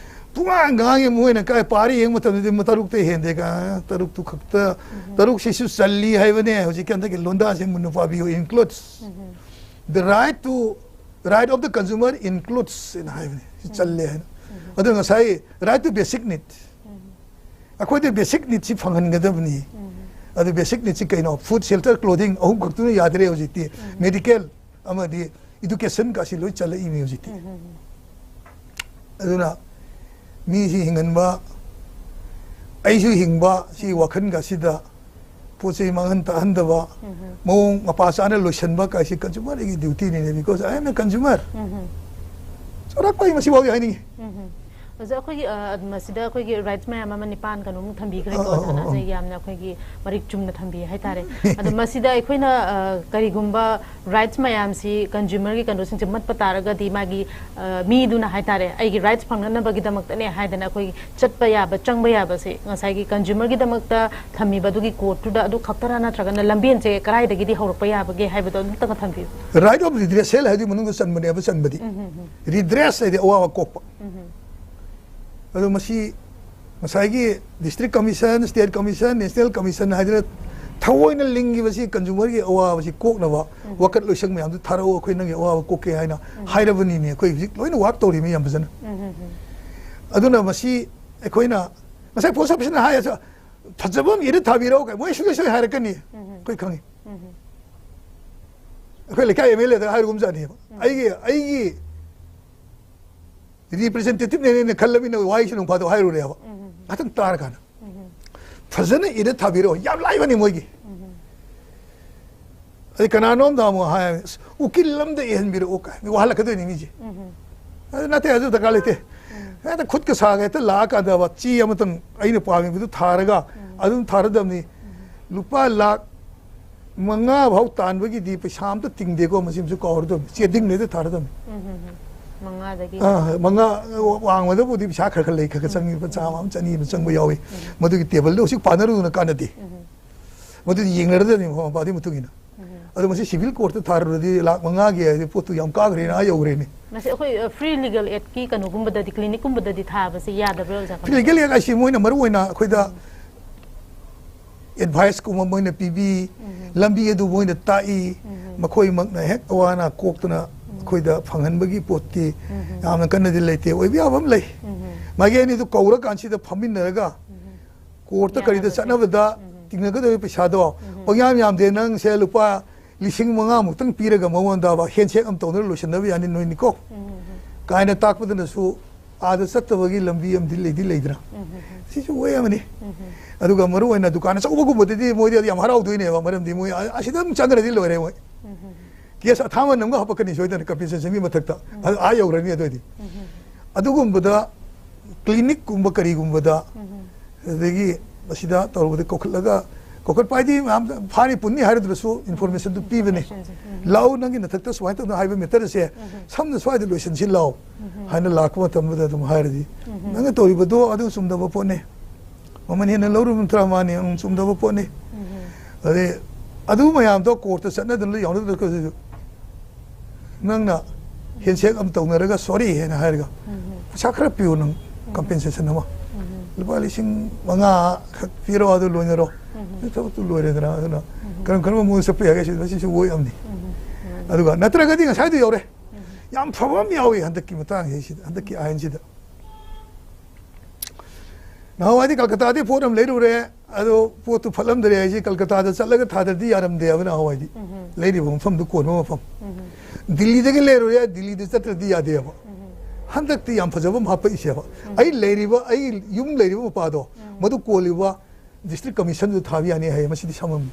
ꯄꯨꯡꯉꯥꯡ ꯉꯥꯡꯉꯤ, ꯃꯣꯏꯅ ꯀꯥꯏ ꯄꯥꯔꯤ ꯌꯦꯡꯕ ꯃꯇꯝꯗꯗꯤ ꯃ-, ꯇꯔꯨꯛꯇꯩ ꯍꯦꯟꯗꯦ ꯀꯥꯏꯅ, ꯇꯔꯨꯛꯇꯨ ꯈꯛꯇ, ꯇꯔꯨꯛꯁꯤꯁꯨ ꯆꯜꯂꯤ ꯍꯥꯏꯕꯅꯦ ꯍꯧꯖꯤꯛꯀꯤ ꯍꯟꯗꯛꯀꯤ ꯂꯣꯟꯗꯥꯁꯦ ꯃꯨꯟꯅ ꯄꯥꯕꯤꯌꯨ, includes꯫ The right to, right of the consumer includes" ꯍꯥꯏꯅ ꯍꯥꯏꯕꯅꯦ꯫ ꯁꯤ ꯆꯜꯂꯦ ꯍꯥꯏꯅ꯫ ꯑꯗꯣ ꯉꯁꯥꯏ right to basic need, ꯑꯩꯈꯣꯏꯗ basic need ꯁꯤ ꯐꯪꯍꯟꯒꯗꯕꯅꯤ꯫ ꯑꯗꯨ basic need ꯁꯤ ꯀꯩꯅꯣ? Food, shelter, clothing ꯑꯍꯨꯝ ꯈꯛꯇꯅ ꯌꯥꯗ꯭ꯔꯦ ꯍꯧꯖꯤꯛꯇꯤ꯫ Medical ꯑꯃꯗꯤ education ꯀꯥꯁꯤ ꯂꯣꯏ ꯆꯜꯂꯛꯏꯅꯤ ꯍꯧꯖꯤꯛꯇꯤ꯫ ꯑꯗꯨꯅ ꯃꯤꯁꯤ ꯍꯤꯡꯍꯟꯕ, ꯑꯩꯁꯨ ꯍꯤꯡꯕ, ꯁꯤ ꯋꯥꯈꯜꯒꯁꯤꯗ ꯄꯣꯠ ꯆꯩ ꯃꯥꯡꯍꯟ ꯇꯥꯛꯍꯟꯗꯕ, ꯃꯑꯣꯡ ꯃꯄꯥ ꯆꯥꯅ ꯂꯣꯏꯁꯤꯟꯕ ꯀꯥꯏꯁꯤ consumer ꯒꯤ duty ꯅꯤꯅꯦ, because I am a consumer꯫ ꯆꯥꯎꯔꯥꯛꯄ ꯑꯩ ꯃꯁꯤꯐꯥꯎꯗꯤ ꯍꯥꯏꯅꯤꯡꯉꯤ꯫ ꯑꯣꯖꯥ, ꯑꯩꯈꯣꯏꯒꯤ ꯑ, ꯃꯁꯤꯗ ꯑꯩꯈꯣꯏꯒꯤ rights ꯃꯌꯥꯝ ꯑꯃ ꯅꯤꯄꯥꯟ ꯀꯩꯅꯣꯃꯨꯛ ꯊꯝꯕꯤꯈ꯭ꯔꯦꯀꯣ, ꯑ, ꯑ, ꯑ, ꯑꯣꯖꯥꯅ ꯑ꯫ ꯌꯥꯝꯅ ꯑꯩꯈꯣꯏꯒꯤ ꯃꯔꯤꯛ ꯆꯨꯝꯅ ꯊꯝꯕꯤ ꯍꯥꯏꯇꯥꯔꯦ꯫ ꯑꯗꯣ ꯃꯁꯤꯗ ꯑꯩꯈꯣꯏꯅ ꯑ, ꯀꯔꯤꯒꯨꯝꯕ rights ꯃꯌꯥꯝꯁꯤ consumer ꯒꯤ ꯀꯩꯅꯣꯁꯤꯡꯁꯦ ꯃꯠꯄ ꯇꯥꯔꯒꯗꯤ ꯃꯥꯒꯤ ꯑ, ꯃꯤꯗꯨꯅ ꯍꯥꯏꯇꯥꯔꯦ, ꯑꯩꯒꯤ rights ꯐꯪꯅꯅꯕꯒꯤꯗꯃꯛꯇꯅꯦ ꯍꯥꯏꯗꯅ ꯑꯩꯈꯣꯏꯒꯤ ꯆꯠꯄ ꯌꯥꯕ, ꯆꯪꯕ ꯌꯥꯕꯁꯦ ꯉꯁꯥꯏꯒꯤ consumer ꯒꯤꯗꯃꯛꯇ ꯊꯝꯃꯤꯕ ꯑꯗꯨꯒꯤ court ꯇꯨꯗ ꯑꯗꯨ ꯈꯛꯇꯔ, ꯅꯠꯇ꯭ꯔꯒꯅ ꯂꯝꯕꯦꯟꯁꯦ ꯀꯗꯥꯏꯗꯒꯤꯗꯤ ꯍꯧꯔꯛꯄ ꯌꯥꯕꯒꯦ ꯍꯥꯏꯕꯗꯣ ꯑꯃꯨꯛꯇꯒ ꯊꯝꯕꯤꯌꯨ꯫ Right of redressal ꯍꯥꯏꯗꯨꯒꯤ ꯃꯅꯨꯡꯗ ꯆꯟꯕꯅꯦꯕ, ꯆꯟꯕꯗꯤ꯫ Redress ꯍꯥꯏꯗꯤ ꯑꯋꯥꯕ ꯀꯣꯛꯄ꯫ ꯑꯗꯣ ꯃꯁꯤ ꯉꯁꯥꯏꯒꯤ district commission, state commission, national commission ꯍꯥꯏꯗꯅ ꯊꯑꯣꯏꯅ ꯂꯤꯡꯈꯤꯕꯁꯤ consumer ꯒꯤ ꯑꯋꯥꯕꯁꯤ ꯀꯣꯛꯅꯕ ꯋꯥꯀꯠ ꯂꯣꯏꯁꯪ ꯃꯌꯥꯝꯗꯨ ꯊꯥꯔꯛꯑꯣ, ꯑꯩꯈꯣꯏ ꯅꯪꯒꯤ ꯑꯋꯥꯕ ꯀꯣꯛꯀꯦ ꯍꯥꯏꯅ ꯍꯥꯏꯔꯕꯅꯤꯅꯦ꯫ ꯑꯩꯈꯣꯏ ꯍꯧꯖꯤꯛ ꯂꯣꯏꯅ work ꯇꯧꯔꯤꯃꯤ ꯌꯥꯝ ꯐꯖꯅ꯫ ꯑꯗꯨꯅ ꯃꯁꯤ ꯑꯩꯈꯣꯏꯅ ꯉꯁꯥꯏ post office ꯅ ꯍꯥꯏ, "ꯐꯖꯕ ꯑꯃ ꯏꯔ ꯊꯥꯕꯤꯔꯛꯑꯣ" ꯀꯥꯏ, ꯃꯣꯏ ꯁꯨꯡꯁꯣꯏ ꯁꯣꯏ ꯍꯥꯏꯔꯛꯀꯅꯤ, ꯑꯩꯈꯣꯏ ꯈꯪꯉꯤ꯫ ꯑꯩꯈꯣꯏ ꯂꯩꯀꯥꯏ M L A ꯗ ꯍꯥꯏꯔꯨꯒꯨꯝꯖꯥꯠꯅꯦꯕ꯫ ꯑꯩꯒꯤ, ꯑꯩꯒꯤ representative ꯅꯦꯅ ꯈꯜꯂꯃꯤꯅ ꯋꯥꯍꯩꯁꯤ ꯅꯣꯡ ꯐꯥꯗꯣꯛ ꯍꯥꯏꯔꯨꯔꯦꯕ꯫ ꯉꯥꯛꯇꯪ ꯇꯥꯔꯀꯥꯟꯗ꯫ ꯐꯖꯅ ꯏꯔ ꯊꯥꯕꯤꯔꯛꯑꯣ꯫ ꯌꯥꯝ ꯂꯥꯏꯕꯅꯤ ꯃꯣꯏꯒꯤ꯫ ꯑꯗꯩ ꯀꯅꯥꯅꯣꯝꯗ ꯑꯃꯨꯛ ꯍꯥꯏ, "ꯑꯁ, ꯎꯀꯤꯜ ꯑꯃꯗ ꯏꯍꯟꯕꯤꯔꯛꯑꯣ" ꯀꯥꯏ꯫ ꯃꯤ ꯋꯥꯍꯜꯂꯛꯀꯗꯣꯏꯅꯤ ꯃꯤꯁꯦ꯫ ꯑꯗꯨ ꯅꯠꯇꯦ, ꯑꯗꯨ ꯗꯔꯀꯥꯔ ꯂꯩꯇꯦ꯫ ꯍꯦꯛꯇ ꯈꯨꯠꯀ ꯁꯥꯒ ꯍꯦꯛꯇ ꯂꯥꯛꯑꯀꯥꯟꯗ ꯆꯦ ꯑꯃꯇꯪ ꯑꯩꯅ ꯄꯥꯝꯃꯤꯕꯗꯨ ꯊꯥꯔꯒ ꯑꯗꯨꯝ ꯊꯥꯔꯗꯕꯅꯤ꯫ ꯂꯨꯄꯥ ꯂꯥꯛ ꯃꯉꯥ ꯐꯥꯎ ꯇꯥꯟꯕꯒꯤꯗꯤ ꯄꯩꯁꯥ ꯑꯝꯇ ꯇꯤꯡꯗꯦꯀꯣ, ꯃꯁꯤꯃꯁꯨ ꯀꯥꯎꯔꯗꯕꯅꯤ꯫ ꯆꯦꯗꯤꯡꯅꯦꯗ ꯊꯥꯔꯗꯕꯅꯤ꯫ ꯎꯝ, ꯍꯝ, ꯍꯝ꯫ ꯃꯉꯥꯗꯒꯤ꯫ ꯑꯥ, ꯃꯉꯥ ꯋꯥꯡꯃꯗꯕꯨꯗꯤ ꯄꯩꯁꯥ ꯈꯔ ꯈꯔ ꯂꯩ, ꯈꯔ ꯈꯔ ꯆꯪꯉꯤ, ꯂꯨꯄꯥ ꯆꯥꯝꯃ ꯑꯃ, ꯆꯅꯤ ꯑꯃ ꯆꯪꯕ ꯌꯥꯎꯏ꯫ ꯃꯗꯨꯒꯤ ꯇꯦꯕꯜꯗ ꯍꯧꯖꯤꯛ ꯄꯥꯅꯔꯨꯗꯅ ꯀꯥꯟꯅꯗꯦ꯫ ꯎꯝ, ꯍꯝ꯫ ꯃꯗꯨꯗꯤ ꯌꯦꯡꯅꯔꯗꯕꯅꯤ, ꯃꯃꯥ ꯃꯄꯥꯗꯨꯒꯤ ꯃꯇꯨꯡ ꯏꯟꯅ꯫ ꯎꯝ, ꯍꯝ꯫ ꯑꯗꯣ ꯃꯁꯤ civil court ꯇ ꯊꯥꯔꯨꯔꯗꯤ ꯂꯥꯛ ꯃꯉꯥꯒꯤ ꯍꯥꯏꯗꯤ ꯄꯣꯠꯇꯨ ꯌꯥꯝ ꯀꯥꯈ꯭ꯔꯦꯅ, ꯑꯥ ꯌꯧꯈ꯭ꯔꯦꯅꯦ꯫ ꯃꯁꯤ ꯑꯩꯈꯣꯏ, ꯑ, free legal aid ꯀꯤ ꯀꯩꯅꯣꯒꯨꯝꯕꯗꯗꯤ, clinic ꯀꯨꯝꯕꯗꯗꯤ ꯊꯥꯕꯁꯦ ꯌꯥꯗꯕ꯭ꯔꯥ, ꯑꯣꯖꯥ? Free legal aid ꯍꯥꯏꯁꯤ ꯃꯣꯏꯅ ꯃꯔꯨ ꯑꯣꯏꯅ ꯑꯩꯈꯣꯏꯗ advice ꯀꯨꯝꯕ ꯃꯣꯏꯅ ꯄꯤꯕꯤ, ꯎꯝ꯫ ꯂꯝꯕꯤ ꯑꯗꯨ ꯃꯣꯏꯅ ꯇꯥꯛꯏ, ꯎꯝ꯫ ꯃꯈꯣꯏꯃꯛꯅ ꯍꯦꯛ ꯑꯋꯥ ꯑꯅꯥ ꯀꯣꯛꯇꯨꯅ ꯎꯝ꯫ ꯑꯩꯈꯣꯏꯗ ꯐꯪꯍꯟꯕꯒꯤ ꯄꯣꯠꯇꯤ ꯎꯝ꯫ ꯌꯥꯝꯅ ꯀꯟꯅꯗꯤ ꯂꯩꯇꯦ꯫ ꯑꯣꯏꯕ ꯌꯥꯕ ꯑꯃ ꯂꯩ꯫ ꯎꯝ꯫ ꯃꯥꯒꯤ ꯑꯅꯤꯗꯨ ꯀꯧꯔꯀꯥꯟꯁꯤꯗ ꯐꯝꯃꯤꯟꯅꯔꯒ ꯎꯝ꯫ Court ꯇ ꯀꯔꯤꯗ ꯌꯥꯅꯕꯁꯦ꯫ ꯆꯠꯅꯕꯗ ꯎꯝ꯫ ꯇꯤꯡꯅꯒꯗꯧꯔꯤꯕ ꯄꯩꯁꯥꯗꯣ ꯎꯝ꯫ ꯄꯪꯌꯥꯝ ꯌꯥꯝꯗꯦ, ꯅꯪꯁꯦ ꯂꯨꯄꯥ ꯂꯤꯁꯤꯡ ꯃꯉꯥꯃꯨꯛꯇꯪ ꯄꯤꯔꯒ ꯃꯉꯣꯟꯗ handshake ꯑꯃ ꯇꯧꯗꯨꯅ ꯂꯣꯏꯁꯤꯟꯅꯕ ꯌꯥꯅꯤ ꯅꯣꯏꯅꯤꯀꯣ꯫ ꯎꯝ꯫ ꯀꯥꯏꯅ ꯇꯥꯛꯄꯗꯨꯅꯁꯨ ꯑꯥꯗ ꯆꯠꯇꯕꯒꯤ ꯂꯝꯕꯤ ꯑꯃꯗꯤ ꯂꯩꯗꯤ ꯂꯩꯗꯅ꯫ ꯎꯝ꯫ ꯁꯤꯁꯨ way ꯑꯃꯅꯤ꯫ ꯎꯝ꯫ ꯑꯗꯨꯒ ꯃꯔꯨ ꯑꯣꯏꯅ ꯗꯨꯀꯥꯟ ꯑꯆꯧꯕꯒꯨꯝꯕꯗꯗꯤ ꯃꯣꯏꯗꯤ ꯌꯥꯝ ꯍꯔꯥꯎꯗꯣꯏꯅꯦꯕ, ꯃꯔꯝꯗꯤ ꯃꯣꯏ ꯑ- ꯑꯁꯤꯗ ꯑꯗꯨꯝ ꯆꯪꯈ꯭ꯔꯗꯤ ꯂꯣꯏꯔꯦ ꯃꯣꯏ꯫ ꯀꯦꯁ ꯑꯊꯥꯃꯟ ꯑꯃꯒ ꯍꯥꯄꯛꯀꯅꯤ ꯁꯣꯏꯗꯅ, ꯀꯝꯄꯦꯟꯁꯦꯁꯟꯒꯤ ꯃꯊꯛꯇ꯫ ꯑ- ꯑꯥ ꯌꯧꯈ꯭ꯔꯅꯤ ꯑꯗꯨꯑꯣꯏꯗꯤ꯫ ꯑꯗꯨꯒꯨꯝꯕꯗ ꯀ꯭ꯂꯤꯅꯤꯛꯀꯨꯝꯕ ꯀꯔꯤꯒꯨꯝꯕꯗ, ꯑꯗꯒꯤ ꯃꯁꯤꯗ ꯇꯧꯔꯨꯕꯗ ꯀꯧꯈꯠꯂꯒ, ꯀꯧꯈꯠꯄ ꯍꯥꯏꯗꯤ ꯃꯌꯥꯝ ꯐꯥꯅꯤ ꯄꯨꯟꯅꯤ ꯍꯥꯏꯔꯗ꯭ꯔꯁꯨ ꯏꯟꯐꯣꯔꯃꯦꯁꯟꯗꯨ ꯄꯤꯕꯅꯦ꯫ ꯂꯥꯛꯎ, ꯅꯪꯒꯤ ꯅꯊꯛꯇ ꯁꯨꯃꯥꯏꯅ ꯇꯧꯗꯅ ꯍꯥꯏꯕ ꯃꯦꯇꯔꯁꯦ ꯁꯝꯅ ꯁ꯭ꯋꯥꯏꯗ ꯂꯣꯏꯁꯤꯟꯁꯤ ꯂꯥꯛꯎ ꯍꯥꯏꯅ ꯂꯥꯛꯄ ꯃꯇꯝꯗꯨꯗ ꯑꯗꯨꯝ ꯍꯥꯏꯔꯗꯤ, ꯅꯪꯅ ꯇꯧꯔꯤꯕꯗꯣ ꯑꯗꯨ ꯆꯨꯝꯗꯕ ꯄꯣꯠꯅꯦ, ꯃꯃꯜ ꯍꯦꯟꯅ ꯂꯧꯔꯨꯕ ꯅꯠꯇ꯭ꯔꯥ ꯃꯥꯅꯤ, ꯎꯝ, ꯆꯨꯝꯗꯕ ꯄꯣꯠꯅꯤ꯫ ꯑꯗꯩ ꯑꯗꯨ ꯃꯌꯥꯝꯗꯣ ꯀꯣꯔꯠꯇ ꯆꯠꯅꯗꯅ ꯌꯥꯎꯅꯗ꯭ꯔꯒꯁꯨ ꯅꯪꯅ ꯍꯦꯟꯁꯦꯛ ꯑꯃ ꯇꯧꯅꯔꯒ ꯁꯣꯔꯤ ꯍꯥꯏꯅ ꯍꯥꯏꯔꯒ ꯄꯩꯁꯥ ꯈꯔ ꯄꯤꯌꯨ ꯅꯪ, ꯀꯝꯄꯦꯟꯁꯦꯁꯟ ꯑꯃ, ꯂꯨꯄꯥ ꯂꯤꯁꯤꯡ ꯃꯉꯥ ꯈꯛ ꯄꯤꯔꯣ, ꯑꯗꯨ ꯂꯣꯏꯅꯔꯣ꯫ ꯑꯗꯨ ꯊꯕꯛꯇꯨ ꯂꯣꯏꯔꯦꯗꯅ꯫ ꯑꯗꯨꯅ ꯀꯔꯝ ꯀꯔꯝꯕ ꯃꯑꯣꯡꯗ ꯆꯠꯄ ꯌꯥꯒꯦ ꯁꯤ, ꯃꯁꯤꯁꯨ ꯑꯣꯏ ꯑꯃꯅꯤ꯫ ꯑꯗꯨꯒ ꯅꯠꯇ꯭ꯔꯒꯗꯤ ꯉꯁꯥꯏꯗꯣ ꯌꯧꯔꯦ꯫ ꯌꯥꯝ ꯐꯕ ꯑꯃ ꯌꯥꯎꯏ ꯍꯟꯗꯛꯀꯤ ꯃꯇꯥꯡꯁꯤꯗ, ꯍꯟꯗꯛꯀꯤ ꯑꯥꯏꯟꯁꯤꯗ꯫ ꯅꯍꯥꯟꯋꯥꯏꯗꯤ ꯀꯜꯀꯇꯥꯗꯒꯤ ꯄꯣꯠ ꯑꯃ ꯂꯩꯔꯨꯔꯦ, ꯑꯗꯣ ꯄꯣꯠꯇꯨ ꯐꯠꯂꯝꯗ꯭ꯔꯦ ꯍꯥꯏꯁꯦ ꯀꯜꯀꯇꯥꯗ ꯆꯠꯂꯒ ꯊꯥꯗ꯭ꯔꯗꯤ ꯌꯥꯔꯝꯗꯦꯕ ꯅꯍꯥꯟꯋꯥꯏꯗꯤ꯫ ꯂꯩꯔꯤꯕ ꯃꯐꯝꯗꯨ ꯀꯣꯟꯕ ꯃꯐꯝ꯫ ꯗꯤꯜꯂꯤꯗꯒꯤ ꯂꯩꯔꯨꯔꯦ, ꯗꯤꯜꯂꯤꯗ ꯆꯠꯇ꯭ꯔꯗꯤ ꯌꯥꯗꯦꯕ꯫ ꯍꯟꯗꯛꯇꯤ ꯌꯥꯝ ꯐꯖꯕ ꯑꯃ ꯍꯥꯞꯄꯛꯏꯁꯦꯕ꯫ ꯑꯩ ꯂꯩꯔꯤꯕ, ꯑꯩ ꯌꯨꯝ ꯂꯩꯔꯤꯕ ꯃꯄꯥꯗꯣ, ꯃꯗꯨ ꯀꯣꯜꯂꯤꯕ ꯗꯤꯁꯇ꯭ꯔꯤꯛ ꯀꯃꯤꯁꯟꯗꯨ ꯊꯥꯕ ꯌꯥꯅꯤ ꯍꯥꯏꯌꯦ, ꯃꯁꯤꯗꯤ ꯁꯝꯃꯝꯅꯤ꯫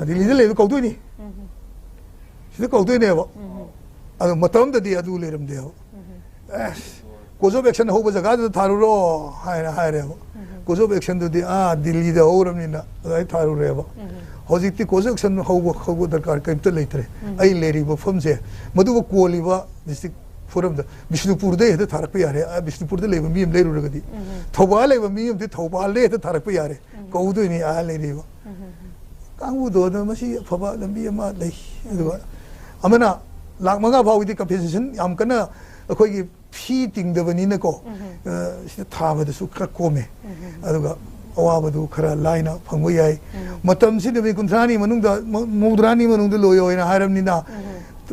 ꯗꯤꯜꯂꯤꯗ ꯂꯩꯕ ꯀꯧꯗꯣꯏꯅꯤ꯫ ꯁꯤꯗ ꯀꯧꯗꯣꯏꯅꯦꯕ꯫ ꯑꯗꯣ ꯃꯇꯝ ꯑꯃꯗꯗꯤ ꯑꯗꯨ ꯂꯩꯔꯝꯗꯦꯕ꯫ ꯑꯦꯁ, ꯀꯣꯔꯁ ꯑꯣꯐ ꯑꯦꯛꯁꯟ ꯍꯧꯕ ꯖꯒꯥꯗꯨꯗ ꯊꯥꯔꯨꯔꯣ ꯍꯥꯏꯅ ꯍꯥꯏꯔꯦꯕ꯫ ꯀꯣꯔꯁ ꯑꯣꯐ ꯑꯦꯛꯁꯟꯗꯨꯗꯤ ꯑꯥ ꯗꯤꯜꯂꯤꯗ ꯍꯧꯔꯕꯅꯤꯅ ꯑꯗꯨꯃꯥꯏꯅ ꯊꯥꯔꯨꯔꯦꯕ꯫ ꯍꯧꯖꯤꯛꯇꯤ ꯀꯣꯔꯁ ꯑꯣꯐ ꯑꯦꯛꯁꯟ ꯍꯧꯕ, ꯍꯧꯕ ꯗꯔꯀꯥꯔ ꯀꯔꯤꯝꯇ ꯂꯩꯇ꯭ꯔꯦ꯫ ꯑꯩ ꯂꯩꯔꯤꯕ ꯃꯐꯝꯁꯦ, ꯃꯗꯨꯒ ꯀꯣꯜꯂꯤꯕ ꯗꯤꯁꯇ꯭ꯔꯤꯛ ꯐꯣꯔꯝꯗ, ꯕꯤꯁꯅꯨꯄꯨꯔꯗ ꯍꯦꯛꯇ ꯊꯥꯔꯛꯄ ꯌꯥꯔꯦ꯫ ꯑꯥ ꯕꯤꯁꯅꯨꯄꯨꯔꯗ ꯂꯩꯕ ꯃꯤ ꯑꯃ ꯂꯩꯔꯨꯔꯒꯗꯤ, ꯊꯧꯕꯥꯜ ꯂꯩꯕ ꯃꯤ ꯑꯃꯗꯤ ꯊꯧꯕꯥꯜꯗ ꯍꯦꯛꯇ ꯊꯥꯔꯛꯄ ꯌꯥꯔꯦ꯫ ꯀꯧꯗꯣꯏꯅꯤ ꯑꯥ ꯂꯩꯔꯤꯕ ꯀꯥꯡꯕꯨꯗꯣ꯫ ꯑꯗꯣ ꯃꯁꯤ ꯑꯐꯕ ꯂꯝꯕꯤ ꯑꯃ ꯂꯩ꯫ ꯑꯗꯨꯒ ꯑꯃꯅ ꯂꯥꯛ ꯃꯉꯥ ꯐꯥꯎꯒꯤꯗꯤ ꯀꯝꯄꯦꯟꯁꯦꯁꯟ ꯌꯥꯝ ꯀꯟꯅ ꯑꯩꯈꯣꯏꯒꯤ ꯐꯤ ꯇꯤꯡꯗꯕꯅꯤꯅꯀꯣ, ꯑ, ꯁꯤꯗ ꯊꯥꯕꯗꯁꯨ ꯈꯔ ꯀꯣꯝꯃꯦ꯫ ꯑꯗꯨꯒ ꯑꯋꯥꯕꯗꯨ ꯈꯔ ꯂꯥꯏꯅ ꯐꯪꯕ ꯌꯥꯏ꯫ ꯃꯇꯝꯁꯤ ꯅꯨꯃꯤꯠ ꯀꯨꯟꯊ꯭ꯔꯥꯅꯤ ꯃꯅꯨꯡꯗ, ꯃ-, ꯃꯧꯗ꯭ꯔꯥꯅꯤ ꯃꯅꯨꯡꯗ ꯂꯣꯏꯌꯣ ꯍꯥꯏꯅ ꯍꯥꯏꯔꯕꯅꯤꯅ,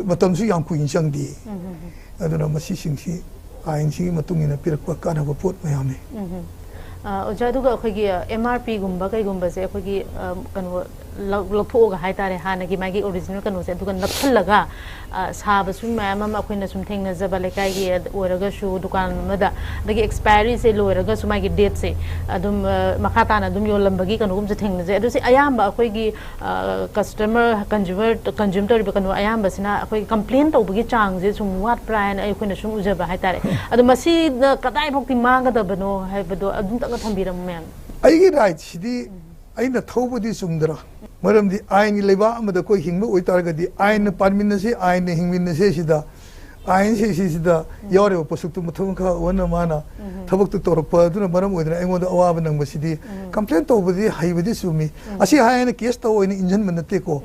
ꯃꯇꯝꯁꯨ ꯌꯥꯝ ꯀꯨꯏꯅ ꯆꯪꯗꯦ꯫ ꯑꯗꯨꯅ ꯃꯁꯤꯁꯤꯡꯁꯤ ꯑꯥꯏꯟꯁꯤꯒꯤ ꯃꯇꯨꯡ ꯏꯟꯅ ꯄꯤꯔꯛꯄ ꯀꯥꯟꯅꯕ ꯄꯣꯠ ꯃꯌꯥꯝꯅꯤ꯫ ꯑ, ꯑꯣꯖꯥ, ꯑꯗꯨꯒ ꯑꯩꯈꯣꯏꯒꯤ ꯑꯦꯝ ꯑꯥꯔ ꯄꯤꯒꯨꯝꯕ ꯀꯩꯒꯨꯝꯕꯁꯦ ꯑꯩꯈꯣꯏꯒꯤ, ꯑ, ꯀꯩꯅꯣ, ꯂꯧ- ꯂꯧꯊꯣꯛꯑꯒ ꯍꯥꯏꯇꯥꯔꯦ, ꯍꯥꯟꯅꯒꯤ ꯃꯥꯒꯤ ꯑꯣꯔꯤꯖꯤꯅꯦꯜ ꯀꯩꯅꯣꯁꯦ, ꯑꯗꯨꯒ ꯅꯞꯁꯜꯂꯒ, ꯑ, ꯁꯥꯕꯁꯨ ꯃꯌꯥꯝ ꯑꯃ ꯑꯩꯈꯣꯏꯅ ꯁꯨꯝ ꯊꯦꯡꯅꯖꯕ, ꯂꯩꯀꯥꯏꯒꯤ ꯑꯣꯏꯔꯒꯁꯨ, ꯗꯨꯀꯥꯟ ꯑꯃꯗ, ꯑꯗꯒꯤ ꯑꯦꯛꯁꯄꯥꯏꯔꯤꯁꯦ ꯂꯣꯏꯔꯒꯁꯨ ꯃꯥꯒꯤ ꯗꯦꯠꯁꯦ ꯑꯗꯨꯝ, ꯑ, ꯃꯈꯥ ꯇꯥꯅ ꯑꯗꯨꯝ ꯌꯣꯜꯂꯝꯕꯒꯤ ꯀꯩꯅꯣꯒꯨꯝꯕꯁꯨ ꯊꯦꯡꯅꯖꯩ꯫ ꯑꯗꯨꯁꯦ ꯑꯌꯥꯝꯕ ꯑꯩꯈꯣꯏꯒꯤ, ꯑ, ꯀꯁꯇꯃꯔ, ꯀꯟꯖꯨꯃꯔ, ꯀꯟꯖ꯭ꯌꯨꯝ ꯇꯧꯔꯤꯕ ꯀꯩꯅꯣ ꯑꯌꯥꯝꯕꯁꯤꯅ ꯑꯩꯈꯣꯏꯒꯤ ꯀꯝꯄ꯭ꯂꯦꯟ ꯇꯧꯕꯒꯤ ꯆꯥꯡꯁꯦ ꯁꯨꯝ ꯋꯥꯠꯄ꯭ꯔꯥ ꯍꯥꯏꯅ ꯑꯩꯈꯣꯏꯅ ꯁꯨꯝ ꯎꯖꯕ ꯍꯥꯏꯇꯥꯔꯦ꯫ ꯑꯗꯣ ꯃꯁꯤꯅ ꯀꯗꯥꯏꯐꯥꯎꯗꯤ ꯃꯥꯡꯒꯗꯕꯅꯣ ꯍꯥꯏꯕꯗꯣ ꯑꯗꯨꯝꯇꯪꯒ ꯊꯝꯕꯤꯔꯝꯃꯨ, ꯃꯦꯝ꯫ ꯑꯩꯒꯤ ꯔꯥꯏꯠꯁꯤꯗꯤ ꯑꯩꯅ ꯊꯧꯕꯗꯤ ꯆꯨꯝꯗ꯭ꯔꯥ? ꯃꯔꯝꯗꯤ ꯑꯥꯏꯟꯒꯤ ꯂꯩꯕꯥꯛ ꯑꯃꯗ ꯑꯩꯈꯣꯏ ꯍꯤꯡꯕ ꯑꯣꯏꯇꯥꯔꯒꯗꯤ, ꯑꯥꯏꯟꯅ ꯄꯥꯟꯃꯤꯟꯅꯁꯤ, ꯑꯥꯏꯟꯅ ꯍꯤꯡꯃꯤꯟꯅꯁꯤ ꯁꯤꯗ, ꯑꯥꯏꯟꯁꯤ ꯁꯤꯁꯤꯗ ꯌꯥꯎꯔꯤꯕ ꯄꯣꯠꯁꯛꯇꯨ ꯃꯊꯧ ꯃꯈꯥ ꯑꯣꯟꯅ ꯃꯥꯅ ꯊꯕꯛꯇꯨ ꯇꯧꯔꯛꯄ ꯑꯗꯨꯅ ꯃꯔꯝ ꯑꯣꯏꯗꯅ ꯑꯩꯉꯣꯟꯗ ꯑꯋꯥꯕ ꯅꯪꯕꯁꯤꯗꯤ, ꯀꯝꯄ꯭ꯂꯦꯟ ꯇꯧꯕꯗꯤ ꯍꯩꯕꯗꯤ ꯆꯨꯝꯃꯤ꯫ ꯑꯁꯤ ꯍꯥꯏꯅ ꯀꯦꯁ ꯇꯧ ꯑꯣꯏꯅ ꯏꯟꯖꯟꯕ ꯅꯠꯇꯦꯀꯣ꯫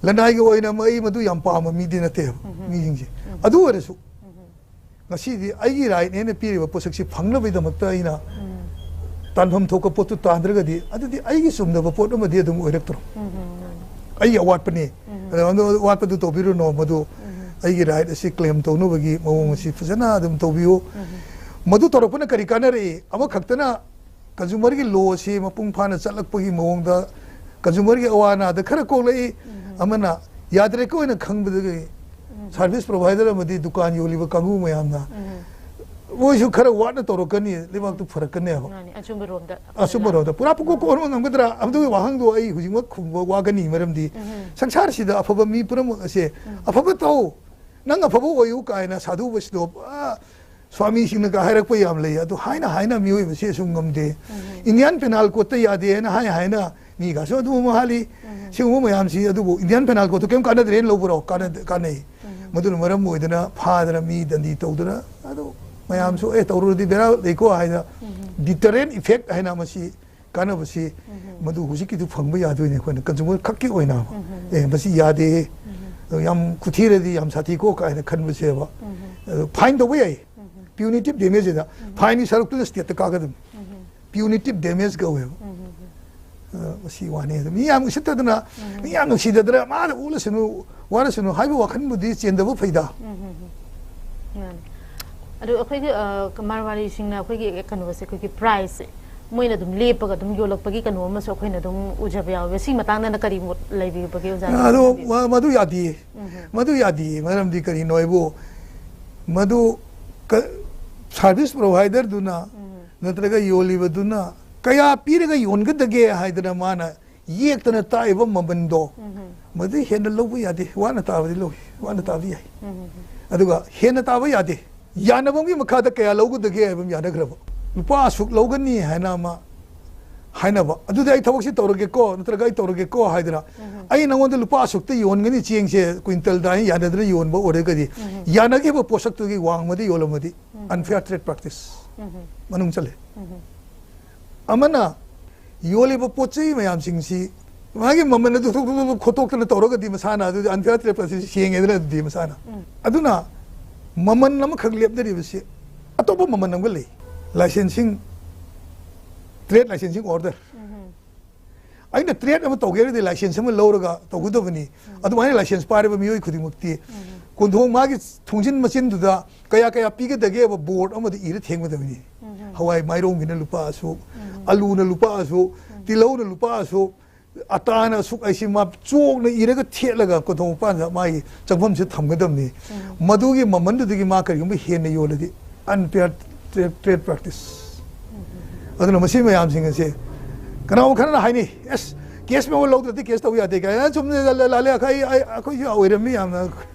ꯂꯅꯥꯏꯒꯤ ꯑꯣꯏꯅ ꯑꯩ ꯃꯗꯨ ꯌꯥꯝ ꯄꯥꯝꯕ ꯃꯤꯗꯤ ꯅꯠꯇꯦꯕ ꯃꯤꯁꯤꯡꯁꯦ꯫ ꯑꯗꯨ ꯑꯣꯏꯔꯁꯨ ꯉꯁꯤꯗꯤ ꯑꯩꯒꯤ ꯔꯥꯏꯠꯅꯦꯅ ꯄꯤꯔꯤꯕ ꯄꯣꯠꯁꯛꯁꯤ ꯐꯪꯅꯕꯒꯤꯗꯃꯛꯇ ꯑꯩꯅ ꯇꯥꯟꯐꯝ ꯊꯣꯛꯄ ꯄꯣꯠꯇꯨ ꯇꯥꯟꯗ꯭ꯔꯒꯗꯤ, ꯑꯗꯨꯗꯤ ꯑꯩꯒꯤ ꯆꯨꯝꯗꯕ ꯄꯣꯠ ꯑꯃꯗꯤ ꯑꯗꯨꯝ ꯑꯣꯏꯔꯛꯇ꯭ꯔꯣ꯫ ꯑꯩꯒꯤ ꯑꯋꯥꯠꯄꯅꯤ꯫ ꯑꯗꯣ ꯑꯗꯨ ꯑꯋꯥꯠꯄꯗꯨ ꯇꯧꯕꯤꯔꯨꯅꯣ, ꯃꯗꯨ ꯑꯩꯒꯤ ꯔꯥꯏꯠ ꯑꯁꯤ ꯀ꯭ꯂꯦꯝ ꯇꯧꯅꯕꯒꯤ ꯃꯑꯣꯡ ꯑꯁꯤ ꯐꯖꯅ ꯑꯗꯨꯝ ꯇꯧꯕꯤꯌꯨ꯫ ꯃꯗꯨ ꯇꯧꯔꯛꯄꯅ ꯀꯔꯤ ꯀꯥꯟꯅꯔꯛꯏ? ꯑꯃꯈꯛꯇꯅ ꯀꯟꯖꯨꯃꯔꯒꯤ ꯂꯣ ꯑꯁꯤ ꯃꯄꯨꯡ ꯐꯥꯅ ꯆꯠꯂꯛꯄꯒꯤ ꯃꯑꯣꯡꯗ ꯀꯟꯖꯨꯃꯔꯒꯤ ꯑꯋꯥ ꯑꯅꯥꯗ ꯈꯔ ꯀꯣꯛꯂꯛꯏ꯫ ꯑꯃꯅ ꯌꯥꯗ꯭ꯔꯦꯀꯣ ꯍꯥꯏꯅ ꯈꯪꯕꯗꯒꯤ ꯁꯥꯔꯚꯤꯁ ꯄ꯭ꯔꯣꯚꯥꯏꯗꯔ ꯑꯃꯗꯤ ꯗꯨꯀꯥꯟ ꯌꯣꯜꯂꯤꯕ ꯀꯥꯡꯕꯨ ꯃꯌꯥꯝꯅ ꯃꯣꯏꯁꯨ ꯈꯔ ꯋꯥꯠꯅ ꯇꯧꯔꯛꯀꯅꯤ, ꯂꯩꯕꯥꯛꯇꯨ ꯐꯔꯛꯀꯅꯦꯕ꯫ ꯃꯥꯅꯤ, ꯑꯆꯨꯝꯕꯔꯣꯝꯗ꯫ ꯑꯆꯨꯝꯕꯔꯣꯝꯗ ꯄꯨꯔꯥ ꯄꯨꯀꯣꯛ ꯀꯣꯛꯍꯟꯕ ꯉꯝꯒꯗ꯭ꯔꯥ? ꯑꯗꯨꯒꯤ ꯋꯥꯍꯪꯗꯣ ꯑꯩ ꯍꯧꯖꯤꯛꯃꯛ ꯈꯨꯝꯕ ꯋꯥꯒꯅꯤ, ꯃꯔꯝꯗꯤ ꯁꯪꯁꯥꯔꯁꯤꯗ ꯑꯐꯕ ꯃꯤ ꯄꯨꯝꯅꯃꯛ ꯑꯁꯦ ꯑꯐꯕ ꯇꯧ, ꯅꯪ ꯑꯐꯕ ꯑꯣꯏꯌꯨ ꯀꯥꯏꯅ ꯁꯥꯗꯨ ꯕꯩꯁꯅꯣꯞ, ꯑꯥ, ꯁ꯭ꯋꯥꯃꯤꯁꯤꯡꯅꯒ ꯍꯥꯏꯔꯛꯄ ꯌꯥꯝ ꯂꯩ꯫ ꯑꯗꯨ ꯍꯥꯏꯅ ꯍꯥꯏꯅ ꯃꯤꯑꯣꯏꯕꯁꯦ ꯁꯨꯝ ꯉꯝꯗꯦ꯫ ꯏꯟꯗꯤꯌꯥꯟ ꯄꯦꯅꯥꯜ ꯀꯣꯗꯇ ꯌꯥꯗꯦ ꯍꯥꯏꯅ ꯍꯥꯏ ꯍꯥꯏꯅ ꯃꯤꯒꯁꯨ ꯑꯗꯨꯝ ꯍꯥꯜꯂꯤ꯫ ꯁꯤꯒꯨꯝꯕ ꯃꯌꯥꯝꯁꯤ, ꯑꯗꯨꯕꯨ ꯏꯟꯗꯤꯌꯥꯟ ꯄꯦꯅꯥꯜ ꯀꯣꯗꯇꯨ ꯀꯩꯝ ꯀꯥꯟꯅꯗ꯭ꯔꯦꯅ ꯂꯧꯕ꯭ꯔꯣ? ꯀꯥꯟꯅ- ꯀꯥꯟꯅꯩ꯫ ꯃꯗꯨꯅ ꯃꯔꯝ ꯑꯣꯏꯗꯅ ꯐꯥꯗꯅ ꯃꯤ ꯗꯟꯗꯤ ꯇꯧꯗꯅ ꯑꯗꯨ ꯃꯌꯥꯝꯁꯨ ꯑꯦ ꯇꯧꯔꯨꯔꯗꯤ ꯕꯦꯔꯥ ꯂꯩꯀꯣ ꯍꯥꯏꯅ ꯗꯤꯇꯔꯦꯟ ꯏꯐꯦꯛ ꯍꯥꯏꯅ ꯃꯁꯤ ꯀꯥꯟꯅꯕꯁꯤ ꯃꯗꯨ ꯍꯧꯖꯤꯛꯀꯤꯗꯨ ꯐꯪꯕ ꯌꯥꯗꯣꯏꯅꯦ꯫ ꯑꯩꯈꯣꯏꯅ ꯀꯟꯖꯨꯃꯔ ꯈꯛꯀꯤ ꯑꯣꯏꯅ ꯑꯦ ꯃꯁꯤ ꯌꯥꯗꯦ, ꯑꯗꯣ ꯌꯥꯝ ꯈꯨꯊꯤꯔꯗꯤ ꯌꯥꯝ ꯁꯥꯊꯤꯀꯣ ꯀꯥꯏꯅ ꯈꯟꯕꯁꯦꯕ꯫ ꯑꯗꯣ ꯐꯥꯏꯟ ꯇꯧꯕ ꯌꯥꯏ, ꯄ꯭ꯌꯨꯅꯤꯇꯤꯞ ꯗꯦꯃꯦꯖ ꯍꯥꯏꯅ ꯐꯥꯏꯟꯒꯤ ꯁꯔꯨꯛꯇꯨꯅ ꯁ꯭ꯇꯦꯠꯇ ꯀꯥꯒꯗꯕꯅꯤ꯫ ꯄ꯭ꯌꯨꯅꯤꯇꯤꯞ ꯗꯦꯃꯦꯖ ꯀꯧꯋꯦꯕ꯫ ꯑ, ꯃꯁꯤ ꯋꯥꯅꯤ꯫ ꯑꯗꯨ ꯃꯤ ꯌꯥꯝ ꯎꯁꯤꯠꯇꯗꯅ, ꯃꯤ ꯌꯥꯝ ꯅꯨꯡꯁꯤꯗꯗꯅ, ꯃꯥꯅ ꯎꯠꯂꯁꯅꯨ, ꯋꯥꯔꯁꯅꯨ ꯍꯥꯏꯕ ꯋꯥꯈꯜꯕꯨꯗꯤ ꯆꯦꯟꯗꯕ ꯐꯩꯗ꯫ ꯃꯥꯅꯤ꯫ ꯑꯗꯨ ꯑꯩꯈꯣꯏꯒꯤ, ꯑ, ꯃꯥꯔꯋꯥꯔꯤꯁꯤꯡꯅ ꯑꯩꯈꯣꯏꯒꯤ ꯀꯩꯅꯣꯁꯦ, ꯑꯩꯈꯣꯏꯒꯤ ꯄ꯭ꯔꯥꯏꯁꯁꯦ, ꯃꯣꯏꯅ ꯑꯗꯨꯝ ꯂꯦꯞꯄꯒ ꯑꯗꯨꯝ ꯌꯣꯜꯂꯛꯄꯒꯤ ꯀꯩꯅꯣ ꯑꯃꯁꯨ ꯑꯩꯈꯣꯏꯅ ꯑꯗꯨꯝ ꯎꯖꯕ ꯌꯥꯎꯋꯦ꯫ ꯁꯤ ꯃꯇꯥꯡꯗꯅ ꯀꯔꯤ ꯃꯣꯠ ꯂꯩꯕꯤꯕꯒꯦ ꯑꯣꯖꯥꯅ? ꯑꯗꯣ ꯊꯝꯕꯤꯌꯨ꯫ ꯃ- ꯃꯗꯨ ꯌꯥꯗꯤꯌꯦ꯫ ꯎꯝ꯫ ꯃꯗꯨ ꯌꯥꯗꯤꯌꯦ꯫ ꯃꯔꯝꯗꯤ ꯀꯔꯤꯅꯣ ꯍꯥꯏꯕꯨ, ꯃꯗꯨ ꯀ- ꯁꯥꯔꯚꯤꯁ ꯄ꯭ꯔꯣꯚꯥꯏꯗꯔꯗꯨꯅ ꯎꯝ꯫ ꯅꯠꯇ꯭ꯔꯒ ꯌꯣꯜꯂꯤꯕꯗꯨꯅ ꯀꯌꯥ ꯄꯤꯔꯒ ꯌꯣꯟꯒꯗꯒꯦ ꯍꯥꯏꯗꯅ ꯃꯥꯅ ꯌꯦꯛꯇꯅ ꯇꯥꯛꯏꯕ ꯃꯃꯟꯗꯣ, ꯎꯝ꯫ ꯃꯗꯨ ꯍꯦꯟꯅ ꯂꯧꯕ ꯌꯥꯗꯦ꯫ ꯋꯥꯅ ꯇꯥꯕꯗꯤ ꯂꯧꯏ, ꯋꯥꯅ ꯇꯥꯕꯗꯤ ꯌꯥꯏ꯫ ꯎꯝ꯫ ꯑꯗꯨꯒ ꯍꯦꯟꯅ ꯇꯥꯕ ꯌꯥꯗꯦ꯫ ꯌꯥꯅꯕꯒꯤ ꯃꯈꯥꯗ ꯀꯌꯥ ꯂꯧꯒꯗꯒꯦ ꯍꯥꯏꯕ ꯑꯃ ꯌꯥꯅꯈ꯭ꯔꯕ꯫ ꯂꯨꯄꯥ ꯑꯁꯨꯛ ꯂꯧꯒꯅꯤ ꯍꯥꯏꯅ ꯑꯃ ꯍꯥꯏꯅꯕ꯫ "ꯑꯗꯨꯗꯤ ꯑꯩ ꯊꯕꯛꯁꯤ ꯇꯧꯔꯒꯦꯀꯣ, ꯅꯠꯇ꯭ꯔꯒ ꯑꯩ ꯇꯧꯔꯒꯦꯀꯣ" ꯍꯥꯏꯗꯅ, "ꯑꯩ ꯅꯉꯣꯟꯗ ꯂꯨꯄꯥ ꯑꯁꯨꯛꯇ ꯌꯣꯟꯒꯅꯤ ꯆꯦꯡꯁꯦ, ꯀ꯭ꯋꯤꯟꯇꯜꯗ" ꯍꯥꯏꯅ ꯌꯥꯅꯗꯅ ꯌꯣꯟꯕ ꯑꯣꯏꯔꯒꯗꯤ, ꯌꯥꯅꯈꯤꯕ ꯄꯣꯠꯁꯛꯇꯨꯒꯤ ꯋꯥꯡꯃꯗ ꯌꯣꯜꯂꯝꯃꯗꯤ unfair trade practice ꯃꯅꯨꯡ ꯆꯜꯂꯦ꯫ ꯑꯃꯅ ꯌꯣꯜꯂꯤꯕ ꯄꯣꯠ ꯆꯩ ꯃꯌꯥꯝꯁꯤꯡꯁꯤ ꯃꯥꯒꯤ ꯃꯃꯜ ꯑꯗꯨ ꯊꯣꯛ- ꯊꯣꯛ- ꯊꯣꯛ ꯈꯣꯠꯇꯣꯛꯇꯅ ꯇꯧꯔꯒꯗꯤ ꯃꯁꯥꯅ ꯑꯗꯨꯗꯤ unfair trade practice ꯁꯦꯡꯉꯦꯗꯅ, ꯑꯗꯨꯗꯤ ꯃꯁꯥꯅ꯫ ꯑꯗꯨꯅ ꯃꯃꯜ ꯑꯃꯈꯛ ꯂꯦꯞꯅꯔꯤꯕꯁꯤ ꯑꯇꯣꯞꯄ ꯃꯃꯜ ꯑꯃꯒ ꯂꯩ꯫ ꯂꯥꯏꯁꯦꯟꯁꯤꯡ, trade licensing order꯫ ꯑꯩꯅ trade ꯑꯃ ꯇꯧꯒꯦ ꯍꯥꯏꯔꯗꯤ ꯂꯥꯏꯁꯦꯟꯁ ꯑꯃ ꯂꯧꯔꯒ ꯇꯧꯒꯗꯕꯅꯤ꯫ ꯑꯗꯨꯃꯥꯏꯅ ꯂꯥꯏꯁꯦꯟꯁ ꯄꯥꯏꯔꯕ ꯃꯤꯑꯣꯏ ꯈꯨꯗꯤꯡꯃꯛꯇꯤ ꯀꯣꯟꯊꯣꯡ ꯃꯥꯒꯤ ꯊꯣꯡꯖꯤꯟ ꯃꯆꯤꯟꯗꯨꯗ ꯀꯌꯥ ꯀꯌꯥ ꯄꯤꯒꯗꯒꯦꯕ ꯕꯣꯔꯗ ꯑꯃꯗ ꯏꯔ ꯊꯦꯡꯒꯗꯕꯅꯤ꯫ ꯍꯋꯥꯏ ꯃꯥꯏꯔꯣꯡꯒꯤꯅ ꯂꯨꯄꯥ ꯑꯁꯨꯛ, ꯑꯂꯨꯅ ꯂꯨꯄꯥ ꯑꯁꯨꯛ, ꯇꯤꯜꯍꯧꯅ ꯂꯨꯄꯥ ꯑꯁꯨꯛ, ꯑꯇꯥꯅ ꯑꯁꯨꯛ ꯍꯥꯏꯁꯤ ꯃꯥ ꯆꯣꯛꯅ ꯏꯔꯒ ꯊꯦꯠꯂꯒ ꯀꯣꯟꯊꯣꯡ ꯃꯄꯥꯟꯗ ꯃꯥꯒꯤ ꯆꯪꯐꯝꯁꯤ ꯊꯝꯒꯗꯕꯅꯤ꯫ ꯃꯗꯨꯒꯤ ꯃꯃꯜꯗꯨꯗꯒꯤ ꯃꯥ ꯀꯔꯤꯒꯨꯝꯕ ꯍꯦꯟꯅ ꯌꯣꯜꯂꯗꯤ unfair trade, trade practice꯫ ꯑꯗꯨꯅ ꯃꯁꯤ ꯃꯌꯥꯝꯁꯤꯡ ꯑꯁꯦ ꯀꯅꯥꯒꯨꯝꯕ ꯈꯔꯅ ꯍꯥꯏꯅꯩ, "ꯑꯁ, ꯀꯦꯁ ꯃꯦꯃꯣ ꯂꯧꯗ꯭ꯔꯗꯤ ꯀꯦꯁ ꯇꯧ ꯌꯥꯗꯦ" ꯀꯥꯏꯅ꯫ ꯆꯨꯝꯅ ꯂꯥꯜꯂꯦ, ꯑꯩꯈꯣꯏ, ꯑꯩ- ꯑꯩꯈꯣꯏꯁꯨ ꯑꯣꯏꯔꯝꯃꯤ ꯌꯥꯝꯅ,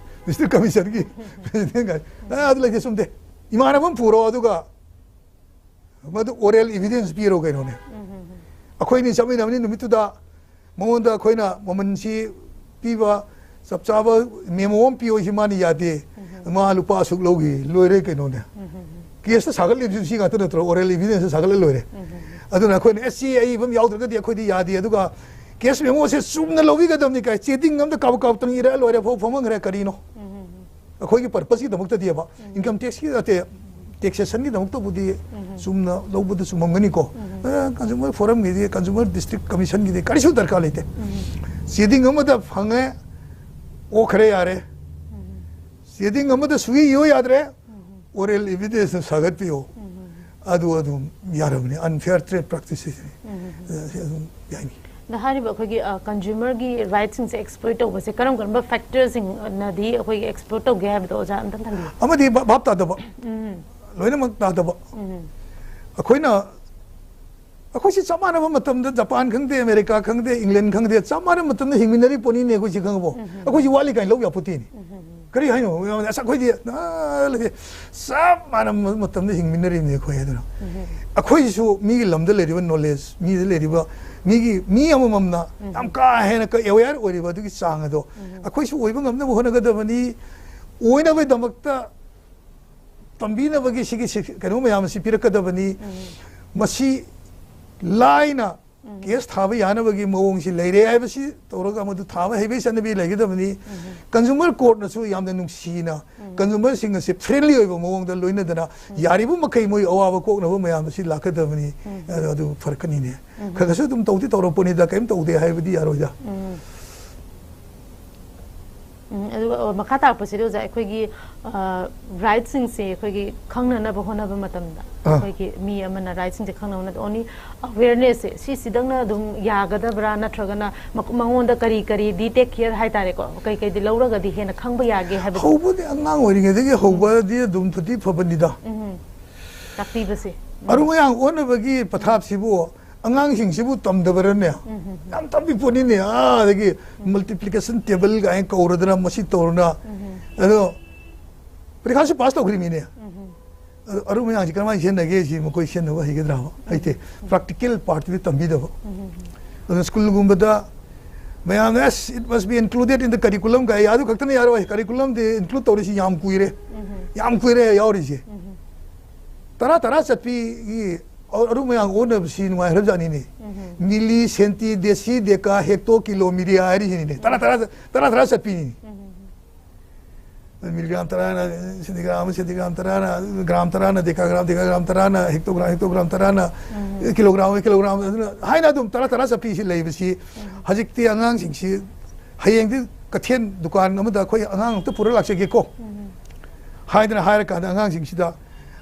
ꯗꯤꯁꯇ꯭ꯔꯤꯛ ꯀꯃꯤꯁꯟꯒꯤ ꯄ꯭ꯔꯦꯁꯤꯗꯦꯟ ꯀꯥꯏ꯫ ꯑ, ꯑꯗꯨ ꯂꯩꯇꯦ, ꯆꯨꯝꯗꯦ꯫ ꯏꯃꯥꯟꯅꯕ ꯑꯃ ꯄꯨꯔꯣ, ꯑꯗꯨꯒ ꯃꯗꯨ oral evidence ꯄꯤꯔꯣ ꯀꯩꯅꯣꯅꯦ꯫ ꯑꯩꯈꯣꯏꯅꯤ ꯆꯠꯃꯤꯟꯅꯕꯅꯤ ꯅꯨꯃꯤꯠꯇꯨꯗ ꯃꯉꯣꯟꯗ ꯑꯩꯈꯣꯏꯅ ꯃꯃꯜꯁꯤ ꯄꯤꯕ ꯆꯞ ꯆꯥꯕ ꯃꯦꯃꯣ ꯑꯃ ꯄꯤꯌꯣ, ꯁꯤ ꯃꯥꯅ ꯌꯥꯗꯦ, ꯃꯥ ꯂꯨꯄꯥ ꯑꯁꯨꯛ ꯂꯧꯈꯤ, ꯂꯣꯏꯔꯦ ꯀꯩꯅꯣꯅꯦ꯫ ꯀꯦꯁꯇ ꯁꯥꯒꯠꯂꯤꯕꯁꯤ ꯁꯤ ꯉꯥꯛꯇ ꯅꯠꯇ꯭ꯔꯣ? Oral evidence ꯁꯥꯒꯠꯂ ꯂꯣꯏꯔꯦ꯫ ꯑꯗꯨꯅ ꯑꯩꯈꯣꯏꯅ, "ꯑꯦꯁ, ꯁꯤ ꯑꯏꯕ ꯑꯃ ꯌꯥꯎꯗ꯭ꯔꯒꯗꯤ ꯑꯩꯈꯣꯏꯗꯤ ꯌꯥꯗꯦ", ꯑꯗꯨꯒ ꯀꯦꯁ ꯃꯦꯃꯣꯁꯦ ꯆꯨꯝꯅ ꯂꯧꯕꯤꯒꯗꯕꯅꯤ ꯀꯥꯏ, ꯆꯦꯗꯤꯡ ꯑꯝꯗ ꯀꯥꯕꯛ ꯀꯥꯕꯛꯇꯪ ꯏꯔꯒ ꯂꯣꯏꯔꯦ, ꯐꯥꯎ ꯐꯝꯍꯟꯈ꯭ꯔꯦ꯫ ꯀꯔꯤꯅꯣ? ꯑꯩꯈꯣꯏꯒꯤ ꯄꯔꯄꯁꯀꯤꯗꯃꯛꯇꯗꯤꯕ, ꯏꯟꯀꯝ ꯇꯦꯛꯁꯀꯤ ꯅꯠꯇꯦ, ꯇꯦꯛꯁꯦꯁꯟꯒꯤꯗꯃꯛꯇꯕꯨꯗꯤ ꯆꯨꯝꯅ ꯂꯧꯕꯗ ꯆꯨꯝꯃꯝꯒꯅꯤꯀꯣ꯫ ꯑ, ꯀꯟꯖꯨꯃꯔ ꯐꯣꯔꯝꯒꯤꯗꯤ, ꯀꯟꯖꯨꯃꯔ ꯗꯤꯁꯇ꯭ꯔꯤꯛ ꯀꯃꯤꯁꯟꯒꯤꯗꯤ ꯀꯔꯤꯁꯨ ꯗꯔꯀꯥꯔ ꯂꯩꯇꯦ꯫ ꯆꯦꯗꯤꯡ ꯑꯃꯗ ꯐꯪꯉꯦ, ꯑꯣꯈ꯭ꯔꯦ, ꯌꯥꯔꯦ꯫ ꯆꯦꯗꯤꯡ ꯑꯃꯗ ꯁꯨꯛꯏ ꯏꯌꯨ ꯌꯥꯗ꯭ꯔꯦ, oral evidence ꯁꯥꯒꯠꯄꯤꯌꯣ꯫ ꯑꯗꯨ ꯑꯗꯨꯝ ꯌꯥꯔꯕꯅꯤ, unfair trade practices ꯑꯗꯨꯝ ꯌꯥꯏꯅꯤ꯫ ꯑꯗ ꯍꯥꯏꯔꯤꯕ ꯑꯩꯈꯣꯏꯒꯤ ꯀꯟꯖꯨꯃꯔꯒꯤ ꯔꯥꯏꯠꯁꯤꯡꯁꯦ ꯑꯦꯛꯁꯄ꯭ꯂꯣꯏꯠ ꯇꯧꯕꯁꯦ ꯀꯔꯝ ꯀꯔꯝꯕ ꯐꯦꯛꯇꯔꯁꯤꯡꯅꯗꯤ ꯑꯩꯈꯣꯏꯒꯤ ꯑꯦꯛꯁꯄ꯭ꯂꯣꯏꯠ ꯇꯧꯒꯦ ꯍꯥꯏꯕꯗꯣ ꯑꯣꯖꯥ ꯑꯝꯇꯪ ꯊꯝꯕꯤꯌꯨ꯫ ꯑꯃꯗꯤ ꯚꯥꯞ ꯇꯥꯗꯕ, ꯂꯣꯏꯅꯃꯛ ꯇꯥꯗꯕ꯫ ꯑꯩꯈꯣꯏꯅ ꯑꯩꯈꯣꯏꯁꯤ ꯆꯞ ꯃꯥꯟꯅꯕ ꯃꯇꯝꯗ ꯖꯄꯥꯟ ꯈꯪꯗꯦ, ꯑꯃꯦꯔꯤꯀꯥ ꯈꯪꯗꯦ, ꯏꯪꯂꯦꯟ ꯈꯪꯗꯦ, ꯆꯞ ꯃꯥꯟꯅꯕ ꯃꯇꯝꯗ ꯍꯤꯡꯃꯤꯟꯅꯔꯤ ꯄꯣꯠꯅꯤꯅꯦ꯫ ꯑꯩꯈꯣꯏꯁꯤ ꯈꯪꯉꯕꯣ? ꯑꯩꯩꯈꯣꯏꯁꯤ ꯋꯥꯠꯂꯤ ꯀꯥꯏꯅ ꯂꯧ ꯌꯥꯄꯣꯠꯇꯦꯅꯦ꯫ ꯀꯔꯤ ꯍꯥꯏꯅꯣ? ꯑꯁ ꯑꯩꯈꯣꯏꯗꯤ ꯆꯞ ꯃꯥꯟꯅꯕ ꯃꯇꯝꯗ ꯍꯤꯡꯃꯤꯟꯅꯔꯤꯕꯅꯤ ꯑꯩꯈꯣꯏ ꯍꯥꯏꯗꯅ꯫ ꯑꯩꯈꯣꯏꯁꯤꯁꯨ ꯃꯤꯒꯤ ꯂꯝꯗ ꯂꯩꯔꯤꯕ ꯅꯣꯂꯦꯖ, ꯃꯤꯗ ꯂꯩꯔꯤꯕ ꯃꯤꯒꯤ ꯃꯤ ꯑꯃꯃꯝꯅ ꯌꯥꯝ ꯀꯥ ꯍꯦꯟꯅ ꯑꯦꯋꯦꯌꯔ ꯑꯣꯏꯔꯤꯕ ꯑꯗꯨꯒꯤ ꯆꯥꯡ ꯑꯗꯣ ꯑꯩꯈꯣꯏꯁꯨ ꯑꯣꯏꯕ ꯉꯝꯅꯕ ꯍꯣꯠꯅꯒꯗꯕꯅꯤ꯫ ꯑꯣꯏꯅꯕꯒꯤꯗꯃꯛꯇ ꯇꯝꯕꯤꯅꯕꯒꯤ ꯁꯤꯒꯤ ꯁꯤ- ꯀꯩꯅꯣ ꯃꯌꯥꯝ ꯑꯁꯤ ꯄꯤꯔꯛꯀꯗꯕꯅꯤ꯫ ꯃꯁꯤ ꯂꯥꯏꯅ ꯀꯦꯁ ꯊꯥꯕ ꯌꯥꯅꯕꯒꯤ ꯃꯑꯣꯡꯁꯤ ꯂꯩꯔꯦ ꯍꯥꯏꯕꯁꯤ ꯇꯧꯔꯒ ꯃꯗꯨ ꯊꯥꯕ ꯍꯩꯕꯒꯤ ꯆꯠꯅꯕꯤ ꯂꯩꯒꯗꯕꯅꯤ꯫ ꯀꯟꯖꯨꯃꯔ ꯀꯣꯔꯠꯅꯁꯨ ꯌꯥꯝꯅ ꯅꯨꯡꯁꯤꯅ ꯀꯟꯖꯨꯃꯔꯁꯤꯡ ꯑꯁꯤ ꯐ꯭ꯔꯦꯟꯂꯤ ꯑꯣꯏꯕ ꯃꯑꯣꯡꯗ ꯂꯣꯏꯅꯗꯅ ꯌꯥꯔꯤꯕ ꯃꯈꯩ ꯃꯣꯏ ꯑꯋꯥꯕ ꯀꯣꯛꯅꯕ ꯃꯌꯥꯝ ꯑꯁꯤ ꯂꯥꯛꯀꯗꯕꯅꯤ꯫ ꯑꯗꯨ ꯐꯔꯛꯀꯅꯤꯅꯦ꯫ ꯈꯔ ꯈꯔꯁꯨ ꯑꯗꯨꯝ ꯇꯧꯗꯤ ꯇꯧꯔꯛꯄꯅꯤꯗ, ꯀꯔꯤꯝ ꯇꯧꯗꯦ ꯍꯥꯏꯕꯗꯤ ꯌꯥꯔꯣꯏꯗ꯫ ꯎꯝ, ꯑꯗꯨꯒ ꯑ, ꯃꯈꯥ ꯇꯥꯔꯛꯄꯁꯤꯗ ꯑꯣꯖꯥ, ꯑꯩꯈꯣꯏꯒꯤ ꯔꯥꯏꯠꯁꯤꯡꯁꯦ ꯑꯩꯈꯣꯏꯒꯤ ꯈꯪꯅꯅꯕ ꯍꯣꯠꯅꯕ ꯃꯇꯝꯗ, ꯑꯥ꯫ ꯑꯩꯈꯣꯏꯒꯤ ꯃꯤ ꯑꯃꯅ ꯔꯥꯏꯠꯁꯤꯡꯁꯦ ꯈꯪꯅꯕ ꯍꯣꯠꯅꯕꯗ ꯑꯣꯟꯂꯤ ꯑꯋꯦꯔꯅꯦꯁꯁꯦ ꯁꯤꯁꯤꯗꯪꯅ ꯑꯗꯨꯝ ꯌꯥꯒꯗꯕ꯭ꯔꯥ, ꯅꯠꯇ꯭ꯔꯒꯅ ꯃ- ꯃꯉꯣꯟꯗ ꯀꯔꯤ ꯀꯔꯤꯗꯤ ꯇꯦꯛ ꯀꯦꯌꯔ ꯍꯥꯏꯇꯥꯔꯦꯀꯣ, ꯀꯩ ꯀꯩꯗꯤ ꯂꯧꯔꯒꯗꯤ ꯍꯦꯟꯅ ꯈꯪꯕ ꯌꯥꯒꯦ ꯍꯥꯏꯕꯗꯣ? ꯍꯧꯕꯗꯤ ꯑꯉꯥꯡ ꯑꯣꯏꯔꯤꯉꯩꯗꯒꯤ ꯍꯧꯕꯗꯤ ꯑꯗꯨꯝ ꯐꯗꯤ ꯐꯕꯅꯤꯗ꯫ ꯎꯝ, ꯇꯥꯛꯄꯤꯕꯁꯦ꯫ ꯎꯝ꯫ ꯑꯔꯨꯝ ꯑꯌꯥꯡ ꯑꯣꯟꯅꯕꯒꯤ ꯄꯊꯥꯞꯁꯤꯕꯨ ꯑꯉꯥꯡꯁꯤꯡꯁꯤꯕꯨ ꯇꯝꯗꯕ꯭ꯔꯅꯦ? ꯌꯥꯝ ꯇꯝꯕꯤ ꯄꯣꯠꯅꯤꯅꯦ꯫ ꯑꯥ, ꯑꯗꯒꯤ ꯃꯜꯇꯤꯄ꯭ꯂꯤꯀꯦꯁꯟ ꯇꯦꯕꯜ ꯀꯥꯏꯅ ꯀꯧꯔꯗꯅ, ꯃꯁꯤ ꯇꯧꯔꯅ꯫ ꯑꯗꯣ ꯄꯔꯤꯈꯥꯁꯨ ꯄꯥꯁ ꯇꯧꯈ꯭ꯔꯤꯃꯤꯅꯦ꯫ ꯑꯗꯣ ꯑꯔꯨꯝ ꯑꯌꯥꯡꯁꯤ ꯀꯔꯝꯍꯥꯏꯅ ꯁꯤꯖꯤꯟꯅꯒꯦ, ꯁꯤ ꯃꯈꯣꯏ ꯁꯤꯖꯤꯟꯅꯕ ꯍꯩꯒꯗ꯭ꯔꯥꯕ? ꯍꯩꯇꯦ꯫ ꯄ꯭ꯔꯥꯛꯇꯤꯀꯦꯜ ꯄꯥꯔꯠꯇꯨꯗꯤ ꯇꯝꯕꯤꯗꯕ꯫ ꯑꯗꯨꯅ ꯁ꯭ꯀꯨꯜꯒꯨꯝꯕꯗ ꯃꯌꯥꯝꯅ, "ꯑꯁ, it must be included in the curriculum" ꯀꯥꯏ, ꯑꯗꯨ ꯈꯛꯇꯅ ꯌꯥꯔꯣꯏ꯫ ꯀꯔꯤꯀꯨꯂꯝꯗꯤ ꯏꯟꯀ꯭ꯂꯨꯗ ꯇꯧꯔꯤꯁꯤ ꯌꯥꯝ ꯀꯨꯏꯔꯦ꯫ ꯌꯥꯝ ꯀꯨꯏꯔꯦ ꯌꯥꯎꯔꯤꯁꯦ꯫ ꯇꯔꯥ ꯇꯔꯥ ꯆꯠꯄꯤꯒꯤ ꯑꯔꯨꯝ ꯑꯌꯥꯡ ꯑꯣꯟꯅꯕꯁꯤ ꯅꯨꯡꯉꯥꯏꯈ꯭ꯔꯕꯖꯥꯠꯅꯤꯅꯦ꯫ ꯃꯤꯂꯤ, ꯁꯦꯟꯇꯤ, ꯗꯦꯁꯤ, ꯗꯦꯀꯥ, ꯍꯦꯛꯇꯣ, ꯀꯤꯂꯣ, ꯃꯤꯔꯤꯌꯥ ꯍꯥꯏꯔꯤꯁꯤꯅꯤꯅꯦ꯫ ꯇꯔꯥ ꯇꯔꯥ, ꯇꯔꯥ ꯇꯔꯥ ꯆꯠꯄꯤꯅꯤ꯫ ꯃꯤꯂꯤꯒ꯭ꯔꯥꯝ ꯇꯔꯥꯅ ꯁꯦꯟꯇꯤꯒ꯭ꯔꯥꯝ, ꯁꯦꯟꯇꯤꯒ꯭ꯔꯥꯝ ꯇꯔꯥꯅ ꯒ꯭ꯔꯥꯝ ꯇꯔꯥꯅ, ꯗꯦꯀꯥꯒ꯭ꯔꯥꯝ, ꯗꯦꯀꯥꯒ꯭ꯔꯥꯝ ꯇꯔꯥꯅ ꯍꯦꯛꯇꯣꯒ꯭ꯔꯥꯝ, ꯍꯦꯛꯇꯣꯒ꯭ꯔꯥꯝ ꯇꯔꯥꯅ ꯀꯤꯂꯣꯒ꯭ꯔꯥꯝ, ꯀꯤꯂꯣꯒ꯭ꯔꯥꯝ, ꯑꯗꯨꯅ ꯍꯥꯏꯅ ꯑꯗꯨꯝ ꯇꯔꯥ ꯇꯔꯥ ꯆꯠꯄꯤꯁꯤ ꯂꯩꯕꯁꯤ ꯍꯧꯖꯤꯛꯇꯤ ꯑꯉꯥꯡꯁꯤꯡꯁꯤ ꯍꯌꯦꯡꯗꯤ ꯀꯩꯊꯦꯜ ꯗꯨꯀꯥꯟ ꯑꯃꯗ ꯑꯩꯈꯣꯏ ꯑꯉꯥꯡ ꯑꯝꯇ ꯄꯨꯔ ꯂꯥꯛꯆꯒꯦꯀꯣ ꯍꯥꯏꯗꯅ ꯍꯥꯏꯔꯀꯥꯟꯗ ꯑꯉꯥꯡꯁꯤꯡꯁꯤꯗ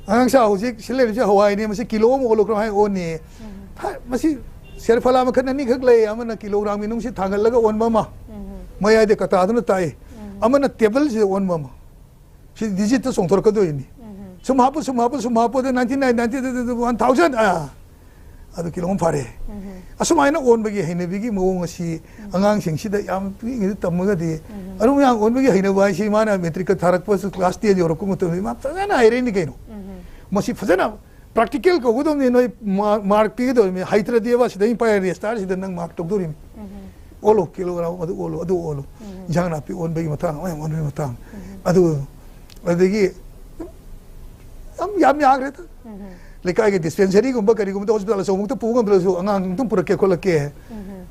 ꯑꯉꯥꯡ ꯁꯥ ꯍꯧꯖꯤꯛ ꯁꯤ ꯂꯩꯔꯤꯁꯦ ꯍꯋꯥꯏꯅꯦ, ꯃꯁꯤ ꯀꯤꯂꯣ ꯑꯃ ꯑꯣꯜꯂꯣ, ꯀꯔꯝꯍꯥꯏꯅ ꯑꯣꯟꯅꯤ? ꯊꯥ-, ꯃꯁꯤ ꯁꯦꯔꯐꯂꯥ ꯃꯈꯜ ꯑꯅꯤꯈꯛ ꯂꯩ, ꯑꯃꯅ ꯀꯤꯂꯣꯒ꯭ꯔꯥꯝꯒꯤ ꯅꯨꯡꯁꯤꯠ ꯊꯥꯡꯒꯠꯂꯒ ꯑꯣꯟꯕ ꯑꯃ, ꯃꯌꯥꯏꯗ ꯀꯇꯥꯗꯨꯅ ꯇꯥꯛꯏ, ꯑꯃꯅ ꯇꯦꯕꯜꯁꯤꯗ ꯑꯣꯟꯕ ꯑꯃ꯫ ꯁꯤ ꯗꯤꯖꯤꯠꯇ ꯆꯣꯡꯊꯣꯔꯛꯀꯗꯣꯏꯅꯤ꯫ ꯁꯨꯝ ꯍꯥꯞꯄꯨ, ꯁꯨꯝ ꯍꯥꯞꯄꯨ, ꯁꯨꯝ ꯍꯥꯞꯄꯨ, ꯑꯗ ninety nine, ninety, one thousand, ꯑꯥ, ꯑꯗꯨ ꯀꯤꯂꯣ ꯑꯃ ꯐꯥꯔꯦ꯫ ꯑꯁꯨꯃꯥꯏꯅ ꯑꯣꯟꯕꯒꯤ ꯍꯩꯅꯕꯤꯒꯤ ꯃꯑꯣꯡ ꯑꯁꯤ ꯑꯉꯥꯡꯁꯤꯡꯁꯤꯗ ꯌꯥꯝ ꯄꯤꯛꯏꯉꯩꯗ ꯇꯝꯃꯒꯗꯤ, ꯑꯗꯨꯝ ꯌꯥꯝ ꯑꯣꯟꯕꯒꯤ ꯍꯩꯅꯕ ꯍꯥꯏꯁꯤ ꯃꯥꯅ ꯃꯦꯇ꯭ꯔꯤꯛꯀ ꯊꯥꯔꯛꯄ, ꯀ꯭ꯂꯥꯁ ꯇꯦꯟ ꯌꯧꯔꯛꯄ ꯃꯇꯝꯗ ꯃꯥ ꯐꯖꯅ ꯍꯩꯔꯛꯏꯅꯤ ꯀꯩꯅꯣ꯫ ꯃꯁꯤ ꯐꯖꯅ ꯄ꯭ꯔꯥꯛꯇꯤꯀꯦꯜ ꯀꯧꯒꯗꯕꯅꯤ, ꯅꯣꯏ ꯃꯥ-, ꯃꯥꯔꯛ ꯄꯤꯒꯗꯕꯅꯤ꯫ ꯍꯩꯇ꯭ꯔꯗꯤꯕ ꯁꯤꯗ ꯄꯥꯏ ꯔꯦꯁꯇꯥꯔꯁꯤꯗ ꯅꯪ ꯃꯥꯔꯛ ꯇꯧꯗꯣꯔꯤꯅꯤ꯫ ꯑꯣꯜꯂꯣ, ꯀꯤꯂꯣꯒ꯭ꯔꯥꯝ ꯑꯗꯨ ꯑꯣꯜꯂꯣ, ꯑꯗꯨ ꯑꯣꯜꯂꯣ꯫ ꯏꯟꯁꯥꯡ ꯅꯥꯄꯤ ꯑꯣꯟꯕꯒꯤ ꯃꯇꯥꯡ, ꯑꯃ ꯑꯣꯟꯕꯒꯤ ꯃꯇꯥꯡ꯫ ꯑꯗꯨ, ꯑꯗꯒꯤ ꯌꯥꯝ, ꯌꯥꯝ ꯌꯥꯈ꯭ꯔꯦꯗ꯫ ꯂꯩꯀꯥꯏꯒꯤ ꯗꯤꯁꯄꯦꯟꯁꯔꯤꯒꯨꯝꯕ ꯀꯔꯤꯒꯨꯝꯕꯗ ꯍꯣꯁꯄꯤꯇꯥꯜ ꯑꯆꯧꯕꯃꯛꯇ ꯄꯨꯕ ꯉꯝꯗ꯭ꯔꯁꯨ ꯑꯉꯥꯡ ꯑꯗꯨꯝ ꯄꯨꯔꯛꯀꯦ ꯈꯣꯠꯂꯛꯀꯦ꯫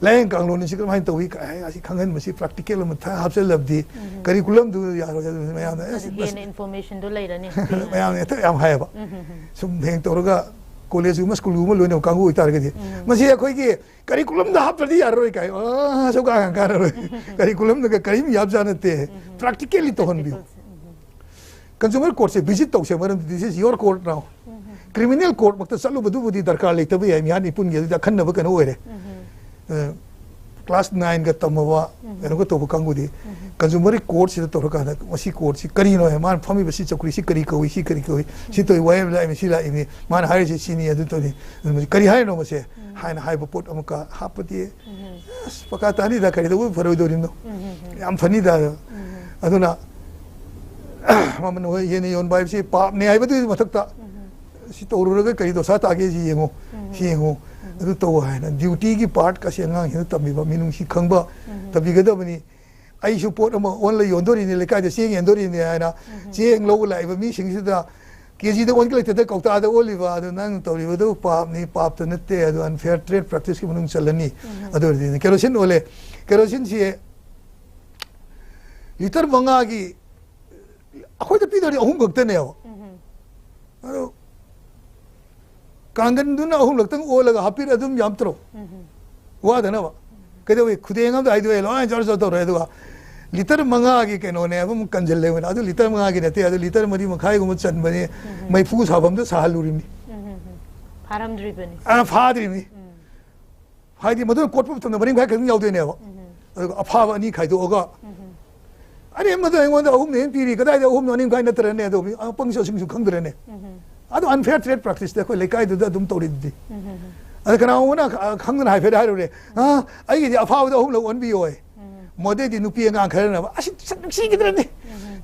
ꯂꯥꯏꯌꯦꯡ ꯀꯥꯡꯂꯣꯟ ꯑꯁꯤ ꯀꯃꯥꯏꯅ ꯇꯧꯏ ꯀꯥꯏ ꯑꯁꯤ ꯈꯪꯍꯟꯕꯁꯤ ꯄ꯭ꯔꯥꯛꯇꯤꯀꯦꯜ ꯑꯃ ꯊꯥ ꯍꯥꯞꯆꯤꯜꯂꯕꯗꯤ ꯀꯔꯤꯀꯨꯂꯝꯗꯨ ꯌꯥꯔꯣꯏ ꯍꯥꯏꯕꯗꯨ ꯃꯌꯥꯝꯅ, ꯑꯦꯁ, ꯑꯗꯨ ꯃꯁꯤ ꯍꯦꯟꯅ ꯏꯟꯐꯣꯔꯃꯦꯁꯟꯗꯣ ꯂꯩꯔꯅꯤ꯫ ꯃꯌꯥꯝꯅ ꯍꯦꯛꯇ ꯌꯥꯝ ꯍꯥꯏꯌꯦꯕ꯫ ꯁꯨꯝ ꯍꯌꯦꯡ ꯇꯧꯔꯒ ꯀꯣꯂꯦꯖꯀꯨꯝꯕ ꯁ꯭ꯀꯨꯜꯒꯨꯝꯕ ꯂꯣꯏꯅꯕ ꯀꯥꯡꯕꯨ ꯑꯣꯏꯇꯥꯔꯒꯗꯤ ꯃꯁꯤ ꯑꯩꯈꯣꯏꯒꯤ ꯀꯔꯤꯀꯨꯂꯝꯗ ꯍꯥꯞꯇ꯭ꯔꯗꯤ ꯌꯥꯔꯔꯣꯏ ꯀꯥꯏ, ꯑꯥ, ꯑꯁꯨꯛ ꯀꯥ ꯀꯥꯟꯅꯔꯣꯏ꯫ ꯀꯔꯤꯀꯨꯂꯝꯗꯒ ꯀꯔꯤꯝ ꯌꯥꯕꯖꯥꯠ ꯅꯠꯇꯦ꯫ ꯄ꯭ꯔꯥꯛꯇꯤꯀꯦꯜꯂꯤ ꯇꯧꯍꯟꯕꯤꯌꯨ꯫ ꯀꯟꯖꯨꯃꯔ ꯀꯣꯔꯠꯁꯦ ꯚꯤꯖꯤꯠ ꯇꯧꯁꯦ, ꯃꯔꯝꯗꯤ this is your court now꯫ Criminal ꯀꯣꯔꯠꯃꯛꯇ ꯆꯠꯂꯨꯕꯗꯨꯕꯨꯗꯤ ꯗꯔꯀꯥꯔ ꯂꯩꯇꯕ ꯌꯥꯏ, ꯃꯤꯍꯥꯠ ꯃꯤꯄꯨꯟꯒꯤ ꯑꯗꯨꯗꯤ ꯑꯈꯟꯅꯕ ꯀꯩꯅꯣ ꯑꯣꯏꯔꯦ꯫ ꯑ, ꯀ꯭ꯂꯥꯁ ꯅꯥꯏꯟꯒ ꯇꯝꯃꯕ, ꯀꯩꯅꯣꯒ ꯇꯧꯕ ꯀꯥꯡꯕꯨꯗꯤ ꯀꯟꯖꯨꯃꯔ ꯀꯣꯔꯠꯁꯤꯗ ꯇꯧꯔꯀꯥꯟꯗ ꯃꯁꯤ ꯀꯣꯔꯠꯁꯤ ꯀꯔꯤꯅꯣ ꯍꯥꯏ, ꯃꯥꯅ ꯐꯝꯃꯤꯕ ꯁꯤ ꯆꯧꯀ꯭ꯔꯤꯁꯤ ꯀꯔꯤ ꯀꯧꯏ, ꯁꯤ ꯀꯔꯤ ꯀꯧꯏ, ꯁꯤ ꯇꯧꯏ, ꯋꯥꯌꯦꯜ ꯂꯥꯛꯏꯕꯅꯤ, ꯁꯤ ꯂꯥꯛꯏꯕꯅꯤ, ꯃꯥꯅ ꯍꯥꯏꯔꯤꯁꯤ ꯁꯤꯅꯤ, ꯑꯗꯨ ꯇꯧꯅꯤ, ꯑꯗꯨ ꯀꯔꯤ ꯍꯥꯏꯔꯤꯅꯣ ꯃꯁꯦ ꯍꯥꯏꯅ ꯍꯥꯏꯕ ꯄꯣꯠ ꯑꯃꯨꯛꯀ ꯍꯥꯞꯄꯗꯤ ꯑꯁ, ꯄꯀꯥ ꯇꯥꯅꯤꯗ, ꯀꯔꯤꯗꯧꯕꯩ ꯐꯔꯣꯏꯗꯧꯔꯤꯅꯣ? ꯌꯥꯝ ꯐꯅꯤꯗ꯫ ꯑꯗꯨꯅ, ꯃꯃꯜ ꯍꯣꯏ ꯍꯦꯟꯅ ꯌꯣꯟꯕ ꯍꯥꯏꯕꯁꯤ ꯄꯥꯞꯅꯤ ꯍꯥꯏꯕꯗꯨꯒꯤ ꯃꯊꯛꯇ, ꯁꯤ ꯇꯧꯔꯨꯔꯒ ꯀꯔꯤ ꯗꯣꯁꯥ ꯇꯥꯒꯦ ꯁꯤ ꯌꯦꯡꯉꯨ, ꯁꯤ ꯌꯦꯡꯉꯨ, ꯑꯗꯨ ꯇꯧ ꯍꯥꯏꯅ ꯗ꯭ꯌꯨꯇꯤꯒꯤ ꯄꯥꯔꯠꯀꯁꯦ ꯑꯉꯥꯡꯁꯤꯡꯗ ꯇꯝꯕꯤꯕ, ꯃꯤꯅꯨꯡꯁꯤ ꯈꯪꯕ ꯇꯝꯕꯤꯒꯗꯕꯅꯤ꯫ ꯑꯩꯁꯨ ꯄꯣꯠ ꯑꯃ ꯑꯣꯟꯂ ꯌꯣꯟꯗꯣꯔꯤꯅꯤ, ꯂꯩꯀꯥꯏꯗ ꯆꯦꯡ ꯌꯣꯟꯗꯣꯔꯤꯅꯤ ꯍꯥꯏꯅ ꯆꯦꯡ ꯂꯧꯕ ꯂꯥꯛꯏꯕ ꯃꯤꯁꯤꯡꯁꯤꯗ ꯀꯦꯖꯤꯗ ꯑꯣꯟꯈꯠꯂꯛꯇꯗ ꯀꯧꯇꯥꯗ ꯑꯣꯜꯂꯤꯕ ꯑꯗꯨ ꯅꯪ ꯇꯧꯔꯤꯕꯗꯨ ꯄꯥꯞꯅꯤ, ꯄꯥꯞꯇ ꯅꯠꯇꯦ, ꯑꯗꯨ unfair trade practiceꯀꯤ ꯃꯅꯨꯡ ꯆꯜꯂꯅꯤ꯫ ꯑꯗꯨ ꯑꯣꯏꯔꯗꯤ ꯀꯦꯔꯣꯁꯤꯟ ꯑꯣꯜꯂꯦ꯫ ꯀꯦꯔꯣꯁꯤꯟꯁꯤ ꯂꯤꯇꯔ ꯃꯉꯥꯒꯤ ꯑꯩꯈꯣꯏꯗ ꯄꯤꯗꯧꯔꯤ ꯑꯍꯨꯝ ꯈꯛꯇꯅꯦꯕ꯫ ꯑꯗꯣ ꯀꯥꯡꯒꯟꯗꯨꯅ ꯑꯍꯨꯝꯂꯛꯇꯪ ꯑꯣꯜꯂꯒ ꯍꯥꯞꯄꯤꯔ ꯑꯗꯨꯝ ꯌꯥꯝꯇ꯭ꯔꯣ? ꯋꯥꯗꯅꯕ꯫ ꯀꯩꯗꯧꯋꯤ? ꯈꯨꯗꯦꯡ ꯑꯝꯗ ꯍꯥꯏꯗꯣꯛꯑꯦ, ꯂꯣꯏ ꯖꯣꯔ ꯖꯣꯔ ꯇꯧꯔꯦ, ꯑꯗꯨꯒ ꯂꯤꯇꯔ ꯃꯉꯥꯒꯤ ꯀꯩꯅꯣꯅꯦ ꯑꯗꯨꯝ ꯀꯟꯁꯤꯜꯂꯦꯕꯅ, ꯑꯗꯨ ꯂꯤꯇꯔ ꯃꯉꯥꯒꯤ ꯅꯠꯇꯦ, ꯑꯗꯨ ꯂꯤꯇꯔ ꯃꯔꯤ ꯃꯈꯥꯏꯒꯨꯝꯕ ꯆꯟꯕꯅꯦ꯫ ꯃꯩꯐꯨ ꯁꯥꯐꯝꯗ ꯁꯥꯍꯜꯂꯨꯔꯤꯕꯅꯤ꯫ ꯎꯝ, ꯎꯝ, ꯎꯝ. ꯐꯥꯔꯝꯗ꯭ꯔꯤꯕꯅꯤ. ꯑ, ꯐꯥꯗ꯭ꯔꯤꯕꯅꯤ. ꯎꯝ. ꯍꯥꯏꯗꯤ ꯃꯗꯨꯅ ꯀꯣꯠꯄ ꯃꯇꯝꯗ ꯃꯔꯤ ꯃꯈꯥꯏ ꯈꯛꯇꯪ ꯌꯥꯎꯗꯣꯏꯅꯦꯕ꯫ ꯑꯗꯨꯒ ꯑꯐꯥꯕ ꯑꯅꯤ ꯈꯥꯏꯗꯣꯛꯑꯒ, ꯑꯔꯦꯝꯕꯗ ꯑꯩꯉꯣꯟꯗ ꯑꯍꯨꯝꯅ ꯍꯦꯟꯅ ꯄꯤꯔꯤ, ꯀꯗꯥꯏꯗ ꯑꯍꯨꯝꯅꯣ? ꯑꯅꯤ ꯃꯈꯥꯏ ꯅꯠꯇ꯭ꯔꯅꯦ? ꯑꯗꯣ ꯃꯤ ꯑꯄꯪꯁꯨ ꯑꯁꯤꯡꯁꯨ ꯈꯪꯗ꯭ꯔꯅꯦ? ꯑꯗꯣ unfair trade practice ꯇ ꯑꯩꯈꯣꯏ ꯂꯩꯀꯥꯏꯗꯨꯗ ꯑꯗꯨꯝ ꯇꯧꯔꯤꯗꯨꯗꯤ꯫ ꯑꯗ ꯀꯅꯥꯒꯨꯝꯕꯅ ꯈ-, ꯈꯪꯗꯅ ꯍꯥꯏꯐꯦꯠ ꯍꯥꯏꯔꯨꯔꯦ, "ꯑ, ꯑꯩꯒꯤꯗꯤ ꯑꯐꯥꯕꯗ ꯑꯍꯨꯝꯂꯛ ꯑꯣꯟꯕꯤꯌꯣ"꯫ ꯃꯗꯩꯗꯤ ꯅꯨꯄꯤ ꯑꯉꯥꯡ ꯈꯔꯅ, "ꯑꯁꯤ ꯁꯛ ꯅꯨꯡꯁꯤꯈꯤꯗ꯭ꯔꯅꯤ,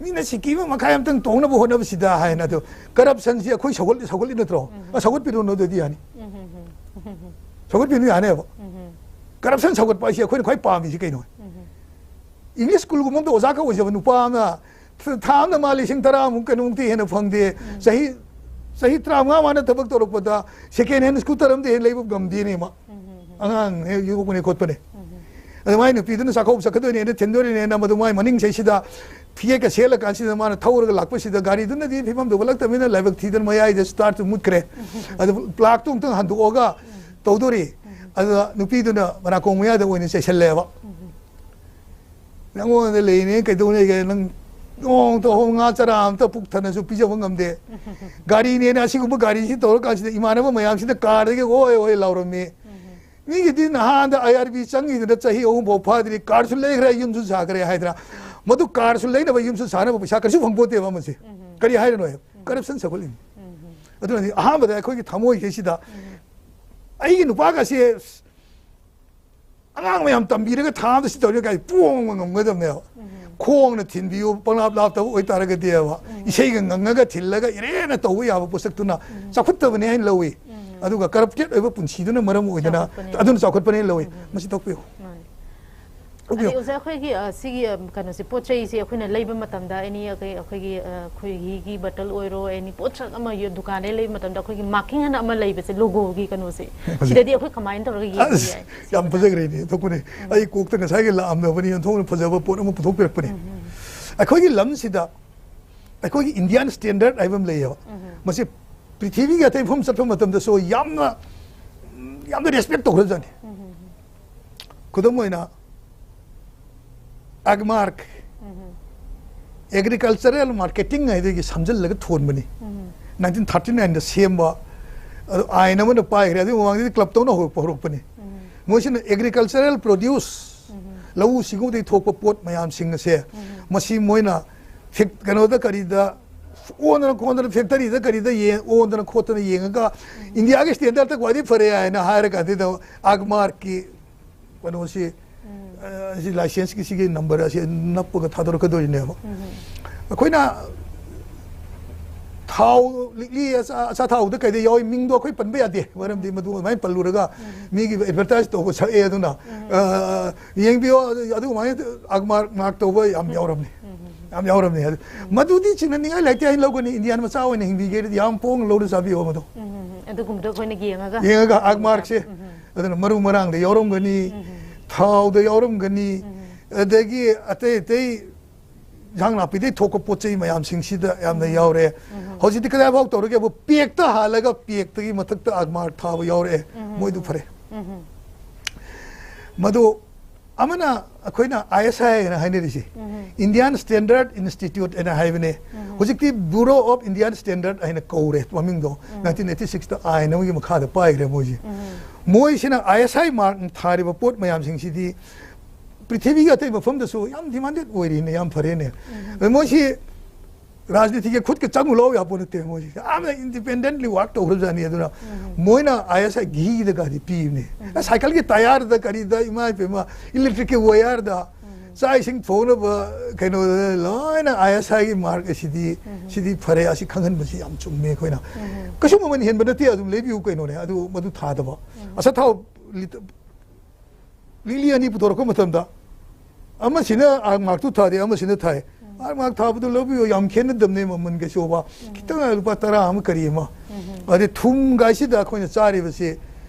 ꯃꯤꯅ ꯁꯤꯀꯤ ꯑꯃ ꯃꯈꯥꯏ ꯑꯃꯇꯪ ꯇꯣꯡꯅꯕ ꯍꯣꯠꯅꯕꯁꯤꯗ" ꯍꯥꯏꯅ꯫ ꯑꯗꯣ corruption ꯁꯤ ꯑꯩꯈꯣꯏ ꯁꯧꯒꯠ-, ꯁꯧꯒꯠꯂꯤ ꯅꯠꯇ꯭ꯔꯣ? ꯑ, ꯁꯧꯒꯠꯄꯤꯔꯨꯅꯨ ꯑꯗꯨꯗꯤ ꯍꯥꯏꯅꯤ꯫ ꯁꯧꯒꯠꯄꯤꯔꯨꯅꯨ ꯌꯥꯅꯦꯕ꯫ Corruption ꯁꯧꯒꯠꯄ ꯍꯥꯏꯁꯤ ꯑꯩꯈꯣꯏꯅ ꯈ꯭ꯋꯥꯏ ꯄꯥꯝꯃꯤꯁꯤ ꯀꯩꯅꯣ? English school ꯒꯨꯝꯕ ꯑꯃꯗ ꯑꯣꯖꯥ ꯈꯛ ꯑꯣꯏꯖꯕ ꯅꯨꯄꯥ ꯑꯃꯅ ꯊꯥ ꯑꯃꯗ ꯃꯥ ꯂꯤꯁꯤꯡ ꯇꯔꯥꯃꯨꯛ ꯀꯩꯅꯣꯃꯨꯛꯇꯤ ꯍꯦꯟꯅ ꯐꯪꯗꯦ꯫ ꯆꯍꯤ, ꯆꯍꯤ ꯇꯔꯥꯃꯉꯥ ꯃꯥꯅ ꯊꯕꯛ ꯇꯧꯔꯛꯄꯗ second hand scooter ꯑꯃꯗꯤ ꯍꯦꯛ ꯂꯩꯕ ꯉꯝꯗꯦꯅꯦ ꯃꯥ꯫ ꯑꯉꯥꯡ ꯍꯦꯛ ꯌꯣꯛꯄꯅꯦ ꯈꯣꯠꯄꯅꯦ꯫ ꯑꯗ ꯃꯥꯏ ꯅꯨꯄꯤꯗꯨꯅ ꯆꯥꯛꯀꯧꯕ ꯆꯠꯀꯗꯣꯏꯅꯦꯅ ꯊꯤꯟꯗꯣꯔꯤꯅꯦꯅ ꯃꯗꯨ ꯃꯥꯏ ꯃꯅꯤꯡ ꯆꯩꯁꯤꯗ ꯐꯤꯌꯦꯛꯀ ꯁꯦꯠꯂ ꯀꯥꯟꯁꯤꯗ ꯃꯥꯅ ꯊꯧꯔꯒ ꯂꯥꯛꯄꯁꯤꯗ ꯒꯥꯔꯤꯗꯨꯅꯗꯤ ꯐꯤꯕꯝꯗꯨ ꯎꯠꯂꯛꯇꯕꯅꯤꯅ ꯂꯥꯏꯕꯛ ꯊꯤꯗꯅ ꯃꯌꯥꯏꯗ start ꯇꯨ ꯃꯨꯠꯈ꯭ꯔꯦ꯫ ꯑꯗꯨ plaque ꯇꯨ ꯑꯃꯨꯛꯇꯪ ꯍꯟꯗꯣꯛꯑꯒ ꯇꯧꯗꯣꯔꯤ꯫ ꯑꯗꯨꯗ ꯅꯨꯄꯤꯗꯨꯅ ꯃꯅꯥꯀꯣꯡ ꯃꯌꯥꯗ ꯑꯣꯏꯅ ꯆꯩꯁꯜꯂꯦꯕ꯫ "ꯅꯉꯣꯟꯗ ꯂꯩꯔꯤꯅꯦ ꯀꯩꯗꯧꯅꯦꯒꯦ? ꯅꯪ ꯅꯣꯡꯃꯇ ꯍꯣ ꯉꯥ ꯆꯔꯥ ꯑꯝꯇ ꯄꯨꯛ ꯊꯟꯅꯁꯨ ꯄꯤꯖꯕ ꯉꯝꯗꯦ꯫ ꯒꯥꯔꯤꯅꯦꯅ ꯑꯁꯤꯒꯨꯝꯕ ꯒꯥꯔꯤꯁꯤ ꯇꯧꯔꯀꯥꯟꯁꯤꯗ ꯏꯃꯥꯟꯅꯕ ꯃꯌꯥꯝꯁꯤꯅ ꯀꯥꯔꯗꯒꯤ ꯑꯣꯏ ꯑꯣꯏ ꯂꯥꯎꯔꯝꯃꯤ꯫ ꯃꯤꯒꯤꯗꯤ ꯅꯍꯥꯟꯗ IRB ꯆꯪꯉꯤꯗꯅ ꯆꯍꯤ ꯑꯍꯨꯝ ꯐꯥꯎ ꯐꯥꯗ꯭ꯔꯤ, ꯀꯥꯔꯁꯨ ꯂꯩꯈ꯭ꯔꯦ, ꯌꯨꯝꯁꯨ ꯁꯥꯈ꯭ꯔꯦ" ꯍꯥꯏꯗꯅ꯫ ꯃꯗꯨ ꯀꯥꯔꯁꯨ ꯂꯩꯅꯕ, ꯌꯨꯝꯁꯨ ꯁꯥꯅꯕ ꯄꯩꯁꯥ ꯀꯔꯤꯁꯨ ꯐꯪꯄꯣꯠꯇꯦꯕ ꯑꯃꯁꯦ꯫ ꯀꯔꯤ ꯍꯥꯏꯔꯤꯅꯣ? Corruption ꯁꯧꯒꯠꯂꯤꯅꯤ꯫ ꯑꯗꯨꯅꯗꯤ ꯑꯍꯥꯟꯕꯗ ꯑꯩꯈꯣꯏꯒꯤ ꯊꯃꯣꯏꯁꯤꯗ ꯑꯩꯒꯤ ꯅꯨꯄꯥꯒꯁꯦ ꯑꯉꯥꯡ ꯃꯌꯥꯝ ꯇꯝꯕꯤꯔꯒ ꯊꯥ ꯑꯃꯗ ꯁꯤ ꯇꯧꯔꯦ ꯀꯥꯏ ꯄꯣꯡꯕ ꯉꯝꯒꯗꯕꯅꯦꯕ꯫ ꯈꯣꯡꯅ ꯊꯤꯟꯕꯤꯌꯨ, ꯄꯪꯂꯥꯞ ꯂꯥꯞꯇꯕ ꯑꯣꯏꯇꯥꯔꯒꯗꯤꯕ, ꯏꯁꯩꯒ ꯉꯪꯉꯒ ꯊꯤꯜꯂꯒ ꯏꯔꯦꯟꯅ ꯇꯧꯕ ꯌꯥꯕ ꯄꯣꯠꯁꯛꯇꯨꯅ ꯆꯥꯎꯈꯠꯇꯕꯅꯦ ꯍꯥꯏꯅ ꯂꯧꯏ꯫ ꯑꯗꯨꯒ corrupted ꯑꯣꯏꯕ ꯄꯨꯟꯁꯤꯗꯨꯅ ꯃꯔꯝ ꯑꯣꯏꯗꯅ, ꯆꯥꯎꯈꯠꯄꯅꯦ꯫ ꯑꯗꯨꯅ ꯆꯥꯎꯈꯠꯄꯅꯦꯅ ꯂꯧꯏ꯫ ꯃꯁꯤ ꯇꯣꯛꯄꯤꯌꯨ꯫ ꯃꯥꯅꯦ꯫ ꯇꯣꯛꯄꯤꯌꯨ꯫ ꯑꯗꯩ ꯑꯣꯖꯥ, ꯑꯩꯈꯣꯏꯒꯤ, ꯑ, ꯁꯤꯒꯤ, ꯑ, ꯀꯩꯅꯣꯁꯦ, ꯄꯣꯠ ꯆꯩꯁꯦ ꯑꯩꯈꯣꯏꯅ ꯂꯩꯕ ꯃꯇꯝꯗ, ꯑꯦꯅꯤ ꯑꯩꯈꯣꯏ, ꯑꯩꯈꯣꯏꯒꯤ, ꯑ, ꯈꯣꯏꯍꯤꯒꯤ ꯕꯣꯇꯜ ꯑꯣꯏꯔꯣ, ꯑꯦꯅꯤ ꯄꯣꯠꯁꯛ ꯑꯃ ꯌꯣ-, ꯗꯨꯀꯥꯟꯗꯩ ꯂꯩꯕ ꯃꯇꯝꯗ ꯑꯩꯈꯣꯏꯒꯤ marking ꯑꯅ ꯑꯃ ꯂꯩꯕꯁꯦ, logo ꯒꯤ ꯀꯩꯅꯣꯁꯦ, ꯁꯤꯗꯗꯤ ꯑꯩꯈꯣꯏ ꯀꯃꯥꯏꯅ ꯇꯧꯔꯒ ꯌꯦꯡꯕ ꯑꯁ, ꯌꯥꯏ? ꯌꯥꯝ ꯐꯖꯈ꯭ꯔꯦꯅꯦ, ꯊꯣꯛꯄꯅꯦ꯫ ꯑꯩ ꯀꯣꯛꯇ ꯉꯁꯥꯏꯒꯤ ꯂꯥꯛꯑꯝꯗꯕꯅꯤ, ꯑꯣꯟꯊꯣꯛꯅ ꯐꯖꯕ ꯄꯣꯠ ꯑꯃ ꯄꯨꯊꯣꯛꯄꯤꯔꯛꯄꯅꯦ꯫ ꯑꯩꯈꯣꯏꯒꯤ ꯂꯝꯁꯤꯗ ꯑꯩꯈꯣꯏꯒꯤ Indian standard ꯍꯥꯏꯕ ꯑꯃ ꯂꯩꯌꯦꯕ꯫ ꯃꯁꯤ ꯄ꯭ꯔꯤꯊꯤꯕꯤꯒꯤ ꯑꯇꯩ ꯃꯐꯝ ꯆꯠꯄ ꯃꯇꯝꯗꯁꯨ ꯌꯥꯝꯅ, ꯌꯥꯝꯅ respect ꯇꯧꯈ꯭ꯔꯖꯥꯠꯅꯤ꯫ ꯈꯨꯗꯝ ꯑꯣꯏꯅ, ꯑꯒꯃꯥꯔꯛ ꯑꯦꯒ꯭ꯔꯤꯀꯜꯆꯔꯦꯜ ꯃꯥꯔꯀꯦꯇꯤꯡ ꯍꯥꯏꯗꯒꯤ ꯁꯝꯖꯜꯂꯒ ꯊꯣꯟꯕꯅꯤ꯫ ꯅꯥꯏꯟꯇꯤꯟ ꯊꯥꯔꯇꯤ ꯅꯥꯏꯟꯗ ꯁꯦꯝꯕ ꯑꯗꯨ ꯑꯥꯏꯟ ꯑꯃꯅ ꯄꯥꯏꯈ꯭ꯔꯦ꯫ ꯑꯗꯨꯒꯤ ꯃꯃꯥꯡꯗꯗꯤ ꯀ꯭ꯂꯕ ꯇꯧꯅ ꯍꯧꯔꯛꯄ ꯍꯧꯔꯛꯄꯅꯤ꯫ ꯃꯣꯏꯁꯤꯅ ꯑꯦꯒ꯭ꯔꯤꯀꯜꯆꯔꯦꯜ ꯄ꯭ꯔꯣꯗ꯭ꯌꯨꯁ, ꯂꯧꯎ ꯁꯤꯡꯎꯗꯒꯤ ꯊꯣꯛꯄ ꯄꯣꯠ ꯃꯌꯥꯝꯁꯤꯡ ꯑꯁꯦ ꯃꯁꯤ ꯃꯣꯏꯅ ꯐꯦꯛ- ꯀꯩꯅꯣꯗ ꯀꯔꯤꯗ ꯑꯣꯟꯗꯅ ꯈꯣꯟꯗꯅ ꯐꯦꯛꯇꯔꯤꯗ ꯀꯔꯤꯗ ꯌꯦꯡ- ꯑꯣꯟꯗꯅ ꯈꯣꯠꯇꯅ ꯌꯦꯡꯉꯒ ꯏꯟꯗꯤꯌꯥꯒꯤ ꯁ꯭ꯇꯦꯟꯗꯔꯗ ꯈ꯭ꯋꯥꯏꯗꯒꯤ ꯐꯔꯦ ꯍꯥꯏꯅ ꯍꯥꯏꯔ ꯀꯥꯟꯁꯤꯗ ꯑꯒꯃꯥꯔꯛꯀꯤ ꯀꯩꯅꯣꯁꯤ, ꯑ, ꯁꯤ ꯂꯥꯏꯁꯦꯟꯁꯀꯤ ꯁꯤꯒꯤ ꯅꯝꯕꯔ ꯑꯁꯤ ꯅꯞꯄꯒ ꯊꯥꯗꯣꯔꯛꯀꯗꯣꯏꯅꯦꯕ꯫ ꯑꯩꯈꯣꯏꯅ ꯊꯥꯎ ꯂꯤꯛꯂꯤ ꯑꯆꯥ- ꯑꯆꯥꯊꯥꯎꯗ ꯀꯩꯗ ꯌꯥꯎꯏ, ꯃꯤꯡꯗꯣ ꯑꯩꯈꯣꯏ ꯄꯟꯕ ꯌꯥꯗꯦ, ꯃꯔꯝꯗꯤ ꯃꯗꯨ ꯑꯗꯨꯃꯥꯏꯅ ꯄꯜꯂꯨꯔꯒ ꯃꯤꯒꯤ ꯑꯦꯗꯚꯔꯇꯥꯏꯁ ꯇꯧꯕ ꯁꯛꯑꯦ꯫ ꯑꯗꯨꯅ, ꯑ, ꯌꯦꯡꯕꯤꯌꯣ, ꯑꯗꯨ- ꯑꯗꯨꯃꯥꯏꯅ ꯑꯒꯃꯥꯔꯛ ꯃꯥꯔꯛ ꯇꯧꯕ ꯌꯥꯝ ꯌꯥꯎꯔꯝꯅꯤ꯫ ꯌꯥꯝ ꯌꯥꯎꯔꯝꯅꯤ꯫ ꯑꯗꯨ ꯃꯗꯨꯗꯤ ꯆꯤꯡꯅꯅꯤꯡꯉꯥꯏ ꯂꯩꯇꯦ ꯍꯥꯏꯅ ꯂꯧꯒꯅꯤ꯫ ꯏꯟꯗꯤꯌꯥꯟ ꯃꯆꯥ ꯑꯣꯏꯅ ꯍꯤꯡꯕꯤꯒꯦ ꯍꯥꯏꯔꯗꯤ ꯌꯥꯝ ꯄꯣꯡꯅ ꯂꯧꯔ ꯆꯥꯕꯤꯌꯣ ꯃꯗꯣ꯫ ꯑꯗꯨꯒꯨꯝꯕꯗꯣ ꯑꯩꯈꯣꯏꯅ ꯌꯦꯡꯉꯒ ꯌꯦꯡꯉꯒ ꯑꯒꯃꯥꯔꯛꯁꯦ ꯑꯗꯨꯅ ꯃꯔꯨ ꯃꯔꯥꯡꯗ ꯌꯥꯎꯔꯝꯒꯅꯤ, ꯊꯥꯎꯗ ꯌꯥꯎꯔꯝꯒꯅꯤ, ꯑꯗꯒꯤ ꯑꯇꯩ ꯑꯇꯩ ꯏꯟꯁꯥꯡ ꯅꯥꯄꯤꯗꯩ ꯊꯣꯛꯄ ꯄꯣꯠ ꯆꯩ ꯃꯌꯥꯝꯁꯤꯡꯁꯤꯗ ꯌꯥꯝꯅ ꯌꯥꯎꯔꯦ꯫ ꯍꯧꯖꯤꯛꯇꯤ ꯀꯗꯥꯏꯐꯥꯎ ꯇꯧꯔꯒꯦꯕꯨ, ꯄꯦꯛꯇ ꯍꯥꯜꯂꯒ ꯄꯦꯛꯇꯒꯤ ꯃꯊꯛꯇ ꯑꯒꯃꯥꯔꯛ ꯊꯥꯕ ꯌꯥꯎꯔꯛꯑꯦ꯫ ꯃꯣꯏꯗꯨ ꯐꯔꯦ꯫ ꯃꯗꯨ ꯑꯃꯅ ꯑꯩꯈꯣꯏꯅ ꯑꯥꯏ ꯑꯦꯁ ꯑꯥꯏ ꯍꯥꯏꯅ ꯍꯥꯏꯅꯔꯤꯁꯦ, ꯏꯟꯗꯤꯌꯥꯟ ꯁ꯭ꯇꯦꯟꯗꯔꯗ ꯏꯟꯁꯇꯤꯇ꯭ꯌꯨꯠ ꯍꯥꯏꯅ ꯍꯥꯏꯕꯅꯦ꯫ ꯍꯧꯖꯤꯛꯇꯤ ꯕ꯭ꯌꯨꯔꯣ ꯑꯣꯐ ꯏꯟꯗꯤꯌꯥꯟ ꯁ꯭ꯇꯦꯟꯗꯔꯗ ꯍꯥꯏꯅ ꯀꯧꯔꯦ꯫ ꯃꯃꯤꯡꯗꯣ ꯅꯥꯏꯟꯇꯤꯟ ꯑꯩꯠꯇꯤ ꯁꯤꯛꯁꯇ ꯑꯥꯏꯟ ꯑꯃꯒꯤ ꯃꯈꯥꯗ ꯄꯥꯏꯈ꯭ꯔꯦ ꯃꯣꯏꯁꯦ꯫ ꯃꯣꯏꯁꯤꯅ ꯑꯥꯏ ꯑꯦꯁ ꯑꯥꯏ ꯃꯥꯔꯛ ꯊꯥꯔꯤꯕ ꯄꯣꯠ ꯃꯌꯥꯝꯁꯤꯡꯁꯤꯗꯤ ꯄ꯭ꯔꯤꯊꯤꯕꯤꯒꯤ ꯑꯇꯩ ꯃꯐꯝꯗꯁꯨ ꯌꯥꯝ ꯗꯤꯃꯥꯟꯗꯦꯗ ꯑꯣꯏꯔꯤꯅꯦ, ꯌꯥꯝ ꯐꯔꯦꯅꯦ꯫ ꯑꯗ ꯃꯣꯏꯁꯤ ꯔꯥꯖꯅꯤꯇꯤꯒꯤ ꯈꯨꯠꯀ ꯆꯪꯉꯨ ꯂꯥꯎ ꯌꯥꯄꯣ ꯅꯠꯇꯦ꯫ ꯃꯣꯏꯁꯤ ꯌꯥꯝꯅ ꯏꯟꯗꯤꯄꯦꯟꯗꯦꯟꯠꯂꯤ ꯋꯥꯔꯛ ꯇꯧꯈ꯭ꯔꯕꯖꯥꯠꯅꯤ꯫ ꯑꯗꯨꯅ ꯃꯣꯏꯅ ꯑꯥꯏ ꯑꯦꯁ ꯑꯥꯏ ꯘꯤꯗꯒꯗꯤ ꯄꯤꯕꯅꯦ꯫ ꯁꯥꯏꯀꯜꯒꯤ ꯇꯥꯌꯥꯔꯗ ꯀꯔꯤꯗ, ꯏꯃꯥ ꯏꯄꯦꯝꯃ, ꯏꯂꯦꯛꯇ꯭ꯔꯤꯛꯀꯤ ꯋꯥꯌꯔꯗ, ꯆꯥꯛ ꯏꯁꯤꯡ ꯊꯣꯡꯅꯕ ꯀꯩꯅꯣꯗ ꯂꯣꯏꯅ ꯑꯥꯏ ꯑꯦꯁ ꯑꯥꯏꯒꯤ ꯃꯥꯔꯛ ꯑꯁꯤꯗꯤ, ꯁꯤꯗꯤ ꯐꯔꯦ, ꯑꯁꯤ ꯈꯪꯍꯟꯕꯁꯤ ꯌꯥꯝ ꯆꯨꯝꯃꯦ꯫ ꯑꯩꯈꯣꯏꯅ ꯀꯩꯁꯨ ꯃꯃꯜ ꯍꯦꯟꯕ ꯅꯠꯇꯦ, ꯑꯗꯨꯝ ꯂꯩꯕꯤꯌꯨ ꯀꯩꯅꯣꯅꯦ꯫ ꯑꯗꯨ ꯃꯗꯨ ꯊꯥꯗꯕ, ꯑꯆꯥꯊꯥꯎ ꯂꯤꯛꯂꯤ ꯑꯅꯤ ꯄꯨꯊꯣꯔꯛꯄ ꯃꯇꯝꯗ ꯑꯃꯁꯤꯅ ꯑꯥꯔ ꯃꯥꯔꯛꯇꯨ ꯊꯥꯗꯦ, ꯑꯃꯁꯤꯅ ꯊꯥꯏ꯫ ꯑꯥꯔ ꯃꯥꯔꯛ ꯊꯥꯕꯗꯨ ꯂꯧꯕꯤꯌꯨ, ꯌꯥꯝ ꯈꯦꯠꯅꯗꯕꯅꯦ ꯃꯃꯜ ꯀꯩꯁꯨꯕ꯫ ꯈꯤꯇꯪ ꯂꯨꯄꯥ ꯇꯔꯥ ꯑꯃ ꯀꯔꯤ ꯑꯃ꯫ ꯑꯗꯩ ꯊꯨꯝ ꯒꯥꯏꯁꯤꯗ ꯑꯩꯈꯣꯏꯅ ꯆꯥꯔꯤꯕꯁꯤ,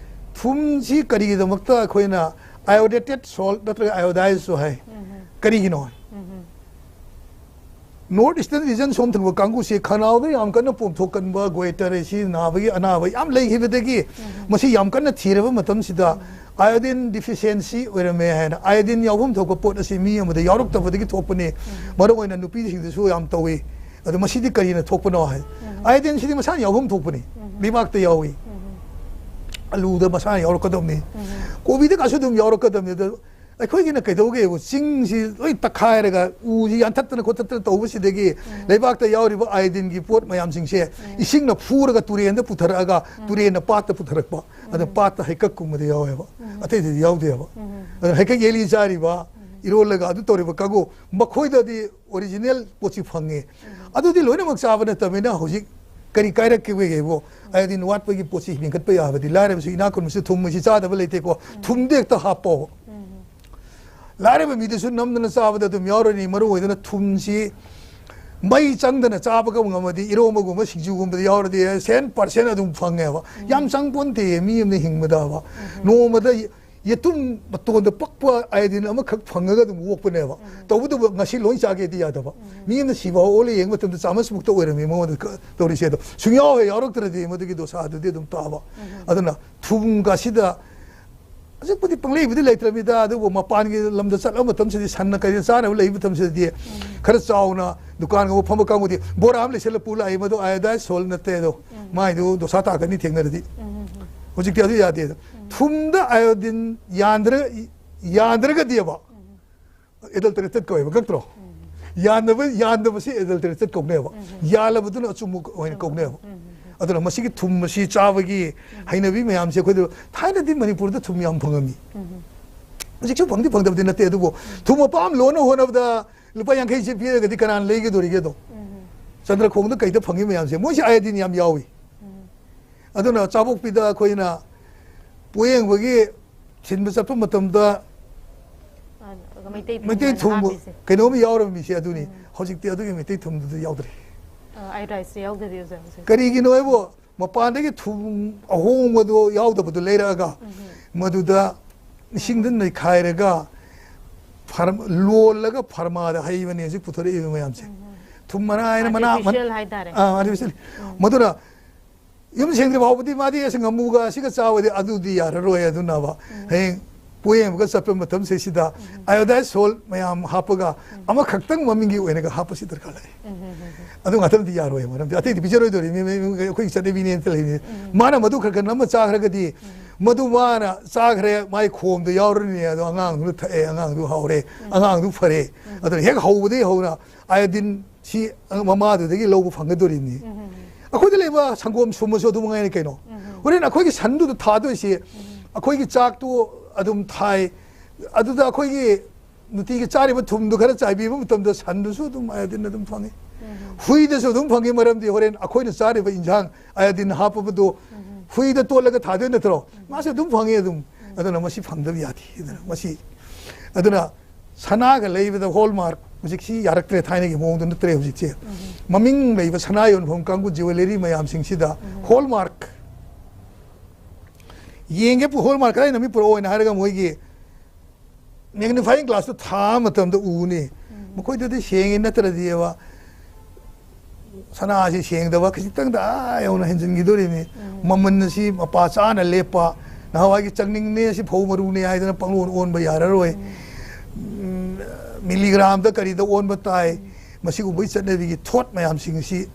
ꯊꯨꯝꯁꯤ ꯀꯔꯤꯒꯤꯗꯃꯛꯇ ꯑꯩꯈꯣꯏꯅ ꯑꯥꯏꯑꯣꯗꯦꯇꯦꯗ ꯁꯣꯜꯠ ꯅꯠꯇ꯭ꯔꯒ ꯑꯥꯏꯑꯣꯗꯥꯏꯖꯁꯨ ꯍꯥꯏ? ꯀꯔꯤꯒꯤꯅꯣ? North Eastern region ꯁꯣꯝ ꯊꯪꯕ ꯀꯥꯡꯕꯨꯁꯤ ꯈꯅꯥꯎꯗ ꯌꯥꯝ ꯀꯟꯅ ꯄꯣꯝꯊꯣꯛꯀꯟꯕ, ꯒꯣꯏꯇꯔ ꯑꯁꯤ ꯅꯥꯕꯒꯤ ꯑꯅꯥꯕ ꯌꯥꯝ ꯂꯩꯈꯤꯕꯗꯒꯤ, ꯃꯁꯤ ꯌꯥꯝ ꯀꯟꯅ ꯊꯤꯔꯕ ꯃꯇꯝꯁꯤꯗ iodine deficiency ꯑꯣꯏꯔꯝꯃꯦ ꯍꯥꯏꯅ, iodine ꯌꯥꯎꯐꯝ ꯊꯣꯛꯄ ꯄꯣꯠ ꯑꯁꯤ ꯃꯤ ꯑꯃꯗ ꯌꯥꯎꯔꯛꯇꯕꯗꯒꯤ ꯊꯣꯛꯄꯅꯤ꯫ ꯃꯔꯨ ꯑꯣꯏꯅ ꯅꯨꯄꯤꯁꯤꯡꯗꯁꯨ ꯌꯥꯝ ꯇꯧꯏ꯫ ꯑꯗꯣ ꯃꯁꯤꯗꯤ ꯀꯔꯤꯅ ꯊꯣꯛꯄꯅꯣ ꯍꯥꯏ, iodine ꯁꯤꯗꯤ ꯃꯁꯥꯅ ꯌꯥꯎꯐꯝ ꯊꯣꯛꯄꯅꯤ, ꯂꯩꯕꯥꯛꯇ ꯌꯥꯎꯏ, ꯑꯂꯨꯗ ꯃꯁꯥꯅ ꯌꯥꯎꯔꯛꯀꯗꯕꯅꯤ, ꯀꯣꯕꯤꯗ ꯀꯥꯁꯨ ꯑꯗꯨꯝ ꯌꯥꯎꯔꯛꯀꯗꯕꯅꯤ꯫ ꯑꯗꯣ ꯑꯩꯈꯣꯏꯒꯤꯅ ꯀꯩꯗꯧꯒꯦꯕꯨ, ꯆꯤꯡꯁꯤ ꯂꯣꯏ ꯇꯛꯈꯥꯏꯔꯒ ꯎꯁꯤ ꯌꯥꯟꯊꯠꯇꯅ ꯈꯣꯠꯇꯠꯇꯅ ꯇꯧꯕꯁꯤꯗꯒꯤ ꯂꯩꯕꯥꯛꯇ ꯌꯥꯎꯔꯤꯕ iodine ꯒꯤ ꯄꯣꯠ ꯃꯌꯥꯝꯁꯤꯡꯁꯦ ꯏꯁꯤꯡꯅ ꯐꯨꯔꯒ ꯇꯨꯔꯦꯟꯗ ꯄꯨꯊꯔꯛꯑꯒ, ꯇꯨꯔꯦꯟꯅ ꯄꯥꯠꯇ ꯄꯨꯊꯔꯛꯄ, ꯑꯗ ꯄꯥꯠꯇ ꯍꯩꯀꯛꯀꯨꯝꯕꯗ ꯌꯥꯎꯋꯦꯕ, ꯑꯇꯩꯗꯗꯤ ꯌꯥꯎꯗꯦꯕ꯫ ꯑꯗꯨꯅ ꯍꯩꯀꯛ ꯌꯦꯂꯤ ꯆꯥꯔꯤꯕ, ꯏꯔꯣꯜꯂꯒ ꯑꯗꯨ ꯇꯧꯔꯤꯕ ꯀꯥꯡꯕꯨ, ꯃꯈꯣꯏꯗꯗꯤ original ꯄꯣꯠꯁꯤ ꯐꯪꯉꯦ꯫ ꯑꯗꯨꯗꯤ ꯂꯣꯏꯅꯃꯛ ꯆꯥꯕ ꯅꯠꯇꯕꯅꯤꯅ ꯍꯧꯖꯤꯛ ꯀꯔꯤ ꯀꯥꯏꯔꯛꯀꯦꯕꯨ, iodine ꯋꯥꯠꯄꯒꯤ ꯄꯣꯠꯁꯤ ꯃꯦꯟꯈꯠꯄ ꯌꯥꯕꯗꯤ, ꯂꯥꯏꯔꯕꯁꯨ ꯏꯅꯥꯛ ꯈꯨꯟꯕꯁꯨ ꯊꯨꯝ ꯑꯁꯤ ꯆꯥꯗꯕ ꯂꯩꯇꯦꯀꯣ, ꯊꯨꯝꯗꯤ ꯍꯦꯛꯇ ꯍꯥꯞꯄꯣ꯫ ꯂꯥꯏꯔꯕ ꯃꯤꯗꯁꯨ ꯅꯝꯗꯅ ꯆꯥꯕꯗ ꯑꯗꯨꯝ ꯌꯥꯎꯔꯅꯤ꯫ ꯃꯔꯨ ꯑꯣꯏꯗꯅ ꯊꯨꯝꯁꯤ ꯃꯩ ꯆꯪꯗꯅ ꯆꯥꯕꯒ ꯉꯝꯃꯗꯤ, ꯏꯔꯣꯝꯕꯒꯨꯝꯕ ꯁꯤꯡꯖꯨꯒꯨꯝꯕꯗ ꯌꯥꯎꯔꯗꯤ ꯁꯦꯟ percent ꯑꯗꯨꯝ ꯐꯪꯉꯦꯕ꯫ ꯌꯥꯝ ꯆꯪ ꯄꯣꯟꯇꯦ ꯃꯤ ꯑꯃꯅ ꯍꯤꯡꯕꯗꯕ꯫ ꯅꯣꯡꯃꯗ ꯌꯦꯇꯨꯝ ꯃꯇꯣꯟꯗ ꯄꯛꯄ iodine ꯑꯃꯈꯛ ꯐꯪꯉꯒ ꯑꯗꯨꯝ ꯑꯣꯛꯄꯅꯦꯕ꯫ ꯇꯧꯕꯇꯕꯨ ꯉꯁꯤ ꯂꯣꯏ ꯆꯥꯒꯦꯗꯤ ꯌꯥꯗꯕ꯫ ꯃꯤ ꯑꯃꯅ ꯁꯤꯕ ꯑꯣꯜꯂ ꯌꯦꯡꯕ ꯃꯇꯝꯗ ꯆꯥꯃꯁꯃꯨꯛꯇ ꯑꯣꯏꯔꯝꯃꯤ ꯃꯉꯣꯟꯗ ꯀ-, ꯇꯧꯔꯤꯁꯦ꯫ ꯑꯗꯣ ꯁꯨꯡꯌꯥꯎ ꯍꯦꯛ ꯌꯥꯎꯔꯛꯇ꯭ꯔꯗꯤ ꯃꯗꯨꯒꯤ ꯗꯣꯁꯥꯗꯨꯗꯤ ꯑꯗꯨꯝ ꯇꯥꯕ꯫ ꯑꯗꯨꯅ ꯊꯨꯝꯒꯁꯤꯗ ꯍꯧꯖꯤꯛꯄꯨꯗꯤ ꯄꯪꯂꯩꯕꯨꯗꯤ ꯂꯩꯇ꯭ꯔꯕꯅꯤꯗ, ꯑꯗꯨꯕꯨ ꯃꯄꯥꯟꯒꯤ ꯂꯝꯗ ꯆꯠꯂꯕ ꯃꯇꯝꯁꯤꯗꯤ, ꯁꯟꯅ ꯀꯩꯅ ꯆꯥꯅꯕ ꯂꯩꯕ ꯃꯇꯝꯁꯤꯗꯗꯤ, ꯈꯔ ꯆꯥꯎꯅ ꯗꯨꯀꯥꯟꯒꯨꯝꯕ ꯐꯝꯕ ꯀꯥꯡꯕꯨꯗꯤ ꯕꯣꯔꯥ ꯑꯃ ꯂꯩꯁꯜꯂ ꯄꯨ ꯂꯥꯛꯏ, ꯃꯗꯨ iodine salt ꯅꯠꯇꯦ ꯑꯗꯣ, ꯃꯥꯏꯗꯨ ꯗꯣꯁꯥ ꯇꯥꯒꯅꯤ ꯊꯦꯡꯅꯔꯗꯤ꯫ ꯍꯧꯖꯤꯛꯇꯤ ꯑꯗꯨ ꯌꯥꯗꯦ꯫ ꯊꯨꯝꯗ iodine ꯌꯥꯟꯗ꯭ꯔ-, ꯌꯥꯟꯗ꯭ꯔꯒꯗꯤꯕ, adulterated ꯀꯧꯋꯦꯕ, ꯀꯛꯇ꯭ꯔꯣ? ꯌꯥꯟꯗꯕ, ꯌꯥꯟꯗꯕꯁꯤ adulterated ꯀꯧꯅꯦꯕ꯫ ꯌꯥꯜꯂꯕꯗꯨꯅ ꯑꯆꯨꯝꯕ ꯑꯣꯏꯅ ꯀꯧꯅꯦꯕ꯫ ꯑꯗꯨꯅ ꯃꯁꯤꯒꯤ ꯊꯨꯝ ꯑꯁꯤ ꯆꯥꯕꯒꯤ ꯍꯩꯅꯕꯤ ꯃꯌꯥꯝꯁꯦ ꯑꯩꯈꯣꯏꯗ, ꯊꯥꯏꯅꯗꯤ ꯃꯅꯤꯄꯨꯔꯗ ꯊꯨꯝ ꯌꯥꯝ ꯐꯪꯉꯝꯃꯤ꯫ ꯍꯧꯖꯤꯛꯁꯨ ꯐꯪꯗꯤ ꯐꯪꯗꯕꯗꯤ ꯅꯠꯇꯦ, ꯑꯗꯨꯕꯨ ꯊꯨꯝ ꯃꯄꯥꯝ ꯂꯣꯟꯅ ꯍꯣꯠꯅꯕꯗ ꯂꯨꯄꯥ ꯌꯥꯡꯈꯩꯁꯦ ꯄꯤꯔꯒꯗꯤ ꯀꯅꯥꯅ ꯂꯩꯒꯗꯧꯔꯤꯒꯦ ꯑꯗꯣ? ꯆꯟꯗ꯭ꯔꯈꯣꯡꯗ ꯀꯩꯗ ꯐꯪꯉꯤ ꯃꯌꯥꯝꯁꯦ, ꯃꯣꯏꯁꯦ iodine ꯌꯥꯝ ꯌꯥꯎꯏ꯫ ꯑꯗꯨꯅ ꯆꯥꯕꯣꯛꯄꯤꯗ ꯑꯩꯈꯣꯏꯅ ꯄꯣꯌꯦꯡꯕꯒꯤ ꯊꯤꯟꯕ ꯆꯠꯄ ꯃꯇꯝꯗ ꯑ, ꯃꯩꯇꯩ ꯊꯨꯝ ꯃꯩꯇꯩ ꯑꯅ ꯊꯨꯝ ꯍꯥꯞꯄꯤꯁꯦ꯫ ꯀꯩꯅꯣꯝ ꯌꯥꯎꯔꯕ ꯃꯤꯁꯦ ꯑꯗꯨꯅꯤ꯫ ꯍꯧꯖꯤꯛꯇꯤ ꯑꯗꯨꯒꯤ ꯃꯩꯇꯩ ꯊꯨꯝꯗꯨꯗꯤ ꯌꯥꯎꯗ꯭ꯔꯦ꯫ ꯑ, iodine ꯁꯦ ꯌꯥꯎꯗꯕꯤ ꯑꯣꯖꯥ ꯍꯧꯖꯤꯛ꯫ ꯀꯔꯤꯒꯤꯅꯣ ꯍꯥꯏꯕꯨ, ꯃꯄꯥꯟꯗꯒꯤ ꯊꯨꯝ ꯑꯍꯣꯡꯕꯗꯣ ꯌꯥꯎꯗꯕꯗꯣ ꯂꯩꯔꯛꯑꯒ, ꯃꯗꯨꯗ ꯏꯁꯤꯡꯗ ꯅꯩꯈꯥꯏꯔꯒ ꯐꯥꯔꯝ-, ꯂꯣꯜꯂꯒ ꯐꯥꯔꯃꯥꯗ ꯍꯩꯕꯅꯦ ꯍꯧꯖꯤꯛ ꯄꯨꯊꯣꯔꯛꯏꯕ ꯃꯌꯥꯝꯁꯦ꯫ ꯊꯨꯝ ꯃꯅꯥ ꯍꯥꯏꯅ ꯃꯅꯥ Artificial ꯍꯥꯏꯇꯥꯔꯦ. ꯑꯥ, artificial. ꯃꯗꯨꯅ ꯌꯨꯝ ꯁꯦꯡꯗ꯭ꯔꯤ ꯐꯥꯎꯕꯗꯤ ꯃꯥꯗꯤ ꯑꯁ ꯉꯥꯃꯨꯒ ꯑꯁꯤꯒ ꯆꯥꯕꯗꯤ ꯑꯗꯨꯗꯤ ꯌꯥꯔꯔꯣꯏ꯫ ꯑꯗꯨꯅꯕ ꯍꯌꯦꯡ ꯄꯣꯌꯦꯡꯕꯒ ꯆꯠꯄ ꯃꯇꯝꯁꯤꯗ ꯑꯥꯏꯑꯣꯗꯥꯏꯁ ꯁꯣꯜ ꯃꯌꯥꯝ ꯍꯥꯞꯄꯒ ꯑꯃꯈꯛꯇꯪ ꯃꯃꯤꯡꯒꯤ ꯑꯣꯏꯅꯒ ꯍꯥꯞꯄꯁꯤ ꯗꯔꯀꯥꯔ ꯂꯩ꯫ ꯑꯗꯨ ꯉꯥꯛꯇꯪꯗꯤ ꯌꯥꯔꯣꯏ, ꯃꯔꯝꯗꯤ ꯑꯇꯩꯗꯤ ꯄꯤꯖꯔꯣꯏꯗꯧꯔꯤꯅꯤ, ꯃꯤ- ꯃꯤ- ꯑꯩꯈꯣꯏꯒꯤ ꯆꯠꯅꯕꯤꯅꯦꯅ ꯂꯩꯅꯤ꯫ ꯃꯥꯅ ꯃꯗꯨ ꯈꯔ ꯈꯔ ꯅꯝꯃ ꯆꯥꯈ꯭ꯔꯒꯗꯤ ꯃꯗꯨ ꯃꯥꯅ ꯆꯥꯈ꯭ꯔꯦ, ꯃꯥꯏ ꯈꯣꯝꯗ ꯌꯥꯎꯔꯅꯤ, ꯑꯗꯣ ꯑꯉꯥꯡꯗꯨꯅ ꯊꯛꯑꯦ, ꯑꯉꯥꯡꯗꯨ ꯍꯥꯎꯔꯦ, ꯑꯉꯥꯡꯗꯨ ꯐꯔꯦ꯫ ꯑꯗꯨꯅ ꯍꯦꯛ ꯍꯧꯕꯗꯒꯤ ꯍꯧꯅ ꯑꯥꯏꯑꯣꯗꯤꯟ ꯁꯤ ꯃꯃꯥꯗꯨꯗꯒꯤ ꯂꯧꯕ ꯐꯪꯒꯗꯣꯔꯤꯕꯅꯤ꯫ ꯑꯩꯈꯣꯏꯗ ꯂꯩꯕ ꯁꯪꯒꯣꯝ ꯁꯨꯝꯕꯁꯨ ꯑꯗꯨ ꯃꯉꯥꯏꯅꯤ ꯀꯩꯅꯣ꯫ ꯍꯣꯔꯦꯟ ꯑꯩꯈꯣꯏꯒꯤ ꯁꯟꯗꯨꯗ ꯊꯥꯗꯣꯏꯁꯤ ꯑꯩꯈꯣꯏꯒꯤ ꯆꯥꯛꯇꯨ ꯑꯗꯨꯝ ꯊꯥꯏ, ꯑꯗꯨꯗ ꯑꯩꯈꯣꯏꯒꯤ ꯅꯨꯡꯇꯤꯒꯤ ꯆꯥꯔꯤꯕ ꯊꯨꯝꯗꯨ ꯈꯔ ꯆꯥꯏꯕꯤꯕ ꯃꯇꯝꯗ ꯁꯟꯗꯨꯁꯨ ꯑꯗꯨꯝ ꯑꯥꯏꯑꯣꯗꯤꯟ ꯑꯗꯨꯝ ꯐꯪꯉꯤ꯫ ꯍꯨꯏꯗꯁꯨ ꯑꯗꯨꯝ ꯐꯪꯉꯤ, ꯃꯔꯝꯗꯤ ꯍꯣꯔꯦꯟ ꯑꯩꯈꯣꯏꯅ ꯆꯥꯔꯤꯕ ꯏꯟꯁꯥꯡ ꯑꯥꯏꯑꯣꯗꯤꯟ ꯍꯥꯞꯄꯕꯗꯨ ꯍꯨꯏꯗ ꯇꯣꯠꯂꯒ ꯊꯥꯗꯣꯏ ꯅꯠꯇ꯭ꯔꯣ? ꯃꯥꯁꯨ ꯑꯗꯨꯝ ꯐꯪꯉꯤ ꯑꯗꯨꯝ꯫ ꯑꯗꯨꯅ ꯃꯁꯤ ꯐꯪꯗꯕ ꯌꯥꯗꯦ꯫ ꯑꯗꯨꯅ ꯃꯁꯤ, ꯑꯗꯨꯅ ꯁꯅꯥꯒ ꯂꯩꯕꯗ ꯍꯣꯜꯃꯥꯔꯛ ꯍꯧꯖꯤꯛꯁꯤ ꯌꯥꯔꯛꯇ꯭ꯔꯦ, ꯊꯥꯏꯅꯒꯤ ꯃꯑꯣꯡꯗꯨ ꯅꯠꯇ꯭ꯔꯦ ꯍꯧꯖꯤꯛꯁꯦ꯫ ꯃꯃꯤꯡ ꯂꯩꯕ ꯁꯅꯥ ꯌꯣꯟꯐꯝ ꯀꯥꯡꯕꯨ ꯖꯨꯋꯦꯂꯔꯤ ꯃꯌꯥꯝꯁꯤꯡꯁꯤꯗ ꯍꯣꯜꯃꯥꯔꯛ ꯌꯦꯡꯒꯦ, ꯍꯣꯜꯃꯥꯔꯛ ꯀꯗꯥꯏ ꯅꯝꯃꯤ ꯄꯨꯔꯛꯑꯣ ꯍꯥꯏꯅ ꯍꯥꯏꯔꯒ ꯃꯣꯏꯒꯤ ꯃꯦꯒꯅꯤꯐꯥꯏꯌꯤꯡ ꯒ꯭ꯂꯥꯁꯇꯨ ꯊꯥꯕ ꯃꯇꯝꯗ ꯎꯅꯤ꯫ ꯃꯈꯣꯏꯗꯗꯤ ꯁꯦꯡꯉꯤ ꯅꯠꯇ꯭ꯔꯗꯤꯕ ꯁꯅꯥꯁꯤ ꯁꯦꯡꯗꯕ ꯈꯖꯤꯛꯇꯪꯗ ꯑꯥ ꯌꯧꯅ ꯍꯦꯟꯖꯤꯟꯈꯤꯗꯣꯔꯤꯅꯤ꯫ ꯃꯃꯜ ꯑꯁꯤ ꯃꯄꯥ ꯆꯥꯅ ꯂꯦꯞꯄ, ꯅꯍꯥꯟꯋꯥꯏꯒꯤ ꯆꯪꯅꯤꯡꯅꯦ ꯑꯁꯤ ꯐꯧ ꯃꯔꯨꯅꯦ ꯍꯥꯏꯗꯅ ꯄꯪꯑꯣꯟ ꯑꯣꯟꯕ ꯌꯥꯔꯔꯣꯏ꯫ ꯎꯝ, ꯃꯤꯂꯤꯒ꯭ꯔꯥꯝꯗ ꯀꯔꯤꯗ ꯑꯣꯟꯕ ꯇꯥꯏ꯫ ꯃꯁꯤꯒꯨꯝꯕꯒꯤ ꯆꯠꯅꯕꯤꯒꯤ ꯊꯣꯠ ꯃꯌꯥꯝꯁꯤꯡ ꯑꯁꯤ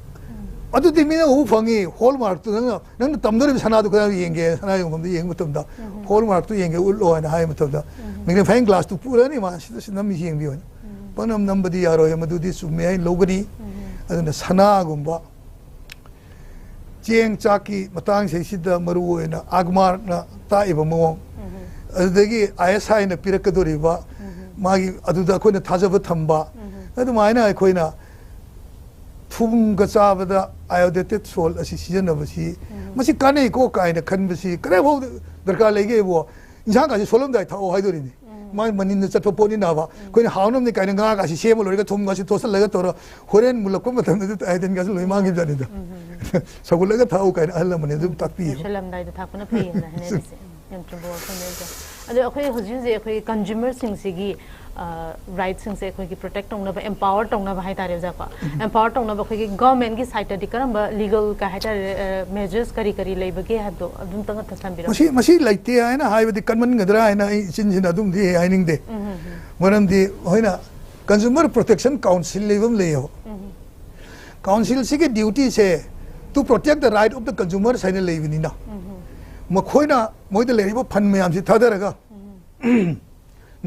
ꯑꯗꯨꯗꯤ ꯃꯤꯅ ꯎꯕ ꯐꯪꯉꯤ꯫ ꯍꯣꯜꯃꯥꯔꯛꯇꯨ ꯅꯪꯅ ꯅꯪꯅ ꯇꯝꯗꯣꯔꯤꯕ ꯁꯅꯥꯗꯨ ꯈꯔ ꯌꯦꯡꯒꯦ, ꯁꯅꯥ ꯌꯣꯟꯐꯝꯗ ꯌꯦꯡꯕ ꯃꯇꯝꯗ ꯍꯣꯜꯃꯥꯔꯛꯇꯨ ꯌꯦꯡꯒꯦ ꯎꯠꯂꯣ ꯍꯥꯏꯅ ꯍꯥꯏꯕ ꯃꯇꯝꯗ ꯃꯦꯒꯅꯤꯐꯥꯏꯌꯤꯡ ꯒ꯭ꯂꯥꯁꯇꯨ ꯄꯨꯔꯅꯤ, ꯃꯥ ꯁꯤꯗ ꯁꯤ ꯅꯝꯃꯤ ꯌꯦꯡꯕꯤꯌꯨ ꯍꯥꯏꯅ꯫ ꯄꯪꯅꯝ ꯅꯝꯕꯗꯤ ꯌꯥꯔꯣꯏ, ꯃꯗꯨꯗꯤ ꯆꯨꯝꯃꯦ ꯍꯥꯏꯅ ꯂꯧꯒꯅꯤ꯫ ꯑꯗꯨꯅ ꯁꯅꯥꯒꯨꯝꯕ ꯆꯦꯡ ꯆꯥꯛꯀꯤ ꯃꯇꯥꯡꯁꯤꯗꯩꯁꯤꯗ ꯃꯔꯨ ꯑꯣꯏꯅ ꯑꯒꯃꯥꯔꯅ ꯇꯥꯛꯏꯕ ꯃꯑꯣꯡ, ꯑꯗꯨꯗꯒꯤ ꯑꯥꯏ ꯑꯦꯁ ꯑꯥꯏꯅ ꯄꯤꯔꯛꯀꯗꯧꯔꯤꯕ ꯃꯥꯒꯤ ꯑꯗꯨꯗ ꯑꯩꯈꯣꯏꯅ ꯊꯥꯖꯕ ꯊꯝꯕ, ꯑꯗꯨꯃꯥꯏꯅ ꯑꯩꯈꯣꯏꯅ ꯊꯨꯝꯒ ꯆꯥꯕꯗ ꯑꯥꯏꯑꯣꯗꯦꯇꯦꯠ ꯁꯣꯜ ꯑꯁꯤ ꯁꯤꯖꯤꯟꯅꯕꯁꯤ ꯃꯁꯤ ꯀꯥꯟꯅꯩꯀꯣ ꯀꯥꯏꯅ ꯈꯟꯕꯁꯤ ꯀꯔꯤꯐꯥꯎ ꯗꯔꯀꯥꯔ ꯂꯩꯒꯦꯕꯨ? ꯏꯟꯁꯥꯡ ꯀꯥꯁꯤ ꯁꯣꯜꯂꯝꯗꯥꯏ ꯊꯥꯛꯑꯣ ꯍꯥꯏꯗꯣꯔꯤꯅꯤ꯫ ꯃꯥꯒꯤ ꯃꯅꯤꯟꯗ ꯆꯠꯄ ꯄꯣꯠꯅꯤꯅꯕ꯫ ꯑꯩꯈꯣꯏꯅ ꯍꯥꯎꯅꯕꯅꯤ ꯀꯥꯏꯅ ꯉꯥꯒꯥꯁꯤ ꯁꯦꯝꯃ ꯂꯣꯏꯔꯒ ꯊꯨꯝꯒꯥꯁꯤ ꯇꯣꯠꯁꯤꯜꯂꯒ ꯇꯧꯔ ꯍꯣꯔꯦꯟ ꯃꯨꯜꯂꯛꯄ ꯃꯇꯝꯗꯗꯤ ꯑꯥꯏꯑꯣꯗꯤꯟꯒꯥꯁꯤ ꯂꯣꯏ ꯃꯥꯡꯈꯤꯕꯖꯥꯠꯅꯤꯗ꯫ ꯁꯧꯒꯠꯂꯒ ꯊꯥꯛꯎ ꯀꯥꯏꯅ ꯑꯍꯜ ꯂꯃꯟꯅ ꯑꯗꯨꯝ ꯇꯥꯛꯄꯤꯌꯦꯕ꯫ ꯁꯣꯜꯂꯝꯗꯥꯏꯗ ꯊꯥꯛꯄꯅ ꯐꯩꯌꯦꯅ ꯍꯥꯏꯅꯔꯤꯁꯦ꯫ ꯌꯥꯝ ꯆꯨꯝꯕ ꯋꯥꯐꯝꯅꯦ ꯑꯗꯣ꯫ ꯑꯗꯣ ꯑꯩꯈꯣꯏ ꯍꯧꯖꯤꯛ ꯍꯧꯖꯤꯛ ꯑꯩꯈꯣꯏ ꯀꯟꯖꯨꯃꯔꯁꯤꯡꯁꯤꯒꯤ ꯔꯥꯏꯠꯁꯤꯡꯁꯦ ꯑꯩꯈꯣꯏꯒꯤ ꯄ꯭ꯔꯣꯇꯦꯛ ꯇꯧꯅꯕ, ꯑꯦꯝꯄꯥꯋꯔ ꯇꯧꯅꯕ ꯍꯥꯏꯇꯥꯔꯦ ꯑꯣꯖꯥꯀꯣ, ꯑꯦꯝꯄꯥꯋꯔ ꯇꯧꯅꯕ ꯑꯩꯈꯣꯏꯒꯤ ꯒꯚꯔꯟꯃꯦꯟꯒꯤ ꯁꯥꯏꯠꯇꯗꯤ ꯀꯔꯝꯕ ꯂꯤꯒꯜ ꯀꯩ ꯍꯥꯏꯇꯥꯔꯦ, ꯃꯦꯖꯔꯁ ꯀꯔꯤ ꯀꯔꯤ ꯂꯩꯕꯒꯦ ꯍꯥꯏꯕꯗꯣ ꯑꯗꯨꯝꯇꯪ ꯊꯝꯕꯤꯔꯝꯃꯨ꯫ ꯃꯁꯤ ꯃꯁꯤ ꯂꯩꯇꯦ ꯍꯥꯏꯅ ꯍꯥꯏꯕꯗꯤ ꯀꯟꯃꯟꯒꯗ꯭ꯔꯥ ꯍꯥꯏꯅ ꯑꯩ ꯏꯆꯤꯟꯁꯤꯅ ꯑꯗꯨꯝꯗꯤ ꯍꯥꯏꯅꯤꯡꯗꯦ꯫ ꯃꯔꯝꯗꯤ ꯑꯩꯈꯣꯏꯅ ꯀꯟꯖꯨꯃꯔ ꯄ꯭ꯔꯣꯇꯦꯛꯁꯟ ꯀꯥꯎꯟꯁꯤꯜ ꯂꯩꯕ ꯑꯃ ꯂꯩꯌꯦꯕ꯫ ꯀꯥꯎꯟꯁꯤꯜꯁꯤꯒꯤ ꯗ꯭ꯌꯨꯇꯤꯁꯦ to protect the right of the consumers ꯍꯥꯏꯅ ꯂꯩꯕꯅꯤꯅ, ꯃꯈꯣꯏꯅ ꯃꯣꯏꯗ ꯂꯩꯔꯤꯕ ꯐꯟ ꯃꯌꯥꯝꯁꯤ ꯊꯥꯗꯔꯒ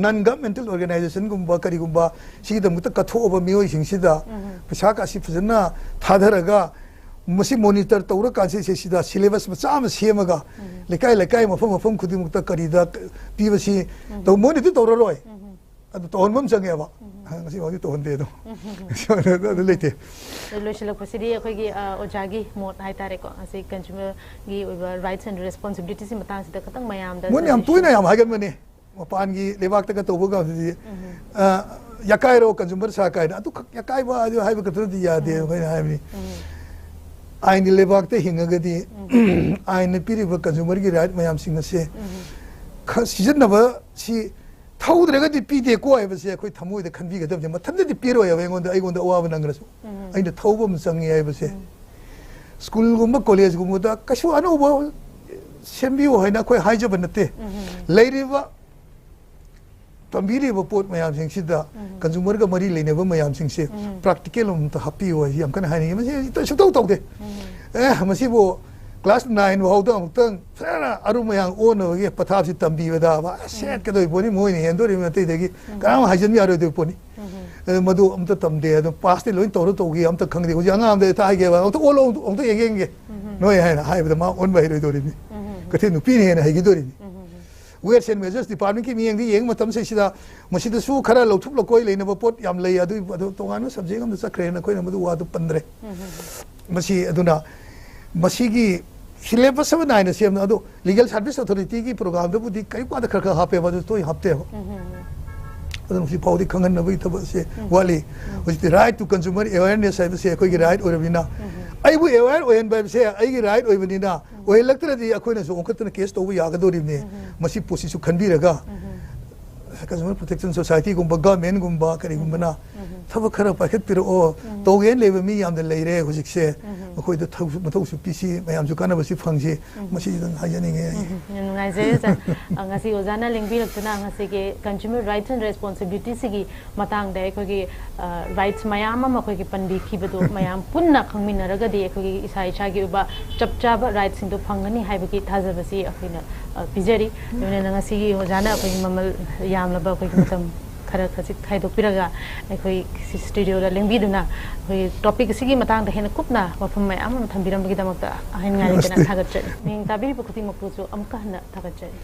ꯅꯟ ꯒꯚꯔꯟꯃꯦꯟꯇꯦꯜ ꯑꯣꯔꯒꯅꯥꯏꯖꯦꯁꯟꯒꯨꯝꯕ ꯀꯔꯤꯒꯨꯝꯕ ꯁꯤꯒꯤꯗꯃꯛꯇ ꯀꯠꯊꯣꯛꯑꯕ ꯃꯤꯑꯣꯏꯁꯤꯡꯁꯤꯗ ꯄꯩꯁꯥ ꯀꯥꯁꯤ ꯐꯖꯅ ꯊꯥꯗꯔꯒ ꯃꯁꯤ ꯃꯣꯅꯤꯇꯔ ꯇꯧꯔꯀꯥꯟꯁꯤ ꯁꯤꯗ ꯁꯤꯂꯦꯕꯁ ꯃꯆꯥ ꯑꯃ ꯁꯦꯝꯃꯒ ꯂꯩꯀꯥꯏ ꯂꯩꯀꯥꯏ ꯃꯐꯝ ꯃꯐꯝ ꯈꯨꯗꯤꯡꯃꯛꯇ ꯀꯔꯤꯗ ꯄꯤꯕꯁꯤ ꯇꯧ-, ꯃꯣꯏꯅꯗꯤ ꯇꯧꯔꯔꯣꯏ꯫ ꯑꯗꯨ ꯇꯧꯍꯟꯕ ꯑꯃ ꯆꯪꯉꯦꯕ꯫ ꯉꯁꯤ ꯐꯥꯎꯗꯤ ꯇꯧꯍꯟꯗꯦ ꯑꯗꯣ꯫ ꯑꯗꯨ ꯂꯩꯇꯦ꯫ ꯑꯗꯨ ꯂꯣꯏꯁꯤꯜꯂꯛꯄꯁꯤꯗꯤ ꯑꯩꯈꯣꯏꯒꯤ, ꯑ, ꯑꯣꯖꯥꯒꯤ ꯃꯣꯠ ꯍꯥꯏꯇꯥꯔꯦꯀꯣ, ꯉꯁꯤ ꯀꯟꯖꯨꯃꯔꯒꯤ ꯑꯣꯏꯕ ꯔꯥꯏꯠꯁ ꯑꯦꯟ ꯔꯦꯁꯄꯣꯟꯁꯤꯕꯤꯂꯤꯇꯤꯁꯤ ꯃꯇꯥꯡꯁꯤꯗ ꯈꯤꯇꯪ ꯃꯌꯥꯝꯗ ꯃꯣꯏꯅ ꯌꯥꯝ suggestion ꯇꯣꯏꯅ ꯌꯥꯝ ꯍꯥꯏꯒꯟꯕꯅꯦ꯫ ꯃꯄꯥꯟꯒꯤ ꯂꯩꯕꯥꯛꯇꯒ ꯇꯧꯕ ꯀꯥꯟꯗꯗꯤ, ꯑ, ꯌꯥꯀꯥꯏꯔꯣ ꯀꯟꯖꯨꯃꯔ ꯁꯥ ꯀꯥꯏꯅ꯫ ꯑꯗꯨ ꯈꯛ ꯌꯥꯀꯥꯏꯕ ꯑꯗꯨ ꯍꯥꯏꯕ ꯈꯛꯇꯅꯗꯤ ꯌꯥꯗꯦ ꯑꯩꯈꯣꯏꯅ ꯍꯥꯏꯕꯅꯤ꯫ ꯑꯥꯏꯟꯒꯤ ꯂꯩꯕꯥꯛꯇ ꯍꯤꯡꯉꯒꯗꯤ ꯑꯥꯏꯟꯅ ꯄꯤꯔꯤꯕ ꯀꯟꯖꯨꯃꯔꯒꯤ ꯔꯥꯏꯠ ꯃꯌꯥꯝꯁꯤꯡ ꯑꯁꯦ ꯈ-, ꯁꯤꯖꯤꯟꯅꯕ ꯁꯤ ꯊꯧꯗ꯭ꯔꯒꯗꯤ ꯄꯤꯗꯦꯀꯣ ꯍꯥꯏꯕꯁꯦ ꯑꯩꯈꯣꯏ ꯊꯃꯣꯏꯗ ꯈꯟꯕꯤꯒꯗꯕꯅꯤ꯫ ꯃꯊꯟꯇꯗꯤ ꯄꯤꯔꯣꯏ ꯍꯥꯏꯕ ꯑꯩꯉꯣꯟꯗ, ꯑꯩꯉꯣꯟꯗ ꯑꯋꯥꯕ ꯅꯪꯈ꯭ꯔꯁꯨ꯫ ꯑꯩꯅ ꯊꯧꯕ ꯑꯃ ꯆꯪꯉꯤ ꯍꯥꯏꯕꯁꯦ꯫ ꯁ꯭ꯀꯨꯜꯒꯨꯝꯕ ꯀꯣꯂꯦꯖꯒꯨꯝꯕꯗ ꯀꯩꯁꯨ ꯑꯅꯧꯕ ꯁꯦꯝꯕꯤꯌꯨ ꯍꯥꯏꯅ ꯑꯩꯈꯣꯏ ꯍꯥꯏꯖꯕ ꯅꯠꯇꯦ꯫ ꯂꯩꯔꯤꯕ ꯇꯝꯕꯤꯔꯤꯕ ꯄꯣꯠ ꯃꯌꯥꯝꯁꯤꯡꯁꯤꯗ ꯀꯟꯖꯨꯃꯔꯒ ꯃꯔꯤ ꯂꯩꯅꯕ ꯃꯌꯥꯝꯁꯤꯡꯁꯦ ꯄ꯭ꯔꯥꯛꯇꯤꯀꯦꯜ ꯑꯃꯇ ꯍꯥꯞꯄꯤꯌꯨ ꯍꯥꯏꯁꯤ ꯌꯥꯝ ꯀꯟꯅ ꯍꯥꯏꯅꯤꯡꯉꯤ꯫ ꯃꯁꯤ ꯁꯨꯛꯇꯧ ꯇꯧꯗꯦ꯫ ꯑꯦ, ꯃꯁꯤꯕꯨ ꯀ꯭ꯂꯥꯁ ꯅꯥꯏꯟ ꯐꯥꯎꯗ ꯑꯃꯨꯛꯇꯪ ꯐꯖꯅ ꯑꯔꯨꯝ ꯑꯌꯥꯡ ꯑꯣꯟꯅꯕꯒꯤ ꯄꯊꯥꯞꯁꯤ ꯇꯝꯕꯤꯕꯗ ꯁꯦꯠꯀꯗꯣꯏ ꯄꯣꯠꯅꯤ, ꯃꯣꯏꯅ ꯍꯦꯟꯗꯣꯔꯤꯕꯅꯤ, ꯑꯇꯩꯗꯒꯤ ꯀꯅꯥꯝ ꯍꯥꯏꯖꯟꯕ ꯌꯥꯔꯣꯏꯗꯣꯏ ꯄꯣꯠꯅꯤ꯫ ꯑꯦ, ꯃꯗꯨ ꯑꯝꯇ ꯇꯝꯗꯦ꯫ ꯑꯗꯨꯝ ꯄꯥꯁꯇꯤ ꯂꯣꯏ ꯇꯧꯔ ꯇꯧꯈꯤ, ꯑꯝꯇ ꯈꯪꯗꯦ꯫ ꯍꯧꯖꯤꯛ ꯑꯉꯥꯡ ꯑꯝꯗ ꯍꯦꯛꯇ ꯍꯥꯏꯒꯦꯕ, "ꯑꯝꯇ ꯑꯣꯜꯂꯣ, ꯑꯝꯇ ꯌꯦꯡꯒꯦ, ꯌꯦꯡꯒꯦ ꯅꯣꯏ" ꯍꯥꯏꯅ ꯍꯥꯏꯕꯗ ꯃꯥ ꯑꯣꯟꯕ ꯍꯩꯔꯣꯏꯗꯧꯔꯤꯕꯅꯤ꯫ ꯀꯩꯊꯦꯜ ꯅꯨꯄꯤꯅ ꯍꯦꯟꯅ ꯍꯩꯈꯤꯗꯣꯔꯤꯕꯅꯤ꯫ ꯋꯦꯠꯁ ꯑꯦꯟ ꯃꯦꯖꯔꯁ ꯗꯤꯄꯥꯔꯠꯃꯦꯟꯠꯀꯤ ꯃꯤꯠꯌꯦꯡꯗ ꯌꯦꯡꯕ ꯃꯇꯝꯁꯤꯗ ꯃꯁꯤꯗꯁꯨ ꯈꯔ ꯂꯧꯊꯣꯛ ꯂꯧꯀꯣꯏ ꯂꯩꯅꯕ ꯄꯣꯠ ꯌꯥꯝ ꯂꯩ꯫ ꯑꯗꯨ, ꯑꯗꯨ ꯇꯣꯉꯥꯟꯕ ꯁꯕꯖꯦꯛ ꯑꯃꯗ ꯆꯠꯈ꯭ꯔꯦꯅ ꯑꯩꯈꯣꯏꯅ ꯃꯗꯨ ꯋꯥꯗꯨ ꯄꯟꯗ꯭ꯔꯦ꯫ ꯃꯁꯤ ꯑꯗꯨꯅ ꯃꯁꯤꯒꯤ ꯁꯤꯂꯦꯕꯁ ꯑꯃ ꯅꯥꯏꯅ ꯁꯦꯝꯅ, ꯑꯗꯣ ꯂꯤꯒꯦꯜ ꯁꯥꯔꯚꯤꯁ ꯑꯣꯊꯣꯔꯤꯇꯤꯒꯤ ꯄ꯭ꯔꯣꯒ꯭ꯔꯥꯝꯗꯕꯨꯗꯤ ꯀꯔꯤꯒꯨꯝꯕꯗ ꯈꯔ ꯈꯔ ꯍꯥꯞꯄꯦꯕ, ꯑꯗꯨ ꯇꯣꯏꯅ ꯍꯥꯞꯇꯦꯕ꯫ ꯑꯗꯨꯅ ꯍꯧꯖꯤꯛ ꯐꯥꯎꯗꯤ ꯈꯪꯍꯟꯅꯕꯒꯤ ꯊꯕꯛꯁꯦ ꯋꯥꯠꯂꯤ꯫ ꯍꯧꯖꯤꯛꯇꯤ ꯔꯥꯏꯠ ꯇꯨ ꯀꯟꯖꯨꯃꯔ ꯑꯦꯋꯦꯔꯅꯦꯁ ꯍꯥꯏꯕꯁꯦ ꯑꯩꯈꯣꯏꯒꯤ ꯔꯥꯏꯠ ꯑꯣꯏꯔꯕꯅꯤꯅ, ꯑꯩꯕꯨ ꯑꯦꯋꯦꯔ ꯑꯣꯏꯍꯟꯕ ꯍꯥꯏꯕꯁꯦ ꯑꯩꯒꯤ ꯔꯥꯏꯠ ꯑꯣꯏꯕꯅꯤꯅ, ꯑꯣꯏꯍꯜꯂꯛꯇ꯭ꯔꯗꯤ ꯑꯩꯈꯣꯏꯅꯁꯨ ꯑꯣꯟꯈꯠꯇꯅ ꯀꯦꯁ ꯇꯧꯕ ꯌꯥꯒꯗꯧꯔꯤꯕꯅꯤ꯫ ꯃꯁꯤ ꯄꯣꯠꯁꯤꯁꯨ ꯈꯟꯕꯤꯔꯒ ꯀꯟꯖꯨꯃꯔ ꯄ꯭ꯔꯣꯇꯦꯛꯁꯟ ꯁꯣꯁꯥꯏꯇꯤꯒꯨꯝꯕ, ꯒꯚꯔꯟꯃꯦꯟꯒꯨꯝꯕ, ꯀꯔꯤꯒꯨꯝꯕꯅ ꯊꯕꯛ ꯈꯔ ꯄꯥꯏꯈꯠꯄꯤꯔꯛꯑꯣ, ꯇꯧꯒꯦꯅ ꯂꯩꯕ ꯃꯤ ꯌꯥꯝꯅ ꯂꯩꯔꯦ ꯍꯧꯖꯤꯛꯁꯦ꯫ ꯃꯈꯣꯏꯗ ꯊꯧ-, ꯃꯊꯧꯁꯨ ꯄꯤꯁꯤ, ꯃꯌꯥꯝꯁꯨ ꯀꯥꯟꯅꯕꯁꯤ ꯐꯪꯁꯤ꯫ ꯃꯁꯤꯗꯪ ꯍꯥꯏꯖꯅꯤꯡꯉꯦ ꯑꯩ꯫ ꯎꯝ, ꯌꯥꯝ ꯅꯨꯡꯉꯥꯏꯖꯔꯦ, ꯑꯣꯖꯥ꯫ ꯑ, ꯉꯁꯤ ꯑꯣꯖꯥꯅ ꯂꯦꯡꯕꯤꯔꯛꯇꯨꯅ ꯉꯁꯤꯒꯤ Consumer Rights and Responsibility ꯁꯤꯒꯤ ꯃꯇꯥꯡꯗ ꯑꯩꯈꯣꯏꯒꯤ, ꯑ, rights ꯃꯌꯥꯝ ꯑꯃ ꯑꯩꯈꯣꯏꯒꯤ ꯄꯟꯕꯤꯈꯤꯕꯗꯨ ꯃꯌꯥꯝ ꯄꯨꯟꯅ ꯈꯪꯃꯤꯟꯅꯔꯒꯗꯤ ꯑꯩꯈꯣꯏꯒꯤ ꯏꯁꯥ ꯏꯁꯥꯒꯤ ꯑꯣꯏꯕ ꯆꯞ ꯆꯥꯕ rightꯁꯤꯡꯗꯨ ꯐꯪꯒꯅꯤ ꯍꯥꯏꯕꯒꯤ ꯊꯥꯖꯕꯁꯤ ꯑꯩꯈꯣꯏꯅ, ꯑ, ꯄꯤꯖꯔꯤ꯫ ꯂꯣꯏꯅꯅ ꯉꯁꯤꯒꯤ ꯑꯣꯖꯥꯅ ꯑꯩꯈꯣꯏꯒꯤ ꯃꯃꯜ ꯌꯥꯝꯂꯕ ꯑꯩꯈꯣꯏꯒꯤ ꯃꯇꯝ ꯈꯔ ꯈꯖꯤꯛ ꯈꯥꯏꯗꯣꯛꯄꯤꯔꯒ ꯑꯩꯈꯣꯏ ꯁꯤ studioꯗ ꯂꯦꯡꯕꯤꯗꯨꯅ ꯑꯩꯈꯣꯏ topic ꯑꯁꯤꯒꯤ ꯃꯇꯥꯡꯗ ꯍꯦꯟꯅ ꯀꯨꯞꯅ ꯋꯥꯐꯝ ꯃꯌꯥꯝ ꯑꯃ ꯊꯝꯕꯤꯔꯝꯕꯒꯤꯗꯃꯛꯇ ꯑꯍꯟ ꯉꯥꯏꯔꯤꯗꯅ ꯊꯥꯒꯠꯆꯔꯤ꯫ ꯃꯤꯡ ꯇꯥꯕꯤꯔꯤꯕ ꯈꯨꯗꯤꯡꯃꯛꯄꯨꯁꯨ ꯑꯃꯨꯛꯀ ꯍꯟꯅ ꯊꯥꯒꯠꯆꯔꯤ꯫